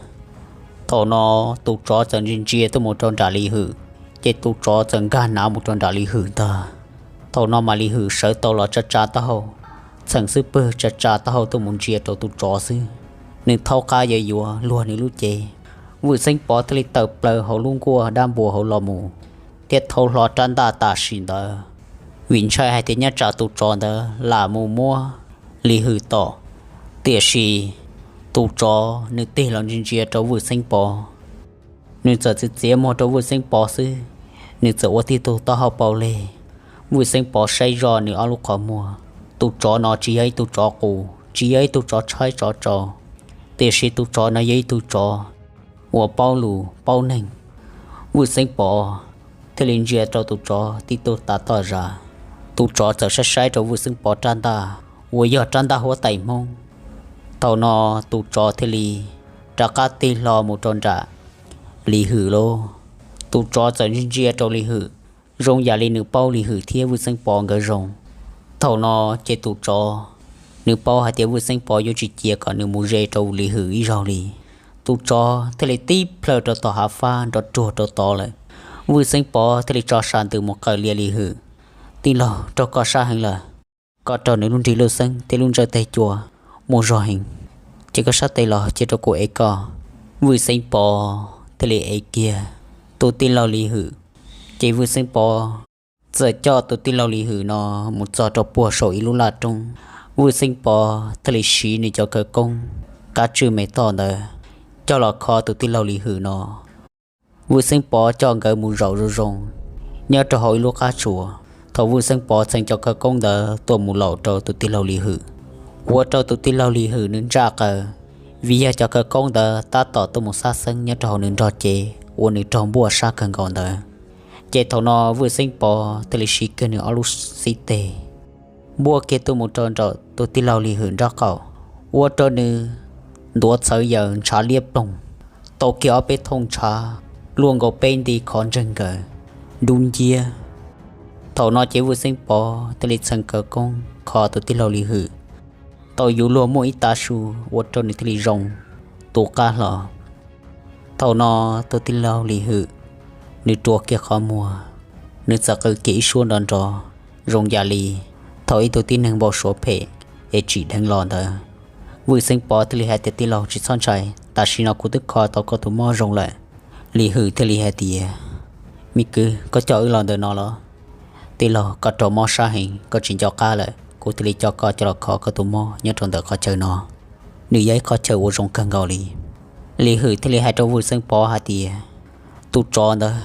Thaum no tus tsov txawm ntsia ntsia tuaj mus rau nram Lis Hwm, ces tus tsov txawm nkag hnav mus rau nram Lis Hwm ntag. Thaum no mas Lis Hwm sawv tau los tsa tsa taub hau, txheem xub pwg tsa tsa taub hau tuaj mus ntsia rau tus tsov xwb. Nws thaub qab yuav yuav luag nws lub cev, Vwj Xeeb Pov thiaj li tawm plaws hauv lub nkuaj dab npua hauv los mus, thiab thau hlo rab ntaj tam sim ntawd, vim ntshai hais tias nyob tsam tus tsov ntawd lam mus muab Lis Hwm tom. Tiam sis tus tsov nws tig los ntsia ntsia rau Vwj Xeeb Pov, nws txawm txiav txiav muag rau Vwj Xeeb Pov xwb, nws txawm ua tib tug taub hau paus leg. Vwj Xeeb Pov saib zoj nws ob lub qhov muag, tus tsov no tsis yog ib tug tsov qus, tsis yog ib tug tsov tshaib tsov tsaus, tiam sis tus tsov no yog ib tug tsov uas paub lus paub neeg. Vwj Xeeb Pov thiaj li ntsia rau tus tsov tib tug tav tom zas. Tus tsov txawm saib saib rau Vwj Xeeb Pov rab ntaj uas yog rab ntaj huab tais Hmoob. Thaum no tus tsov thiaj li rov qab tig hlo mus rau nram Lis Hwm lauj. Tus tsov txawm ntsia ntsia rau Lis Hwm, zoo yam li nws paub Lis Hwm thiab Vwj Xeeb Pov nkawd zoo. Thaum no ces tus tsov nws paub hais tias Vwj Xeeb Pov yuav tsis cia kom nws mus ze rau Lis Hwm ib zaug li. Tus tsov thiaj li tib plhaw rau tom hav fab nrov ruag rau tod lawm. Vwj Xeeb Pov thiaj li tso sas ntws mus qawm lias Lis Hwm. Tij laug, raug koj sab heev lawm, koj raug nws lub nrig lub xeeb thiab lub ntsawj teg cua mus zog heev, ces koj sab tes los cia rau kuv ev koj. Vwj Xeeb Pov thiaj li ev kiag tus tij laug Lis Hwm, ces Vwj Xeeb Pov txawm coj tus tij laug Lis Hwm no mus txog rau puag saum ib lub laj roob. Vwj Xeeb Pov thiaj li siv nws cov khawv koob kab tswj me toj ntawd coj los kho tus tij laug Lis Hwm no. Vwj Xeeb Pov coj nkawd mus zaum zoo zoo nyob rau hauv ib lub qab tsuas. Thaum Vwj Xeeb Pov txheev cov khawv koob ntawd tuaj mus laum rau tus tij laug Lis Hwm, ua rau tus tij laug Lis Hwm nws ntsaj qaws, vim yog cov khawv koob ntawd tab tom tuaj mus xab xeeb nyob rau hauv nws nrog cev uas nws raug npuaj sab kawg nkaus ntawd. Ces thaum no Vwj Xeeb Pov thiaj li siv kiag nws ob lub xib teg npuaj kiag tuaj mus rau nraum tus tij laug Lis Hwm nraub qaum, ua rau nws ntuav txhawv yaws ntshav liab ploog, tau kiag ob peb thooj ntshav luaj nkaus peb nti khov ntseeg nkaws, dub nciab. Thaum no ces Vwj Xeeb Pov thiaj li txheev khawv koob kho tus tij laug Lis Hwm, tau yuav luag muaj ib tav su ua rau nws thiaj li zoo tus qab hlo. Thaum no tus tij laug Lis Hwm nws rua kiag qhov muag, nws txawm qw kiag ib suab nrov nrov zoo yam li thaum ib tug tib neeg npau suav phem es tsim dheev los ntawd. Vwj Xeeb Pov thiaj li hais tias, Tij laug, tsis txhob ntshai, tam sim no kuv twb kho tau koj tus mob zoo lawm. Lis Hwm thiaj li hais tias, Me kwv, koj coj wb los ntawm no los? Tij laug, koj raug mob sab heev, koj tsis nco qab lawm, kuv thiaj li coj koj coj los kho koj tus mob nyob rau ntawm qhov chaw no. Nws yog ib qhov chaw uas zoo kawg nkaus li. Lis Hwm thiaj li hais rau Vwj Xeeb Pov hais tias, Tus tsov ntawd,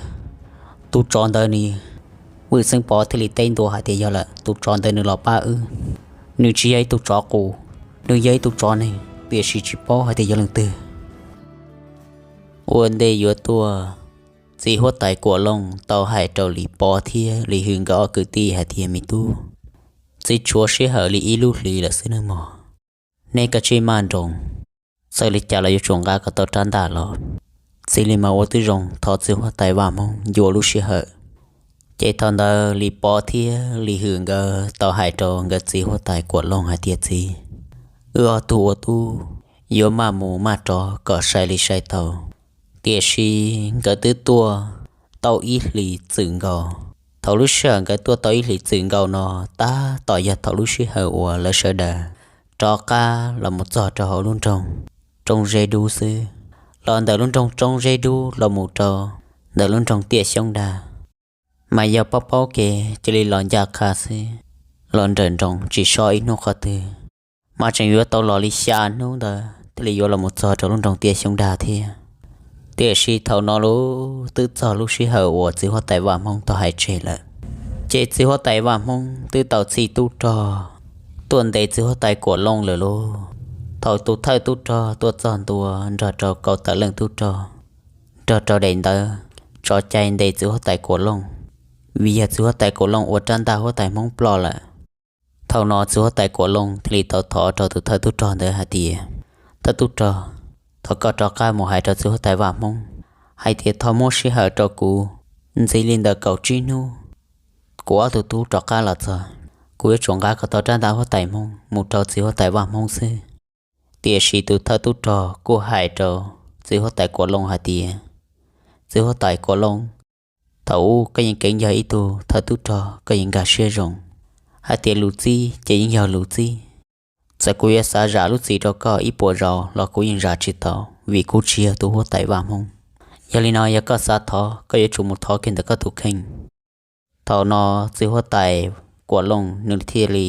tus tsov ntawd nws... Vwj Xeeb Pov thiaj li teb ntua hais tias, Yog lawm, tus tsov ntawd nws los pab wb. Nws tsis yog ib tug tsov qus, nws yog ib tug tsov neeg, tiam sis tsis paub hais tias yog leej twg. Ua ntej yuav tuaj, txiv huab tais Kuam Looj tau hais rau Lis Pov thiab Lis Hwm nkawd ob kwv tij hais tias, Me tub, txiv tshuav sij hawm li ib lub hlis lawm xwb nawb mog. Neb kav tsij maj nroos, txawm li cas los yuav tsum nqa kom tau rab ntaj los. Txiv li mas ua tib zoo thov txiv huab tais Vaj Hmoob ncua lub sij hawm. Ces thaum ntawd Lis Pov thiab Lis Hwm nkawd tau hais rau nkawd txiv huab tais Kuam Looj hais tias, Txiv, wb ob tug ua tub yuav maj mus maj rov kom sai li sai tau, tiam sis nkawd twb tuaj tau ib hlis txwm nkaus. Thaum lub sij hawm nkawd tuaj tau ib hlis txwm nkaus no, tab tom yog thaum lub sij hawm uas lawv sawv daws rov qab los mus txog rau hauv lub nroog Roob Zeb Dub xwb. Los ntawm lub nroog Roob Zeb Dub los mus rau ntawm lub nroog Tiaj Xyoob Dag, mas yog paub paub kev cia li los ncaj qha xwb, los nrawm nroos tsis sob ib hnub qhov twg, mas tseem yuav tau los li xya hnub ntawd thiaj li yuav los mus txog rau lub nroog Tiaj Xyoob Dag thiab. Tiam sis thaum no los twb txog lub sij hawm uas txiv huab tais Vaj Hmoob tau hais tseg lawm. Ces txiv huab tais Vaj Hmoob twb tau txhij tub rog tuaj ntes txiv huab tais Kuam Looj lawm lauj. Thaum tus thawj tub rog tuaj txog ntua nrog rau kaum tawm leej tub rog nrog rau daim ntawv tso cai ntes txiv huab tais Kuam Looj, vim yog txiv huab tais Kuam Looj ua rab ntaj huab tais Hmoob ploj lawm. Thaum no txiv huab tais Kuam Looj thiaj li tau thov rau tus thawj tub rog ntawd hais tias, Thawj tub rog, thov koj rov qab mus hais rau txiv huab tais Vaj Hmoob hais tias thov muab sij hawm rau kuv ntxiv li ntawm kaum tsib hnub, kuv ob tug tub rov qab los txog, kuv yuav tsum nqa kom tau rab ntaj huab tais Hmoob mus rau txiv huab tais Vaj Hmoob xwb. Tiam sis tus thawj tub rog kuj hais rau txiv huab tais Kuam Looj hais tias, Txiv huab tais Kuam Looj, thaum ub koj yeej kheev yog ib tug thawj tub rog, koj yeej nkag siab zoo hais tias lus txib ces yeej yog lus txib. Txawm kuv yuav xav zam lub txim rau koj ib puas zaus los kuv yeej zam tsis tau, vim kuv tsis yog tus huab tais Vaj Hmoob. Yog li no yog koj xav thov, koj yuav tsum mus thov kiag ntawm koj tus kheej. Thaum no txiv huab tais Kuam Looj nws thiaj li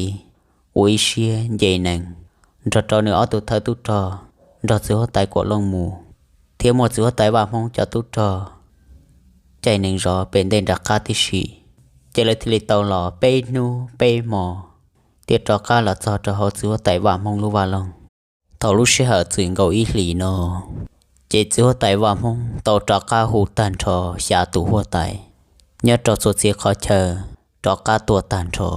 ua ib siab nce nees nrog rau nws ob tug thawj tub rog nrog txiv huab tais Kuam Looj mus, thiab muaj txiv huab tais Vaj Hmoob cov tub rog caij nees zov pem ntej nram qab tib si. Ces lawv thiaj li tau los peb hnub peb hmo thiaj rov qab los txog rau hauv txiv huab tais Vaj Hmoob lub vaj loog. Thaum lub sij hawm txwm nkaus ib hlis no, ces txiv huab tais Vaj Hmoob tau rov qab hu tag nrho xya tus huab tais nyob rau txhua txhia qhov chaw rov qab tuaj tag nrho.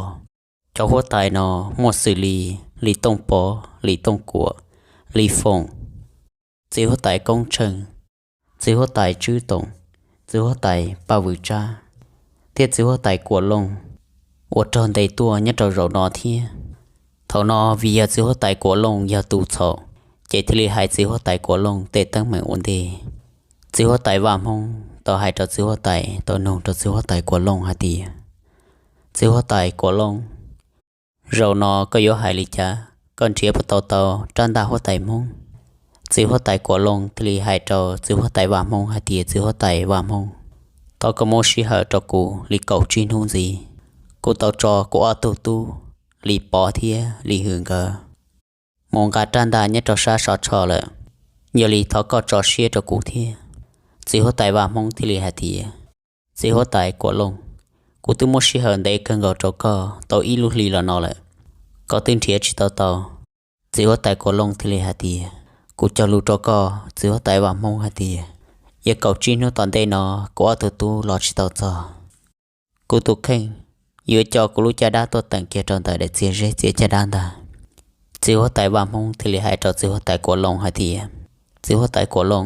Cov huab tais no muaj xws li Lis Tooj Pov, Lis Tooj Kuam, Lis Foom, txiv huab tais Koob Tsheej, txiv huab tais Tswb Toom, txiv huab tais Paj Vwm Tsab, thiab txiv huab tais Kuam Looj uas raug ntes tuaj nyob rau zaum no thiab. Thaum no vim yog txiv huab tais Kuam Looj yog tus txhaum, ces thiaj li hais txiv huab tais Kuam Looj tej teeb meem ua ntej. Txiv huab tais Vaj Hmoob tau hais rau txiv huab tais, tau nug rau txiv huab tais Kuam Looj hais tias, txiv huab tais Kuam Looj, zaum no koj yuav hais li cas? Koj nrhiav puas tau tau rab ntaj huab tais Hmoob? Txiv huab tais Kuam Looj thiaj li hais rau txiv huab tais Vaj Hmoob hais tias, txiv huab tais Vaj Hmoob, thov koj muab sij hawm rau kuv li kaum tsib hnub ntxiv. Kuv tau tso kuv ob tug tub Lis Pov thiab Lis Hwm nkawd mus nqa rab ntaj nyob rau sab Sov Tsho lawm, yog li thov koj tso siab rau kuv thiab. Txiv huab tais Vaj Hmoob thiaj li hais tias, txiv huab tais Kuam Looj, kuv twb muab sij hawm ntev kawg nkaus rau koj tau ib lub hli los no lawm, koj twb nrhiav tsis tau tau. Txiv huab tais Kuam Looj thiaj li hais tias, kuv cog lus rau koj txiv huab tais Vaj Hmoob hais tias, yog kaum tsib hnub tom ntej no kuv ob tug tub los tsis tau txog, kuv tus kheej yuav coj kuv lub caj dab tuaj teem kiag rau ntawm daim txiag zeb txiav caj dab ntag. Txiv huab tais Vaj Hmoob thiaj li hais rau txiv huab tais Kuam Looj hais tias, txiv huab tais Kuam Looj,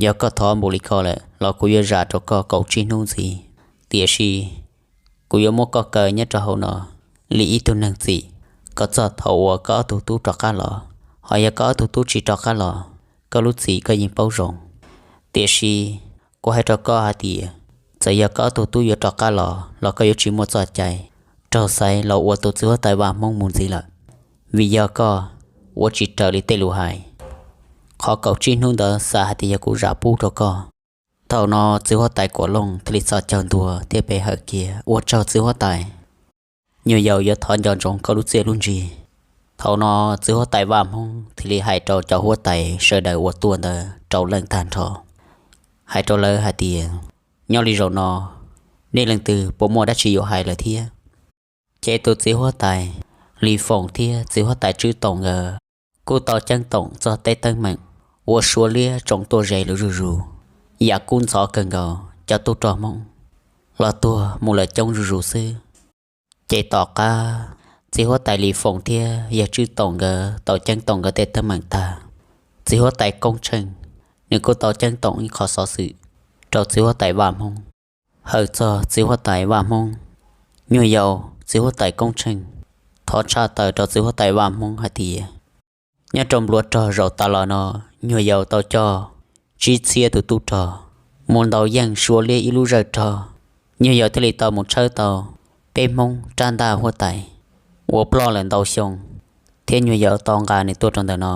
yog koj thov npaum li ko lawm los kuv yuav zam rau koj kaum tsib hnub ntxiv, tiam sis kuv yuav muab koj kaw nyob rau hauv no li ib tug neeg txim kom txog thaum uas koj ob tug tub rov qab los. Ho yog koj ob tug tub tsis rov qab los, koj lub txim koj yeej paub zoo. Tiam sis kuv hais rau koj hais tias, txawm yog koj ob tug tub yuav rov qab los los koj yuav tsis muaj txoj cai raug xaiv los ua tus txiv huab tais Vaj Hmoob mus ntxiv lawm, vim yog koj ua tsis raws li tej lus hais. Qhov kaum tsib hnub ntawd xav hais tias yog kuv zam pub rau koj. Thaum no txiv huab tais Kuam Looj thiaj li txhos caug ntua thiab pe hawm kiag, ua tsaug txiv huab tais, nyuag yaus yuav thov nco ntsoov koj lub txiaj lub ntsig. Thaum no txiv huab tais Vaj Hmoob thiaj li hais rau cov huab tais sawv daws uas tuaj ntawd rau leej tag nrho, hais rau lawv hais tias, nyob li zaum no nej leej twg puas muaj dab tsi yuav hais lawm thiab? Ces tus txiv huab tais Lis Foom thiab txiv huab tais Tswb Toom nkawd kuj tau ceeb toom txog tej teeb meem uas Suav liab tsoom tuaj ze lawm zuj zus, yam kub ntxhov kawg nkaus, cov tub rog Hmoob los tuag mus lawm coob zuj zus xwb. Ces tom qab txiv huab tais Lis Foom thiab yawg Tswb Toom nkawd tau ceeb toom nkawd tej teeb meem tag, txiv huab tais Koob Tsheej nws kuj tau ceeb toom ib qho xov xwm rau txiv huab tais Vaj Hmoob. Hawm txog txiv huab tais Vaj Hmoob, nyuag yaus txiv huab tais Koob Tsheej thov tshaj tawm rau txiv huab tais Vaj Hmoob hais tias, nyob rau npluav rog zaum tas los no, nyuag yaus tau coj tsib txhiab tus tub rog mus ntaus yeej Suav liab ib lub zawj rog. Nyuag yaus thiaj li tau mus tshawb tau peb Hmoob rab ntaj huab tais uas ploj lawm ntau xyoo, thiab nyuag yaus tau nqa nws tuaj rau ntawm no,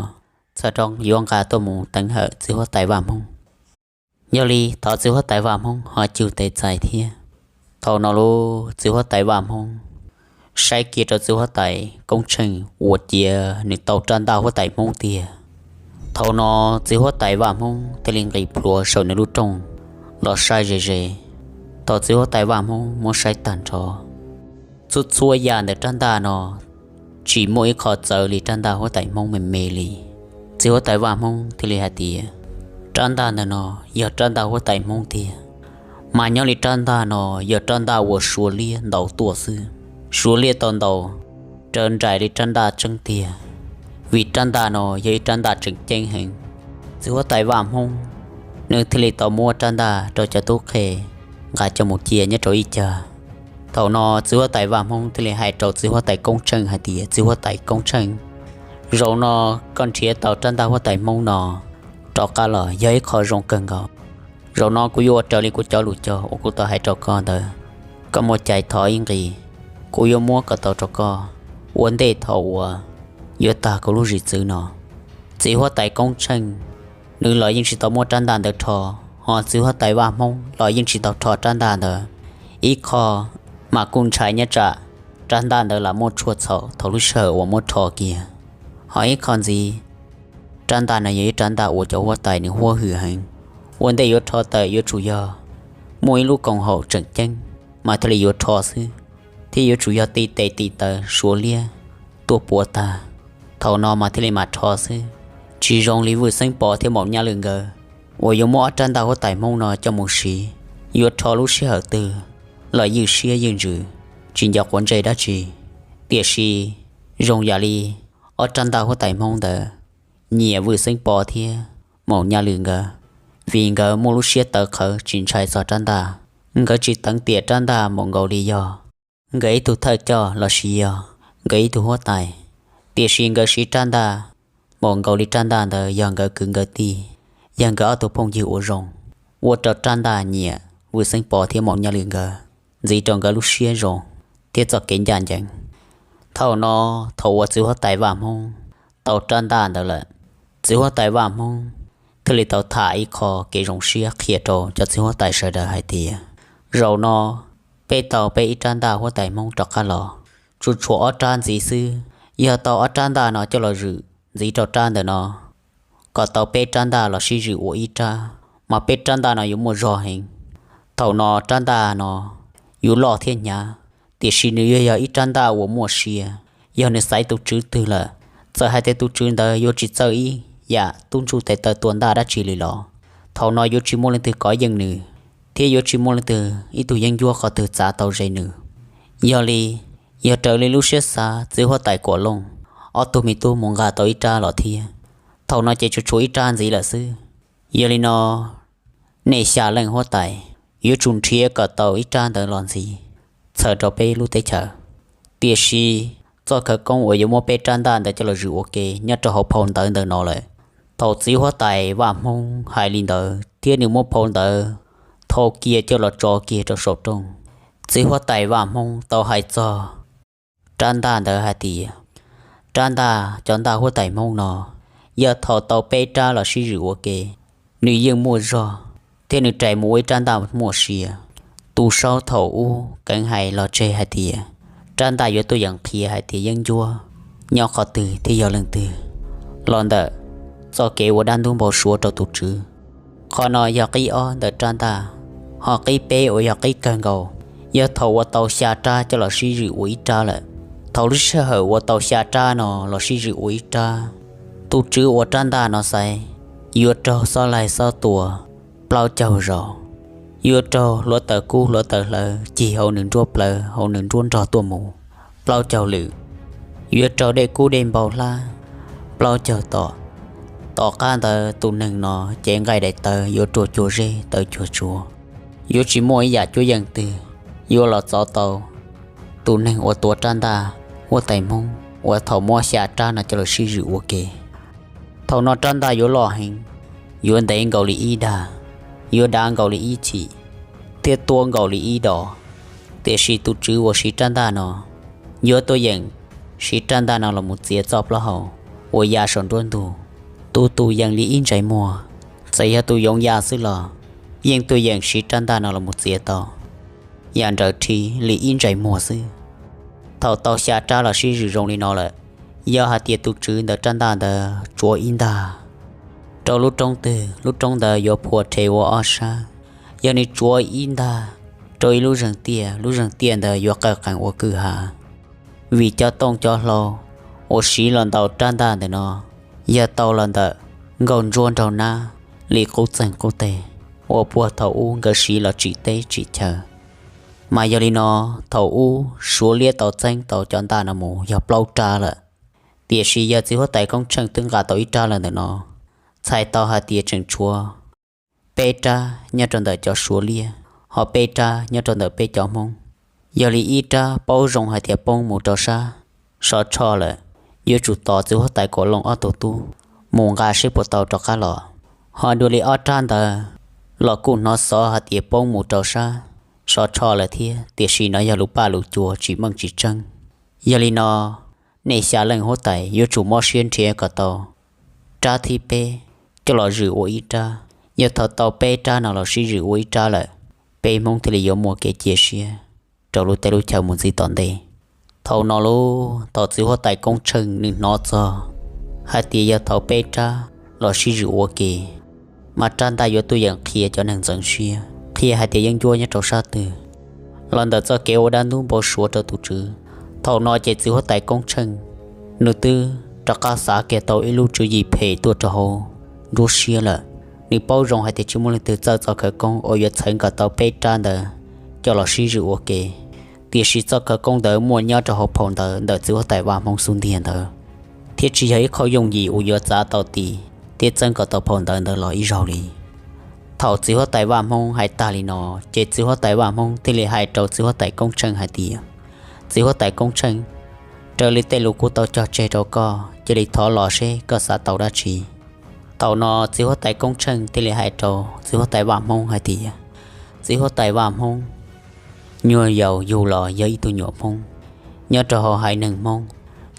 txhawm rau yuav nqa tuaj mus teev hawm txiv huab tais Vaj Hmoob. Yog li thov txiv huab tais Vaj Hmoob ho cug tes txais thiab. Thaum no lub txiv huab tais Vaj Hmoob saib kiag rau txiv huab tais Koob Tsheej uas cia nws tau rab ntaj huab tais Hmoob tiag. Thaum no txiv huab tais Vaj Hmoob thiaj li nqis plhuav saum nws lub rooj los saib ze ze. Thaum txiv huab tais Vaj Hmoob muab saib tag nrho, txhua txhua yam ntawm rab ntaj no tsis muaj ib qho txawv li rab ntaj huab tais Hmoob me me li. Txiv huab tais Vaj Hmoob thiaj li hais tias, rab ntaj ntawm no yog rab ntaj huab tais Hmoob tiag, mas nyob li rab ntaj no yog rab ntaj uas Suav liab ntaus tuaj xwb. Suav liab tau ntaus raws nraim li rab ntaj tseeb tiag, vim rab ntaj no yog ib rab ntaj tseem ceeb heev. Txiv huab tais Vaj Hmoob nws thiaj li tau muab rab ntaj rau cov tub qhe nqa coj mus cia nyob rau ib cag. Thaum no txiv huab tais Vaj Hmoob thiaj li hais rau txiv huab tais Koob Tsheej hais tias, txiv huab tais Koob Tsheej, zaum no koj nrhiav tau rab ntaj huab tais Hmoob no rov qab los yog ib qho zoo kawg nkaus. Zaum no kuv yuav ua raws li kuv cov lus cog uas kuv tau hais rau koj ntawd. Koj muaj cai thov ib nqi, kuv yuav muab kom tau rau koj ua ntej thaum uas yuav tag kuv lub zim txwv no. Txiv huab tais Koob Tsheej nws los yeej tsis tau muab rab ntaj ntawd rho, ho txiv huab tais Vaj Hmoob los yeej tsis tau rho rab ntaj ntawd. Ib qho mas kuj ntshai nyob tsam rab ntaj ntawd lam muaj tshuaj txhaum thaum lub sij hawm uas muab rho kiag. Ho ib qho ntxiv, rab ntaj no yog ib rab ntaj uas cov huab tais nws huab hwm heev. Ua ntej yuav rho tawm yuav tsum yog muaj ib lub koom haum tseem ceeb mas thiaj li yuav rho xwb, thiab yuav tsum yog ti tes ti taw suav liab tuaj puav tag, thaum no mas thiaj li mam rho xwb. Tsis zoo li Vwj Xeeb Pov thiab Maum Nyaj Lwm nkawd uas yuav muab ob rab ntaj huab tais Hmoob no coj mus siv, yuav rho lub sij hawm twg los ywj siab ywj ntsws, tsis nco quav ntsej dab tsi. Tiam sis zoo yam li ob rab ntaj huab tais Hmoob ntawd nyiam Vwj Xeeb Pov thiab Maum Nyaj Lwm nkawd, vim nkawd muaj lub siab tawv qhawv tsis ntshai txog rab ntaj. Nkawd tsis teev tiam rab ntaj npaum nkaus li yog nkawd ib tug thawj coj los sis yog nkawd ib tug huab tais, tiam sis nkawd siv rab ntaj npaum nkaus li rab ntaj ntawd yog nkawd kwv nkawd tij, yog nkawd ob tug phooj ywg ua zoo, ua rau rab ntaj nyiam Vwj Xeeb Pov thiab Maum Nyaj Lwm nkawd, ntxiv rau nkawd lub siab zoo thiab txoj kev ncaj ncees. Thaum no, thaum uas txiv huab tais Vaj Hmoob tau rab ntaj ntawd lawm, txiv huab tais Vaj Hmoob thiaj li tau tham ib qho kev zoo siab qhia rau cov txiv huab tais sawv daws hais tias, zaum no peb tau peb ib rab ntaj huab tais Hmoob rov qab los, tsuas tshuav ob rab ntxiv xwb. Yog tau ob rab ntaj no coj los zwm ntxiv rau rab ntawm no, kom tau peb rab ntaj los sib zwm ua ib rab, mas peb rab ntaj no yuav muaj zog heev. Thaum no rab ntaj no yuav loj thiab hnyav, tiam sis nws yuav yog ib rab ntaj uas muaj sia. Yog nws xaiv tus tswv twg lawm, txawm hais tias tus tswv ntawd yuav tsis txawj ib yam tub ntsuj tes taw tua ntaj dab tsi li los, thaum no yuav tsis muaj leej twg kov yeej nws, thiab yuav tsis muaj leej twg ib tug yeeb ncuab qhov twg txav tau ze nws. Yog li, yog raws li lub siab xav txiv huab tais Kuam Looj ob tug me tub mus nqa tau ib rab los thiab, thaum no ces tsuas tshuav ib rab ntxiv lawm xwb. Yog li no, nej xya leej huab tais yuav tsum nrhiav kom tau ib rab ntawd los ntxiv txhawm rau peb lub teb chaws. Tiam sis txoj khawv koob uas yuav muab peb rab ntaj ntawd coj los zwm ua ke nyob rau hauv phau ntawv ntawm no lawm. Thaum txiv huab tais Vaj Hmoob hais li ntawd thiab nws muab phau ntawv thau kiag coj los tso kiag rau saum rooj, txiv huab tais Vaj Hmoob tau hais txog rab ntaj ntawd hais tias, rab ntaj cov ntaj huab tais Hmoob no, yog thaum tau peb rab los sib zwm ua ke, nws yeej muaj zog, thiab nws rais mus ua ib rab ntaj muaj sia. Tus saub thaum ub keev hais los tseg hais tias, rab ntaj yuav tuaj yeem qhia hais tias yeeb ncuab nyob qhov twg thiab yog leej twg. Los ntawm txoj kev ua dab ntub npau suav rau tus tswv, qhov no yog qib ob ntawm rab ntaj, ho qib peb uas yog qib kawg nkaus, yog thaum ua tau xya rab coj los sib zwm ua ib rab lawm. Thaum lub sij hawm ua tau xya rab no los sib zwm ua ib rab, tus tswv ua rab ntaj no xaiv yuav raug xob laig xob tua plaub caug zaus, yuav raug hluav taws kub hluav taws hlawv cig hauv nws nruab plawv hauv nws nruab nrog tuaj mus plaub caug lwm, yuav raug dej kub dej npau hlab plaub caug tom. Tom qab ntawd tus neeg no cev nqaij daim tawv yuav rua cuag zeb tawv cuag tsua, yuav tsis muaj ib yam cuab yeej twg yuav los txov tau tus neeg uas tuav rab ntaj huab tais Hmoob uas thaum muab xya rab no coj los sib zwm ua ke. Thaum no rab ntaj yuav loj heev, yuav ntev nkaus li ib dag, yuav dav nkaus li ib chim, thiab tuab nkaus li ib dos. Tiam sis tus tswv uas siv rab ntaj no yuav tuaj yeem siv rab ntaj no los mus txiav txoj plaub hau uas ya saum nruab ntug, tus tus yeem li ib ntsais muag. Txawm yog tus yoov ya xwb los yeej tuaj yeem siv rab ntaj no los mus txiav tau yam nrawm rhi li ib ntsais muag xwb. Thaum tau xya rab los sib zwm zoo li no lawm, yog hais tias tus tswv ntawm rab ntaj ntawd tsuav ib ntag rau lub roob twg, lub roob ntawd yuav phua rhe ua ob sab. Yog nws tsuav ib ntag rau ib lub zeeg tiaj, lub zeeg tiaj ntawd yuav qawj qees ua kwj ha. Vim cov tooj cov hlau uas siv los ntaus rab ntaj ntawm no yog tau los ntawm nkauj ntsuab nraug nab li qub txeeg qub teg uas puag thaum ub nkawd siv los tsim teb tsim chaw. Mas yog li no, thaum ub Suav liab tau txeeb tau cov ntaj no mus yog plaub rab lawm, tiam sis yog txiv huab tais Koob Tsheej twb nqa tau ib rab lawm ntawm no. Txhais tau hais tias tseem tshuav peb rab nyob rau ntawm cov Suav liab, ho peb rab nyob rau ntawm peb cov Hmoob. Yog li ib rab paub zoo hais tias poob mus rau sab Sov Tsho lawm, yuav tsum tos txiv huab tais Kuam Looj ob tug tub mus nqa seb puas tau rov qab los. Ho dua li ob rab ntawd los kuj hnov xov hais tias poob mus rau sab Sov Tsho lawm thiab, tiam sis no yog lus paj lus cua tsis meej tsis tseeb. Yog li no, nej xya leej huab tais yuav tsum mob siab nrhiav kom tau rab thib peb coj los zwm ua ib rab. Yog thaum tau peb rab no los sib zwm ua ib rab lawm, peb Hmoob thiaj li yuav muaj kev cia siab rau lub teb lub chaw mus ntxiv tom ntej. Thaum no lauj, thaum txiv huab tais Koob Tsheej nws hnov txog hais tias yog thaum peb rab los sib zwm ua ke, mas rab ntaj yuav tuaj yeem qhia cov neeg ntxeev siab. qhia hais tias yeeb ncuab nyob rau sab twg. Los ntawm txoj kev ua dab ntub npau suav rau tus tswv, thaum no ces txiv huab tais Koob Tsheej nws twb rov qab xav kiag tau ib lub tswv yim phem tuaj rau hauv nruab siab lawm. Nws paub zoo hais tias tsis muaj leej twg txawj txoj khawv koob uas yuav txhawv nkaus tau peb rab ntawd coj los sib zwm ua ke, tiam sis txoj khawv koob ntawd muaj nyob rau hauv phau ntawv ntawm txiv huab tais Vaj Hmoob xub ntiag ntawd, thiab tsis yog ib qho yooj yim uas yuav txav tau tis thiab txawb nkaus tau phau ntawv ntawd los ib zaug li. Thaum txiv huab tais Vaj Hmoob hais tag li no, ces txiv huab tais Vaj Hmoob thiaj li hais rau txiv huab tais Koob Tsheej hais tias, Txiv huab tais Koob Tsheej, raws li tej lus kuv tau cog tseg rau koj, cia li thov los seb koj xav tau dab tsi. Thaum no txiv huab tais Koob Tsheej thiaj li hais rau txiv huab tais Vaj Hmoob hais tias, Txiv huab tais Vaj Hmoob, nyuag yaus yug los yog ib tug nyuam Hmoob, nyob rau hauv haiv neeg Hmoob,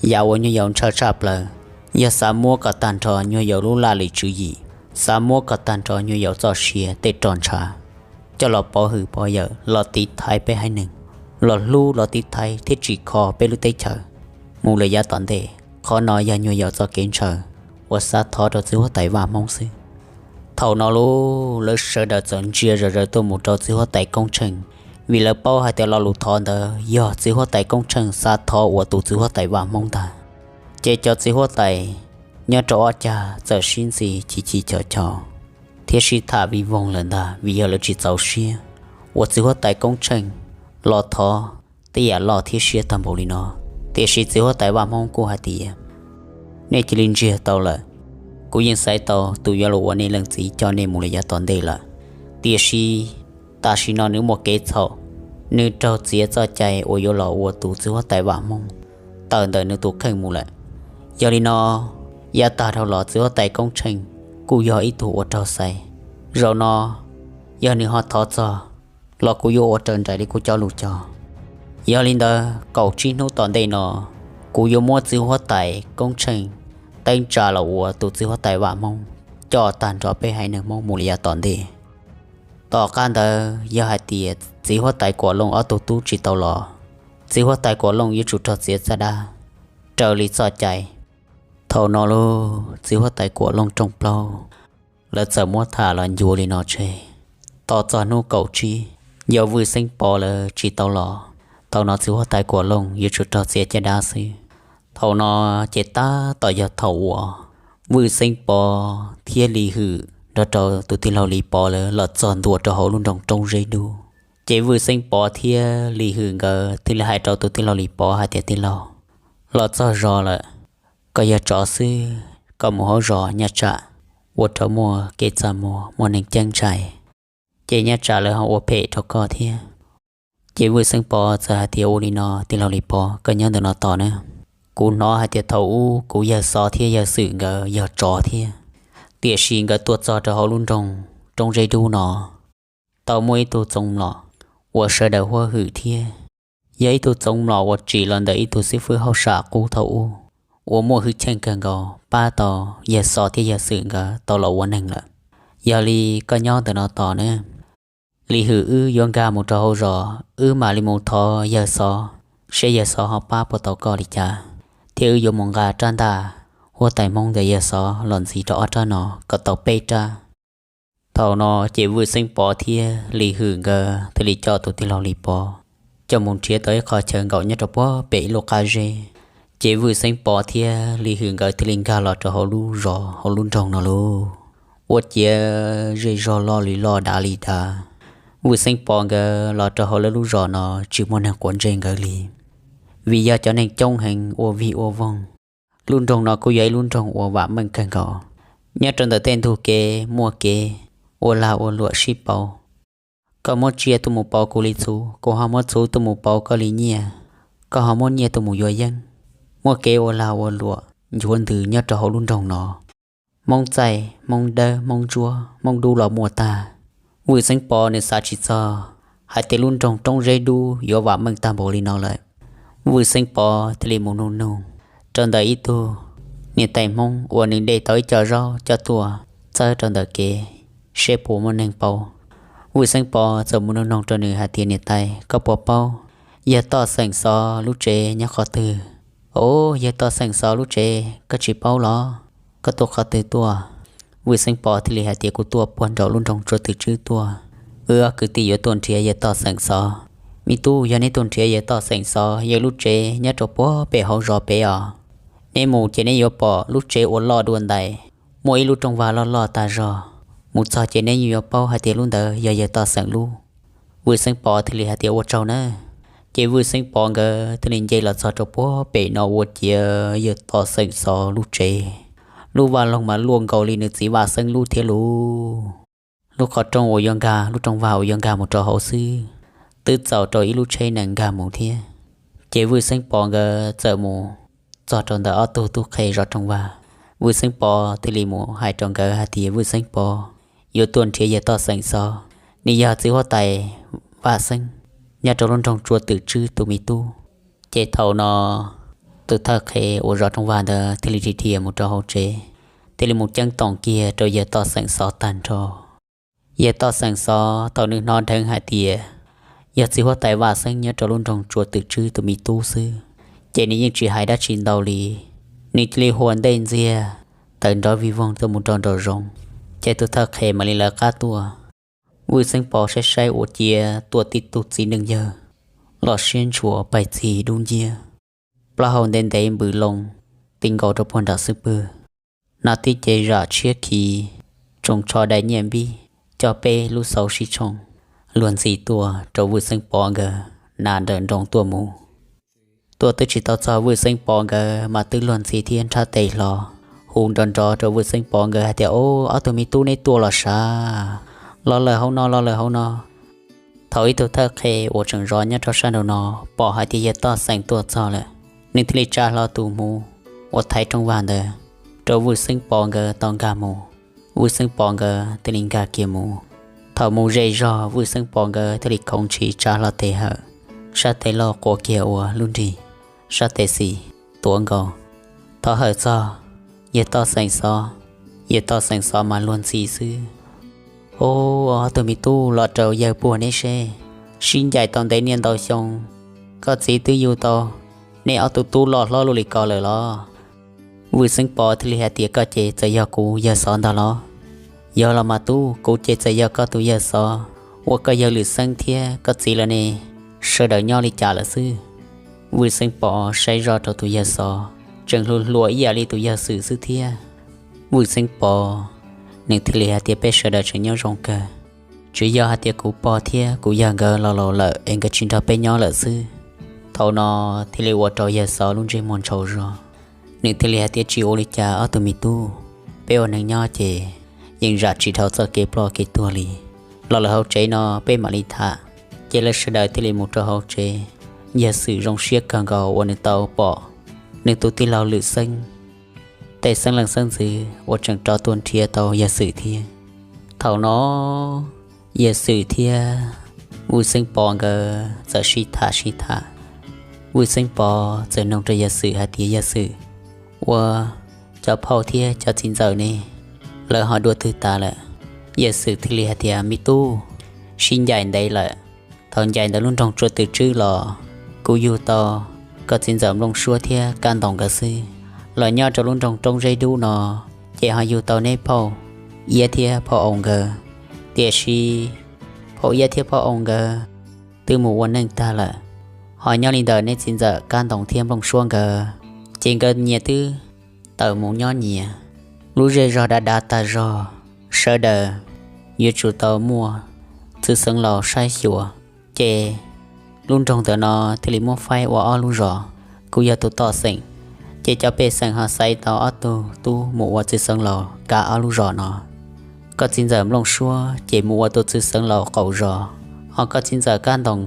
yam uas nyuag yaus ntshaw tshaj plaws yog xav muab kom tag nrho nyuag yaus lub laj lim tswv yim, xav muab kom tag nrho nyuag yaus txoj sia tej roj ntsha coj los pov hwm pov yawm los tiv thaiv peb haiv neeg, los hlub los tiv thaiv thiab tsim kho peb lub teb chaws mus lawm yav tom ntej. Qhov no yog nyuag yaus txoj kev ntshaw uas xav thov rau txiv huab tais Vaj Hmoob xwb. Thaum no lub lawv sawv daws txawm ntsia zom zaws tuaj mus rau txiv huab tais Koob Tsheej, vim lawv paub hais tias lo lus thov ntawd yog txiv huab tais Koob Tsheej xav thov ua tus txiv huab tais Vaj Hmoob ntag. Ces cov txiv huab tais nyob rau ob cag txawm sib ntxi chim chim chom chom thiab sib tham vij voog lawm ntag, vim yog lawv tsis txaus siab uas txiv huab tais Koob Tsheej los thov tej yam loj thiab siab tag npaum li no. Tiam sis txiv huab tais Vaj Hmoob kuj hais tias, Nej cia li ntsiag tau lawm, kuv yeej xaiv tau tus yuav los ua nej leej txiv coj nej mus lawm yav tom ntej lawm. Tiam sis tam sim no nws muaj kev txhaum, nws raug txiav txoj cai uas yuav los ua tus txiv huab tais Vaj Hmoob tawm ntawm nws tus kheej mus lawm. Yog li no, yav tag dhau los txiv huab tais Koob Tsheej kuj yog ib tug uas raug xaiv. Zaum no yog nws ho thov txog los kuv yuav ua raws nraim li kuv cov lus cog. Yog li ntawd kaum tsib hnub tom ntej no, kuv yuav muab txiv huab tais Koob Tsheej teeb tsa los ua tus txiv huab tais Vaj Hmoob coj tag nrho peb haiv neeg Hmoob mus li yav tom ntej. Tom qab ntawd yog hais tias txiv huab tais Kuam Looj ob tug tub tsis tau los, txiv huab tais Kuam Looj yuav tsum raug txiav txoj dab raws li txoj cai. Thaum no lub txiv huab tais Kuam Looj rooj plaub lawv txawm muab tham los ncua li no tseg. Tos txog hnub kaum tsib, yog Vwj Xeeb Pov lawv tsis tau los, thaum no txiv huab tais Kuam Looj yuav tsum raug txiav caj dab xwb. Thaum no ces tab tom yog thaum uas Vwj Xeeb Pov thiab Lis Hwm nrog rau tus tij laug Lis Pov lawv los txog ntua rau hauv lub nroog Roob Zeb Dub. Ces Vwj Xeeb Pov thiab Lis Hwm nkawd thiaj li hais rau tus tij laug Lis Pov hais tias, Tij laug, los txog zos lawm, koj yog tsov xwb, koj mus hauv zos nyaj tsam ua rau muaj kev txaj muag, muaj neeg ceeb ntshai, ces nyaj tsam lawv ho ua phem rau koj thiab. Ces Vwj Xeeb Pov txawm hais tias, Ua li no, tij laug Lis Pov, koj nyob ntawm no tos nawb. Kuv hnov hais tias thaum ub kuv yawg Xov thiab yawg Xwm nkawd yog tsov thiab, tiam sis nkawd tuaj txog rau hauv lub nroog Roob Zeb Dub no, tau muaj ib tug txoov mlom uas sawv daws huab hwm thiab yog ib tug txoov mlom uas tsim los ntawm ib tug xib fwb hauj sam qub thaum ub uas muaj hwj chim kawg nkaus pab tau yawg Xov thiab yawg Xwm nkawd tau los ua neeg lawm. Yog li koj nyob ntawm no tos nawb. Lis Hwm, wb yuav nkag mus rau hauv zos, wb mam li mus thov yawg Xov seb yawg Xov ho pab puas tau koj li cas, thiab wb yuav mus nqa rab ntaj huab tais Hmoob ntawm yawg Xov los ntxiv rau ob rab no kom tau peb rab. Thaum no ces Vwj Xeeb Pov thiab Lis Hwm nkawd thiaj li coj tus tij laug Lis Pov coj mus nrhiav tau ib qho chaw nkaum nyob rau puag pem ib lub qab zeb. Ces Vwj Xeeb Pov thiab Lis Hwm nkawd thiaj li nkag los rau hauv lub zos hauv lub nroog no lauj. Ua ciav zej zog loj li loj dav li dav. Vwj Xeeb Pov nkawd los rau hauv lawv lub zos no tsis muaj neeg quav ntsej nkawd li, vim yog cov neeg coob heev ua vig ua voog. Lub nroog no kuj yog ib lub nroog uas vam meej kawg nkaus. Nyob rau ntawm tej ntug kev muaj kev ua lag ua luam sib pauv. Koj muab tsiaj tuaj mus pauv kuv li txhuv, kuv ho muab txhuv tuaj mus pauv koj li nyiaj, koj ho muab nyiaj tuaj mus yuav yeeb. Muaj kev ua lag ua luam nchuav ntws nyob rau hauv lub nroog no. Hmoob txaij, Hmoob dawb, Hmoob ntsuab, Hmoob dub los muaj tag. Vwj Xeeb Pov nws xav tsis txog hais tias lub nroog Roob Zeb Dub yuav vam meej tag npaum li no lawm. Vwj Xeeb Pov thiaj li mus nug nug rau ntawm ib tug niam tais Hmoob uas nws de tau ib co zaub coj tuaj txawb rau ntawm kev seb puas muaj neeg paub. Vwj Xeeb Pov txawm mus nug nug rau nws hais tias, Niam tais, koj puas paub yawg Toj Xeem Xov lub tsev nyob qhov twg? Au, yawg Toj Xeem Xov lub tsev koj tsis paub los? Koj tuaj qhov twg tuaj? Vwj Xeeb Pov thiaj li hais tias, Kuv tuaj puag nraum lub nroog Tsuas Twm Tswb tuaj. wb ob kwv tij yuav tuaj nrhiav yawg Toj Xeem Xov. Me tub, yog neb tuaj nrhiav yawg Toj Xeem Xov, yawg lub tsev nyob rau puag pem hauv zos pem os. Neb mus ces neb yuav pom lub tsev uas loj dua ntais, muaj ib lub rooj vag loj loj tag zog. Mus txog ces neb yeej yuav paub hais tias lub ntawd yog yawg Toj Xeem lub. Vwj Xeeb Pov thiaj li hais tias ua tsaug nawb. Ces Vwj Xeeb Pov nkawd thiaj li nce los txog rau puag pem no ua ciav yawg Toj Xeem Xov lub tsev. Lub vaj loog mas luaj nkaus li nws txiv Vaj Xeeb lub thiab lauj. Lub qhov rooj uas yuav nkag, lub rooj vag uas yuav nkag mus rau hauv xwb, twb txaus rau ib lub tsheb nees nkag mus thiab. Ces Vwj Xeeb Pov nkawd txawm mus txog rau ntawm ob tug tub qhe zov rooj vag. Vwj Xeeb Pov thiaj li mus hais rau nkawd hais tias Vwj Xeeb Pov yuav tuaj nrhiav yawg Toj Xeem Xov, nws yog txiv huab tais Vaj Xeeb nyob rau lub nroog Tsua Twm Tswb tus me tub. Ces thaum no tus thawj qhe uas zov rooj vag ntawd thiaj li dhia dhia mus rau hauv tsev, thiaj li mus ceeb toom kiag rau yawg Toj Xeem Xov tag nrho. Yawg Toj Xeem Xov thaum nws hnov dheev hais tias yog txiv huab tais Vaj Xeeb nyob rau lub nroog Tsua Twm Tswb tus me tub xwb, ces nws yeej tsis hais dab tsi ntau li. Nws cia li hua ntej ntxiag tawm nrov vij voog tuaj mus rau nraum zoov, ces tus thawj qhe mam li lawv qab tuaj. Vwj Xeeb Pov saib saib ua ciav tuaj tib tug txiv neej yawg loj siab ntshua, pais txig dub nciab, plaub hau ntev ntev npws loo ti nkaus rau puag nram xub pwg, hnav tib ce zam tshiab khiv, tsoos tsho dai nyiaj npib, coj peb lub xauv sib tshooj, luag ntxhi tuaj rau Vwj Xeeb Pov nkawd na nrawm nroos tuaj mus. Tuaj twb tsis tau txog Vwj Xeeb Pov nkawd mas twb luag ntxhi thiab nrhab tes hlo, hu nrov nrov rau Vwj Xeeb Pov nkawd hais tias, Au, ob tug me tub, neb tuaj los sav, los lawm hauv no, los lawm hauv no. Thaum ib tug thawj qhe uas tseem zov nyob rau sab nraum no pom hais tias yawg Toj Xeem tuaj txog lawm, nws thiaj li tsa hlo tus hmuv uas thaiv rooj vag ntawd rau Vwj Xeeb Pov nkawd tau nkag mus. Vwj Xeeb Pov nkawd thiaj li nkag kiag mus. Thaum mus ze zog, Vwj Xeeb Pov nkawd thiaj li khoov ntshis tsa hlo tes hawm, sab tes laug quas kiag ua lub nrig, sab tes xis tuav nkaus. Thov hawm txog yawg Toj Xeem Xov. Yawg Toj Xeem Xov mas luag ntxhi xwb. Au, ob tug me tub, los rau yawg puag neb seb, sib ncaim tau ntev niaj ntau xyoo, koj txiv twb yug tau neb ob tug tub loj hlob luaj li ko lawm los? Vwj Xeeb Pov thiaj li hais tias, Koj ces txawm yog kuv yawg Xov ntag los? Yog los mas tub, kuv ces txawm yog koj tus yawg Xov, ua koj yawg Lwm Xeeb thiab koj txiv lawm ne, sawv daws nyob li cas lawm xwb? Vwj Xeeb Pov saib zoj rau tus yawg Xov, tseem hluas hluas ib yam li tus yawg Xwm xwb thiab. Vwj Xeeb Pov nws thiaj li hais tias, Peb sawv daws tseem nyob zoo kawg, tsuas yog hais tias kuv pog thiab kuv yawg nkawd los laus lawm es nkawd tsis nrog peb nyob lawm xwb. Thaum no thiaj li ua rau yawg Xov lub ntsej muag ntshau zog. Nws thiaj li hais tias, Tsis ua li cas ob tug me tub, peb ua neeg nyob ces yeej zam tsis dhau txoj kev ploj kev tuag li. Los lawm hauv tsev no peb mam li tham. Ces lawv sawv daws thiaj li mus rau hauv tsev. Yawg Xwm zoo siab kawg nkaus uas nws tau pom nws tus tij laug Lwm Xeeb tej xeeb leej xeeb ntxwv uas tseem rov tuaj nrhiav tau Yawg Xwm thiab. Thaum no Yawg Xwm thiab Vwj Xeeb Pov nkawd txawm sib tham sib tham. Vwj Xeeb Pov txawm nug rau Yawg Xwm hais tias, Yawg Xwm, ua cov phauj thiab cov txiv ntxawm ne, lawv ho dua twg tas lawm? Yawg Xwm thiaj li hais tias, Me tub, sib ncaim ntev lawm. Thaum ncaim ntawm lub nroog Tsua Twm Tswb los kuv yug tau koj txiv ntxawm Nplooj Suab thiab Kab Ntoos nkawd xwb. Los nyob rau lub nroog Roob Zeb Dub no ces ho yug tau neb phauj Iab thiab phauj Aus nkawd. Tiam sis phauj Iab thiab phauj Aus nkawd twb mus ua neej tag lawm, ho nyob li ntawm neb txiv ntxawm Kab Ntoos thiab Nplooj Suab nkawd ces nkawd nyias twb tawm mus nyob nyias. Lub zej zog dav dav tag zog, sawv daws yuav tsum tau muaj txwv xeev laus saib xyuas. Ces lub nroog ntawm no thiaj li muab faib ua ob lub zos. Kuv yog tus toj xeem, ces cov pej xeem ho xaiv tau ob tug tub mus ua txwv xeev laus kav ob lub zos no. Koj txiv ntxawm Nplooj Suab ces mus ua tus txwv xeev laus qaum zos, ho koj txiv ntxawm Kab Ntoos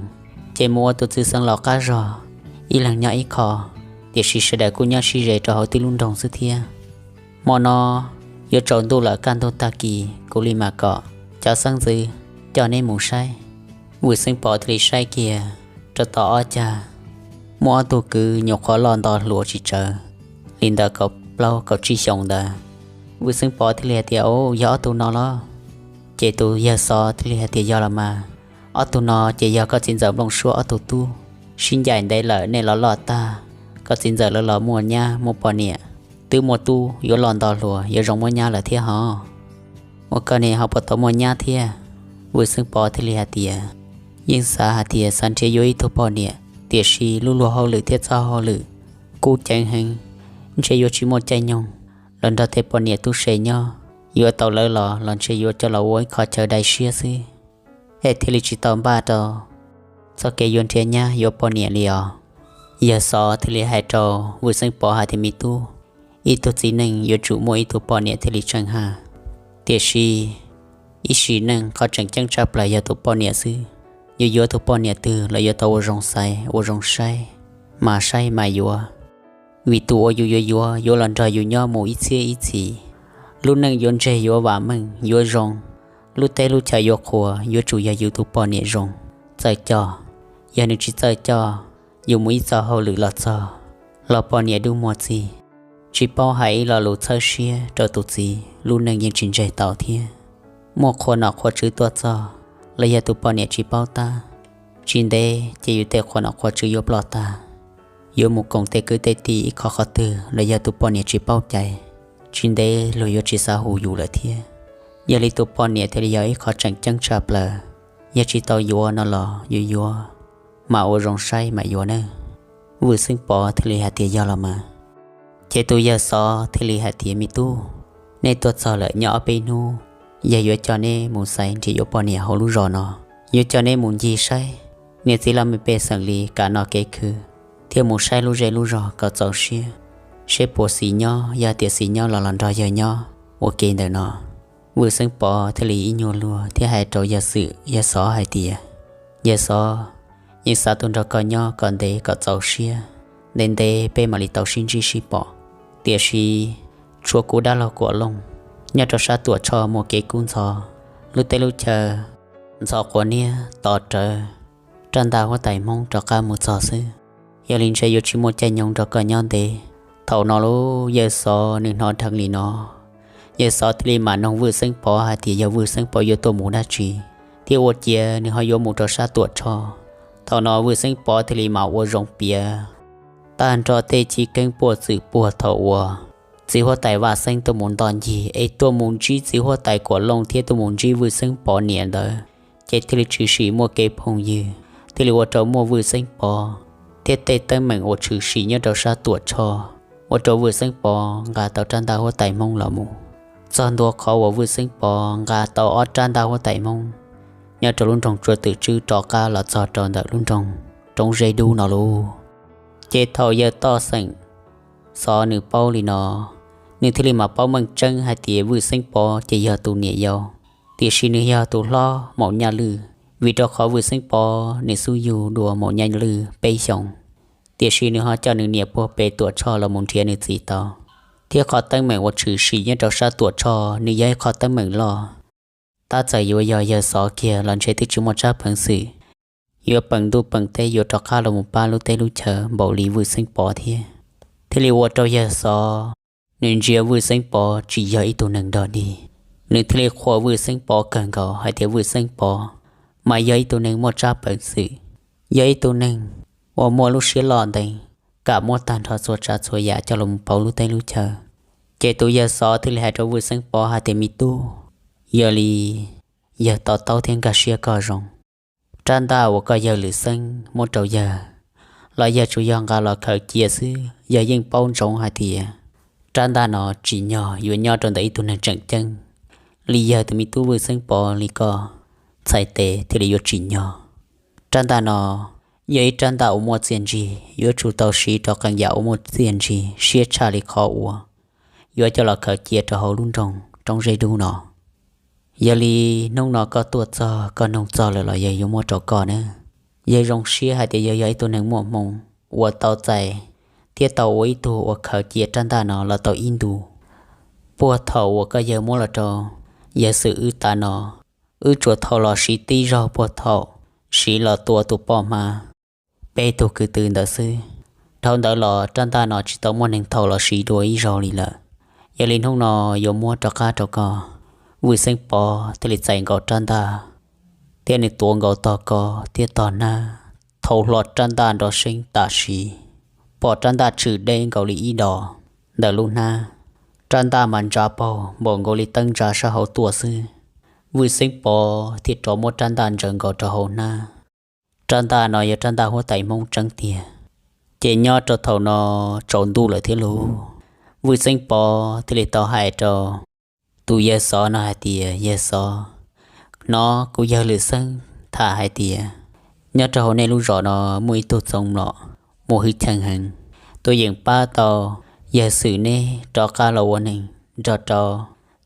ces mus ua tus txwv xeev laus qab zos. Ib leeg nyob ib qho, tiam sis sawv daws kuj nyob sib ze rau hauv tib lub nroog xwb thiab. Hmo no yuav tsaus ntuj lawm, kaj ntug tag kis kuv li mam kom cov xeeb ntxwv coj neb mus saib. Vwj Xeeb Pov thiaj li saib kiag rau tom ob cag, muaj ob tug kwv nyuam qhuav loj nto hluas tsis tsawg li ntawm kaum plaub kaum tsib xyoos ntawd. Vwj Xeeb Pov thiaj li hais tias, Au, yog ob tug no los? Ces tus yawg Xov thiaj li hais tias, Yog los mas, ob tug no ces yog koj txiv ntxawm Nplooj Suab ob tug tub. Sib ncaim ntev lawm, nej los loj tag, koj txiv ntxawm lawv los muaj nyab muaj poj niam, twb muaj tub yuav loj nto hluas, yuav zoo muaj nyab lawm thiab hos. Ua koj ne ho puas tau muaj nyab thiab? Vwm Xeeb Pov thiaj li hais tias, yeej xav hais tias xav nrhiav yuav ib tug poj niam, tiam sis lub luag hauj lwm thiab txoj hauj lwm kub ceev heev, ntshe yuav tsis muaj caij nyoog los nrog tej poj niam tub se nyob. Yuav tau lawv los los ntshe yuav coj los ua ib qho chaw dai siab xwb, es thiaj li tsis tau npaj rau txoj kev yuav nrhiav nyab yuav poj niam li os. Yawg Xov thiaj li hais rau Vwm Xeeb Pov hais tias, me tub, ib tug txiv neej yuav tsum muaj ib tug poj niam thiaj li tseem haj. Tiam sis ib sim neej qhov tseem ceeb tshaj plaws yog tus poj niam xwb. Yuav yuav tus poj niam twg los yuav tau ua zoo xaiv ua zoo saib, mas saib mas yuav. Vim tus uas yus yuav yuav yuav los nrog yus nyob mus ib txhiab ib txhis, lub neej yuav ntseg yuav vam meej yuav zoo, lub teb lub chaw yuav qhuas yuav tsum yog yus tus poj niam zoo, txawj coj. Yog nws tsis txawj coj, yus mus ib txoj hauj lwm los txog, los poj niam dub muag txig, tsis paub hais ib lo lus txhawb siab rau tus txiv, lub neej yeej tsis ntseg tau thiab. Muaj qhua nom qhua tswv tuaj txog los yog tus poj niam tsis paub tab, tsis ntev ces yus tej qhua nom qhua tswv yuav ploj tag. Yuav mus koom tej kwv tej tij ib qho qhov twg los yog tus poj niam tsis paub cai, tsis ntev luag yuav tsis xav hu yus lawm thiab. Yog li tus poj niam thiaj li yog ib qho tseem ceeb tshaj plaws. Yog tsis tau yuav no los yuav yuav, mas ua zoo saib mas yuav nawb. Vwm Xeeb Pov thiaj li hais tias, yog los mas. Ces tus yawg Xov thiaj li hais tias, me tub, neb tuaj txog lawm nyob ob peb hnub, yawg yuav coj neb mus xaiv nrhiav yuav poj niam hauv lub zos no. Yuav coj neb mus ncig saib niam txiv laj mej pej xeem li kam noj kev khw, thiab mus saib lub zej lub zog kom txaus siab, seb puas xis nyob, yog tias xis nyob los los nrog yawg nyob ua ke ntawm no. Vwm Xeeb Pov thiaj li ib nyuag luag thiab hais rau yawg Xwm yawg Xov hais tias, yawg Xov, yeej xav tuaj nrog koj nyob kom ntev kom txaus siab, ntev ntev peb mam li tau sib ntsib sib pom. Tiam sis tshuav kuv dab laug Kuam Looj nyob rau sab Tuam Tshoj muaj kev kub ntxhov, lub teb lub chaw ntxhov quav niab to rawv, rab ntaj huab tais Hmoob rov qab mus txog xwb. Yog li ntshe yuav tsis muaj caij nyoog nrog koj nyob ntev. Thaum no lauj, yawg Xov nws hnov dheev li no, yawg Xov thiaj li mam noog Vwj Xeeb Pov hais tias yog Vwj Xeeb Pov yuav tuaj mus dab tsi, thiab ua ciav nws ho yuav mus rau sab Tuam Tshoj. Thaum no Vwj Xeeb Pov thiaj li mam ua zoo piav tag nrho tej chiv keeb puag txwm puag thaum uas txiv huab tais Vaj Xeeb tuaj mus nto ncig es tuaj mus ntsib txiv huab tais Kuam Looj thiab tuaj mus ntsib Vwj Xeeb Pov niam ntawd, ces thiaj li tshwm sim muaj kev phooj ywg, thiaj li ua rau muaj Vwj Xeeb Pov thiab tej teeb meem uas tshwm sim nyob rau sab Tuam Tshoj, ua rau Vwj Xeeb Pov nqa tau rab ntaj huab tais Hmoob los mus. Txog ntua qhov uas Vwj Xeeb Pov nqa tau ob rab ntaj huab tais Hmoob nyob rau lub nroog Tsua Twm Tswb rov qab los txog rau ntawm lub nroog Roob Zeb Dub no lauj. Ces thaum yawg Toj Xeem Xov nws paub li no, nws thiaj li mam paub meej tseeb hais tias Vwj Xeeb Pov ces yog tus niam yau, tiam sis nws yog tus hlob Maum Nyaj Lwj, vim rau qhov Vwj Xeeb Pov nws xub yug dua Maum Nyaj Lwj peb xyoos, tiam sis nws ho coj nws niam puag pem Tuam Tshoj los mus nrhiav nws txiv tau. Thiab qhov teeb meem uas tshwm sim nyob rau sab Tuam Tshoj nws yog ib qho teeb meem loj, tab txawm yuav yog yawg Xov kiag los ntshe twb tsis muaj tsab peev xwm yuav peem ntuj peem teb yuav rov qab los mus pab lub teb lub chaw npaum li Vwj Xeeb Pov thiab. Thiaj li ua rau yawg Xov nws ntsia Vwj Xeeb Pov tsis yog ib tug neeg dog dig, nws thiaj li qhuas Vwj Xeeb Pov kawg nkaus hais tias Vwj Xeeb Pov mas yog ib tug neeg muaj tsab peev xwm, yog ib tug neeg uas muaj lub siab loj ntev, kam muab tag nrho txhua tsav txhua yam coj los mus pauv lub teb lub chaw. Ces tus yawg Xov thiaj li hais rau Vwj Xeeb Pov hais tias, me tub, yog li yawg to taub thiab nkag siab koj zoo. Rab ntaj uas koj yawg Lwm Xeeb muab rau yawg los yawg tsuas yog nqa los khaws cia xwb, yawg yeej paub ntsoov hais tias rab ntaj no tsim nyog yuav nyob rau ntawm ib tug neeg tseem ceeb li yawg tus me tub Vwj Xeeb Pov li koj txhais tes thiaj li yuav tsim nyog. Rab ntaj no yog ib rab ntaj uas muaj txiaj ntsig, yuav tsum tau siv rau qee yam uas muaj txiaj ntsig siab tshaj li qhov uas yuav coj los khaws cia rau hauv lub nroog Roob Zeb Dub no. Yog li hnub no koj tuaj txog koj nug txog lawm los yawg yuav muab rau koj na. Yawg zoo siab hais tias yawg yog ib tug neeg muaj hmoo uas tau txais thiab tau ua ib tug uas khaws cia rab ntaj no los tau ib ntus. Puag thaum uas koj yawg muab los rau yawg Xwm wb tas no, wb tsuas thau los siv tib zaug puag thaum siv los tua tus poj hma peb tug kwv tw ntawd xwb. Dhau ntawd los rab ntaj no tsis tau muaj neeg thau los siv dua ib zaug li lawm. Yog li hnub no yuav muab rov qab rau koj. Vwj Xeeb Pov thiaj li txais nkaus rab ntaj thiab nws tuav nkaus tog ko thiab tog nab, thau hlo rab ntaj nrov seeb tam sim, pom rab ntaj tshwm deb nkaus li ib dos ntawm lub hnab. Rab ntaj mas ntsa paug npaum nkaus li teeb ntsa sab hauv tuaj xwb. Vwj Xeeb Pov thiaj rov muab rab ntaj ntsaws nkaus rau hauv hnab. Rab ntaj no yog rab ntaj huab tais Hmoob tseeb tiag. Ces nyob rau thaum no tsaus ntuj lawm thiab lauj, Vwj Xeeb Pov thiaj li tau hais rau tus yawg xov no hais tias, Yawg xov, hnov kuv yawg Lwm Xeeb tham hais tias nyob rau hauv nej lub zos no muaj ib tug txoov mlom muaj hwj chim heev, tuaj yeem pab tau yawg Xwm neb rov qab los ua neeg nrog rau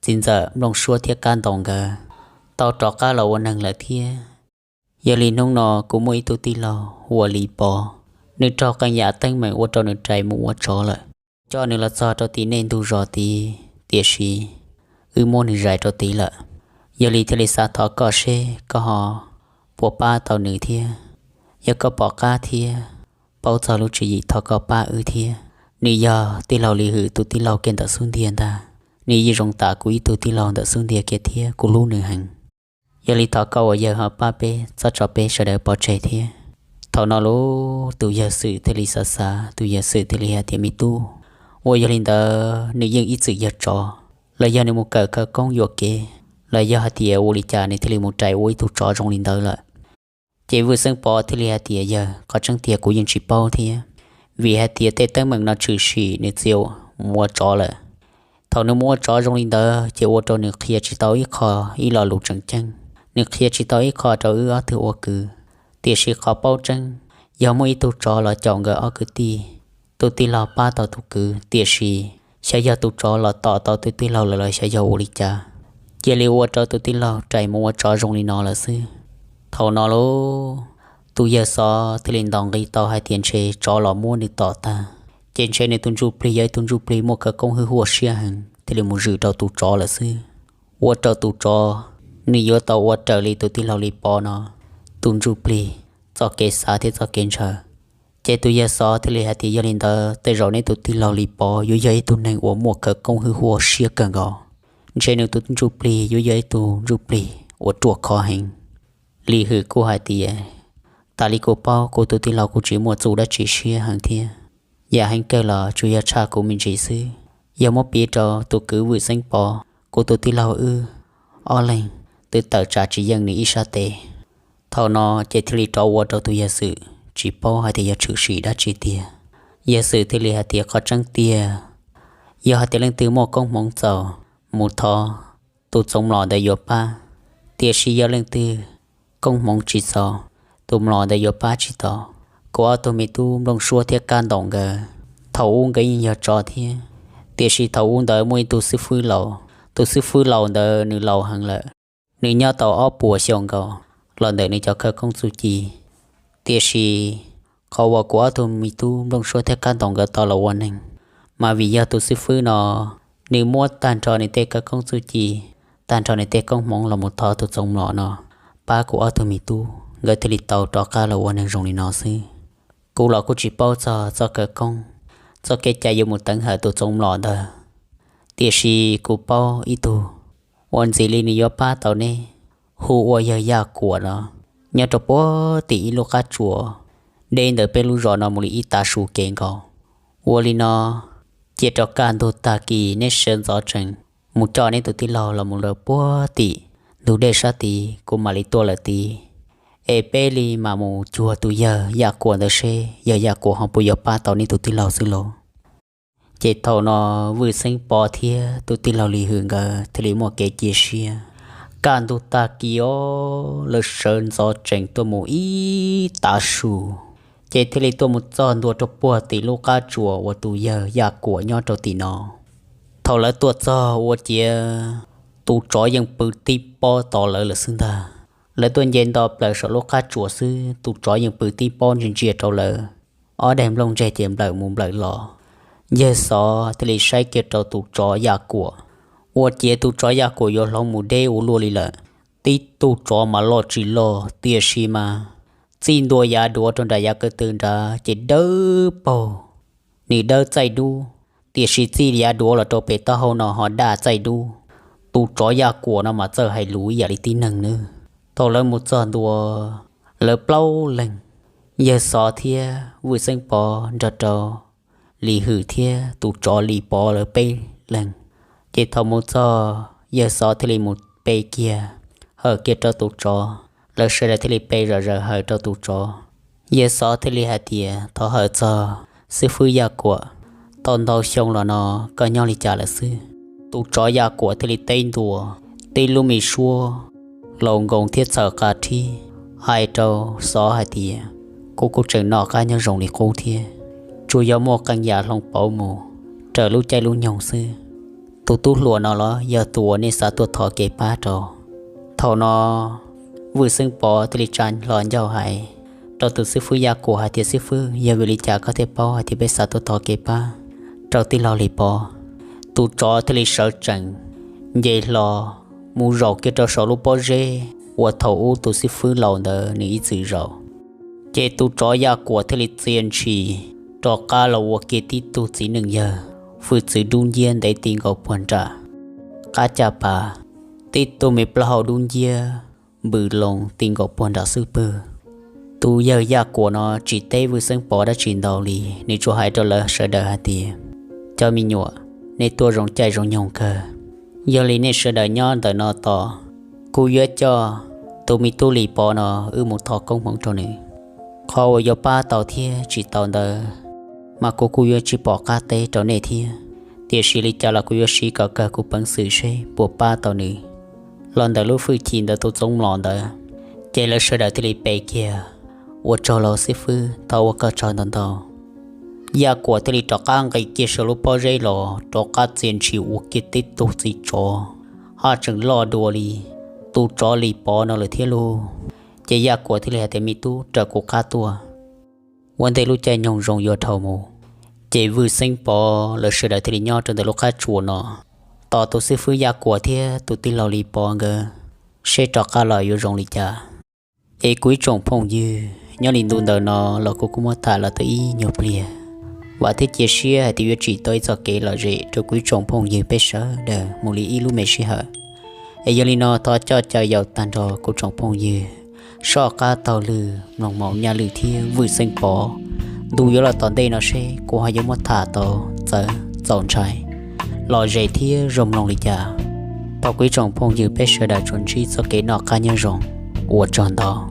txiv ntxawm Nplooj Suab thiab Kab Ntoos nkawd tau rov qab los ua neeg lawm thiab. Yog li hnub no kuv muaj ib tug tij laug hu ua Lis Pov, nws raug qee yam teeb meem ua rau nws rais mus ua tsov lawm. Kuv coj nws los txog rau tim nej ntug zos tid, tiam sis wb muab nws zais rau tid lawm. Yog li thiaj li xav thov koj seb koj ho puas pab tau nws thiab. Yog koj pom qab thiab paub txog lub tswv yim, thov koj pab wb thiab. Nws yog tij laug Lis Hwm tus tij laug kiag ntawm xub ntiag ntag. Nws yeej zoo tam kuv ib tug tij laug ntawm xub ntiag kiag thiab, kuv hlub nws heev. Yog li thov koj ua yawg ho pab peb, txhob tso peb sawv daws pov tseg thiab. Thaum no lauj, tus yawg Xwm thiaj li xav xav, tus yawg Xwm thiaj li hais tias, Me tub, uas yog li ntawd nws yeej ib txwm yog tsov, los yog nws mus kawm khawv koob yuam kev, los yog hais tias ua li cas nws thiaj li mus rais ua ib tug tsov zoo li ntawd lawm? Ces Vwj Xeeb Pov thiaj li hais tias, Yawg, qhov tseeb tiag kuv yeej tsis paub thiab, vim hais tias tej teeb meem no tshwm sim nws txia mus ua tsov lawm. Thaum nws mus ua tsov zoo li ntawd ces ua rau nws qhia tsis tau ib qho, ib lo lus tseem ceeb, nws qhia tsis tau ib qho rau wb ob tug ua kwv. Tiam sis qhov paub tseeb, yog muaj ib tug tsov los caum nkawd ob kwv tij, tus tij laug pab tau tus kwv, tiam sis xyov yog tus tsov los tom tau tus tij laug lawm los xyov yog ua li cas, cia li ua rau tus tij laug rais mus ua tsov zoo li no lawm xwb. Thaum no lauj, tus yawg xov thiaj li ntaus nqi tau hais tias ntshe tsov los muab nws tom tag, ces ntshe nws tus ntsuj plig yog ib tug ntsuj plig muaj khawv koob hwj huam siab heev, thiaj li mus zwm rau tus tsov lawm xwb. Ua rau tus tsov, nws yuav tau ua raws li tus tij laug Lis Pov no tus ntsuj plig txoj kev xav thiab txoj kev ntshaw. Ces tus yawg xov thiaj li hais tias, Yog li ntawd tej zaum neb tus tij laug Lis Pov yuav yog ib tug neeg uas muaj khawv koob hwj huam siab kawg nkaus. Ntshe nws tus ntsuj plig yuav yog ib tug ntsuj plig uas ruaj khov heev. Lis Hwm kuj hais tias, Tas li kuv paub, kuv tus tij laug kuj tsis muaj txuj dab tsi siab heev thiab. Yam heev kawg los tsuas yog tshaj kuv me ntsis xwb. Yog muab piv rau tus kwv Vwj Xeeb Pov, kuv tus tij laug wb ob leeg twb tawm tsam tsis yeej nws ib sab tes. Thaum no ces thiaj li rov ua rau tus yawg Xwm tsis paub hais tias yog tshwm sim dab tsi tiag. Yawg Xwm thiaj li hais tias, Qhov tseeb tiag, yog hais tias leej twg muaj koob hmoov txaus, mus thov tus txoov mlom ntawd yuav pab. Tiam sis yog leej twg koob hmoov tsis txaus, tus mlom ntawd yuav pab tsis tau. Kuv ob tug me tub Nplooj Suab thiab Kab Ntoos nkawd, thaum ub nkawd yeej yog tsov thiab, tiam sis thaum ub ntawd muaj ib tug xib fwb laus, tus xib fwb laus ntawd nws laus heev lawm, nws nyob tau ob puas xyoo nkaus los ntawm nws cov khawv koob txuj ci. Tiam sis qhov uas kuv ob tug me tub Nplooj Suab thiab Kab Ntoos nkawd tau los ua neeg, mas vim yog tus xib fwb no, nws muab tag nrho nws tej khawv koob txuj ci, tag nrho nws tej koob hmoov los mus thov tus txoov mlom no pab kuv ob tug me tub, nkawd thiaj li tau rov qab los ua neeg zoo li no xwb. Kuv los kuj tsis paub txog txoj khawv koob, txoj kev cai yuav mus teev hawm tus txoov mlom ntawd, tiam sis kuv paub ib tug uas ntxim li nws yuav pab tau neb, hu ua yawg Yaj Kuam no, nyob rau puag tim ib lub qab tsuas deb ntawm peb lub zos no mus li ib tav su kev nkaus. Ua li no, cia rau kaj ntug tag kis neb sawv ntxov tsees mus coj neb tus tij laug los mus rau puag tim ntug dej sab tid, kuv mam li tuaj lawm tid, es peb li mam mus cuag tus yawg Yaj Kuam ntawd seb yawg Yaj Kuam ho puas yuav pab tau neb tus tij laug xwb lauj. Ces thaum no Vwj Xeeb Pov thiab tus tij laug Lis Hwm nkawd thiaj li muaj kev cia siab. Kaj ntug tag kis os, lawv sawv ntxov tsees tuaj mus ib tav su, ces thiaj li tuaj mus txog ntua rau puag tim lub qab tsuas uas tus yawg Yaj Kuam nyob rau tim no. Thaum lawv tuaj txog ua ciav tus tsov yeej pw tib pob tos lawv lawm xwb ntag. Lawv tuaj nce nto plaws saum lub qab tsuas xwb, tus tsov yeej pw tib pob ntsia ntsia rau lawv. Ob daim nplooj ntseg ces nplawm mus nplawm los. Yawg Xov thiaj li saib kiag rau tus tsov Yaj Kuam, ua ciav tus tsov Yaj Kuam yuav hloov mus deb ua luaj li lawm. Tib tug tsov mas loj tsis loj, tiam sis mas txij ntua yav duav rau nram yav ko tw nrad ces dawb paug, nws dawb txaij dub, tiam sis txij yav duav los rau pem taub hau no ho daj txaij dub. Tus tsov Yaj Kuam no mas txawj hais lus ib yam li tib neeg nawb. Thaum lawv mus txog ntua, lawv plaub leeg, Yawg Xov thiab Vwj Xeeb Pov nrog rau Lis Hwm thiab tus tsov Lis Pov lawv peb leeg. Ces thaum mus txog, Yawg Xov thiaj li mus pe kiag hawm kiag rau tus tsov. Lawv sawv daws thiaj li pe zom zaws hawm rau tus tsov. Yawg Xov thiaj li hais tias, Thov hawm txog xib fwb Yaj Kuam, tau ntau xyoo los no koj nyob li cas lawm xwb? Tus tsov Yaj Kuam thiaj li teb ntua tib lub me suab laus nkoos thiab txhaws qa rhib hais rau Xov hais tias, Kuv kuj tseem noj qab nyob zoo li qub thiab, tsuas yog muaj qee yam hloov pauv mus raws lub caij lub nyoog xwb. Tus tub hluas no los yog tus uas nej xav tuaj thov kev pab rau. Thaum no Vwj Xeeb Pov thiaj li tsa hlo ncauj hais rau tus xib fwb Yaj Kuam hais tias, Xib fwb, yog vim li cas koj thiaj paub hais tias peb xav tuaj thov kev pab rau tij laug Lis Pov? Tus tsov thiaj li sawv tsees nce hlo mus zaum kiag rau saum lub pob zeb uas thaum ub tus xib fwb laus ntawd nws ib txwm zaum. Ces tus tsov Yaj Kuam thiaj li txia ntshis rov qab los ua kiag tib tug txiv neej yawg hwj txwv dub nciab ntev ti nkaus puag nram qab caj pas, tib tug me plaub hau dub nciab npws loo ti nkaus puag nram xub pwg. Tus yawg Yaj Kuam no tsis teb Vwj Xeeb Pov dab tsi ntau li, nws tsuas hais rau lawv sawv daws hais tias, Cov me nyuam, nej tuaj zoo caij zoo nyoog kawg. Yog li nej sawv daws nyob ntawm no tos, kuv yuav coj tus me tub Lis Pov no wb mus thov koob hmoov rau nws. Qhov uas yuav pab tau thiab tsis tau ntawd mas kuv kuj yuav tsis pom qab teb rau nej thiab, tiam sis li cas los kuv yuav siv kom kawg kuv peev xwm seb puas pab tau nws los ntawm lub hwj chim ntawm tus txoov mlom ntawd. Ces lawv sawv daws thiaj li pe kiag, Ua tsaug lauj xib fwb, thov ua koj tsaug ntau ntau. Yaj Kuam thiaj li rov qab nqis kiag saum lub pob zeb los rov qab txia ntshis ua kiag tib tug txiv tsov, ho tseem loj dua li tus tsov Lis Pov no lawm thiab lauj. Ces Yaj Kuam thiaj li hais tias, Me tub, raws kuv qab tuaj, ua ntej lub caij nyoog zoo yuav dhau mus. Ces Vwj Xeeb Pov lawv sawv daws thiaj li nyob rau ntawm lub qab tsuas no tos tus xib fwb Yaj Kuam thiab tus tij laug Lis Pov nkawd seb rov qab los yuav zoo li cas. Es kuv ib tsoom phooj ywg, nyob li ntu ntawm no los kuv kuj muab tham los tau ib nyuag pliag. Vam thiab cia siab hais tias yuav tsim tau ib txoj kev lom zem rau kuv ib tsoom phooj ywg peb sawv daws mus li ib lub me sij hawm. Es yog li no thov coj caw yaum tag nrho kuv tsoom phooj ywg soj qab taug lw mloog Maum Nyaj Lwj thiab Vwj Xeeb Pov ntu yuav los tom ntej no seb kuv ho yuav muab tham tau txawv txaus ntshai, lom zem thiab zoo mloog li cas. Thov kuv ib tsoom phooj ywg peb sawv daws tsuas ntsib txoj kev noj qab nyob zoo. Ua tsaug ntau.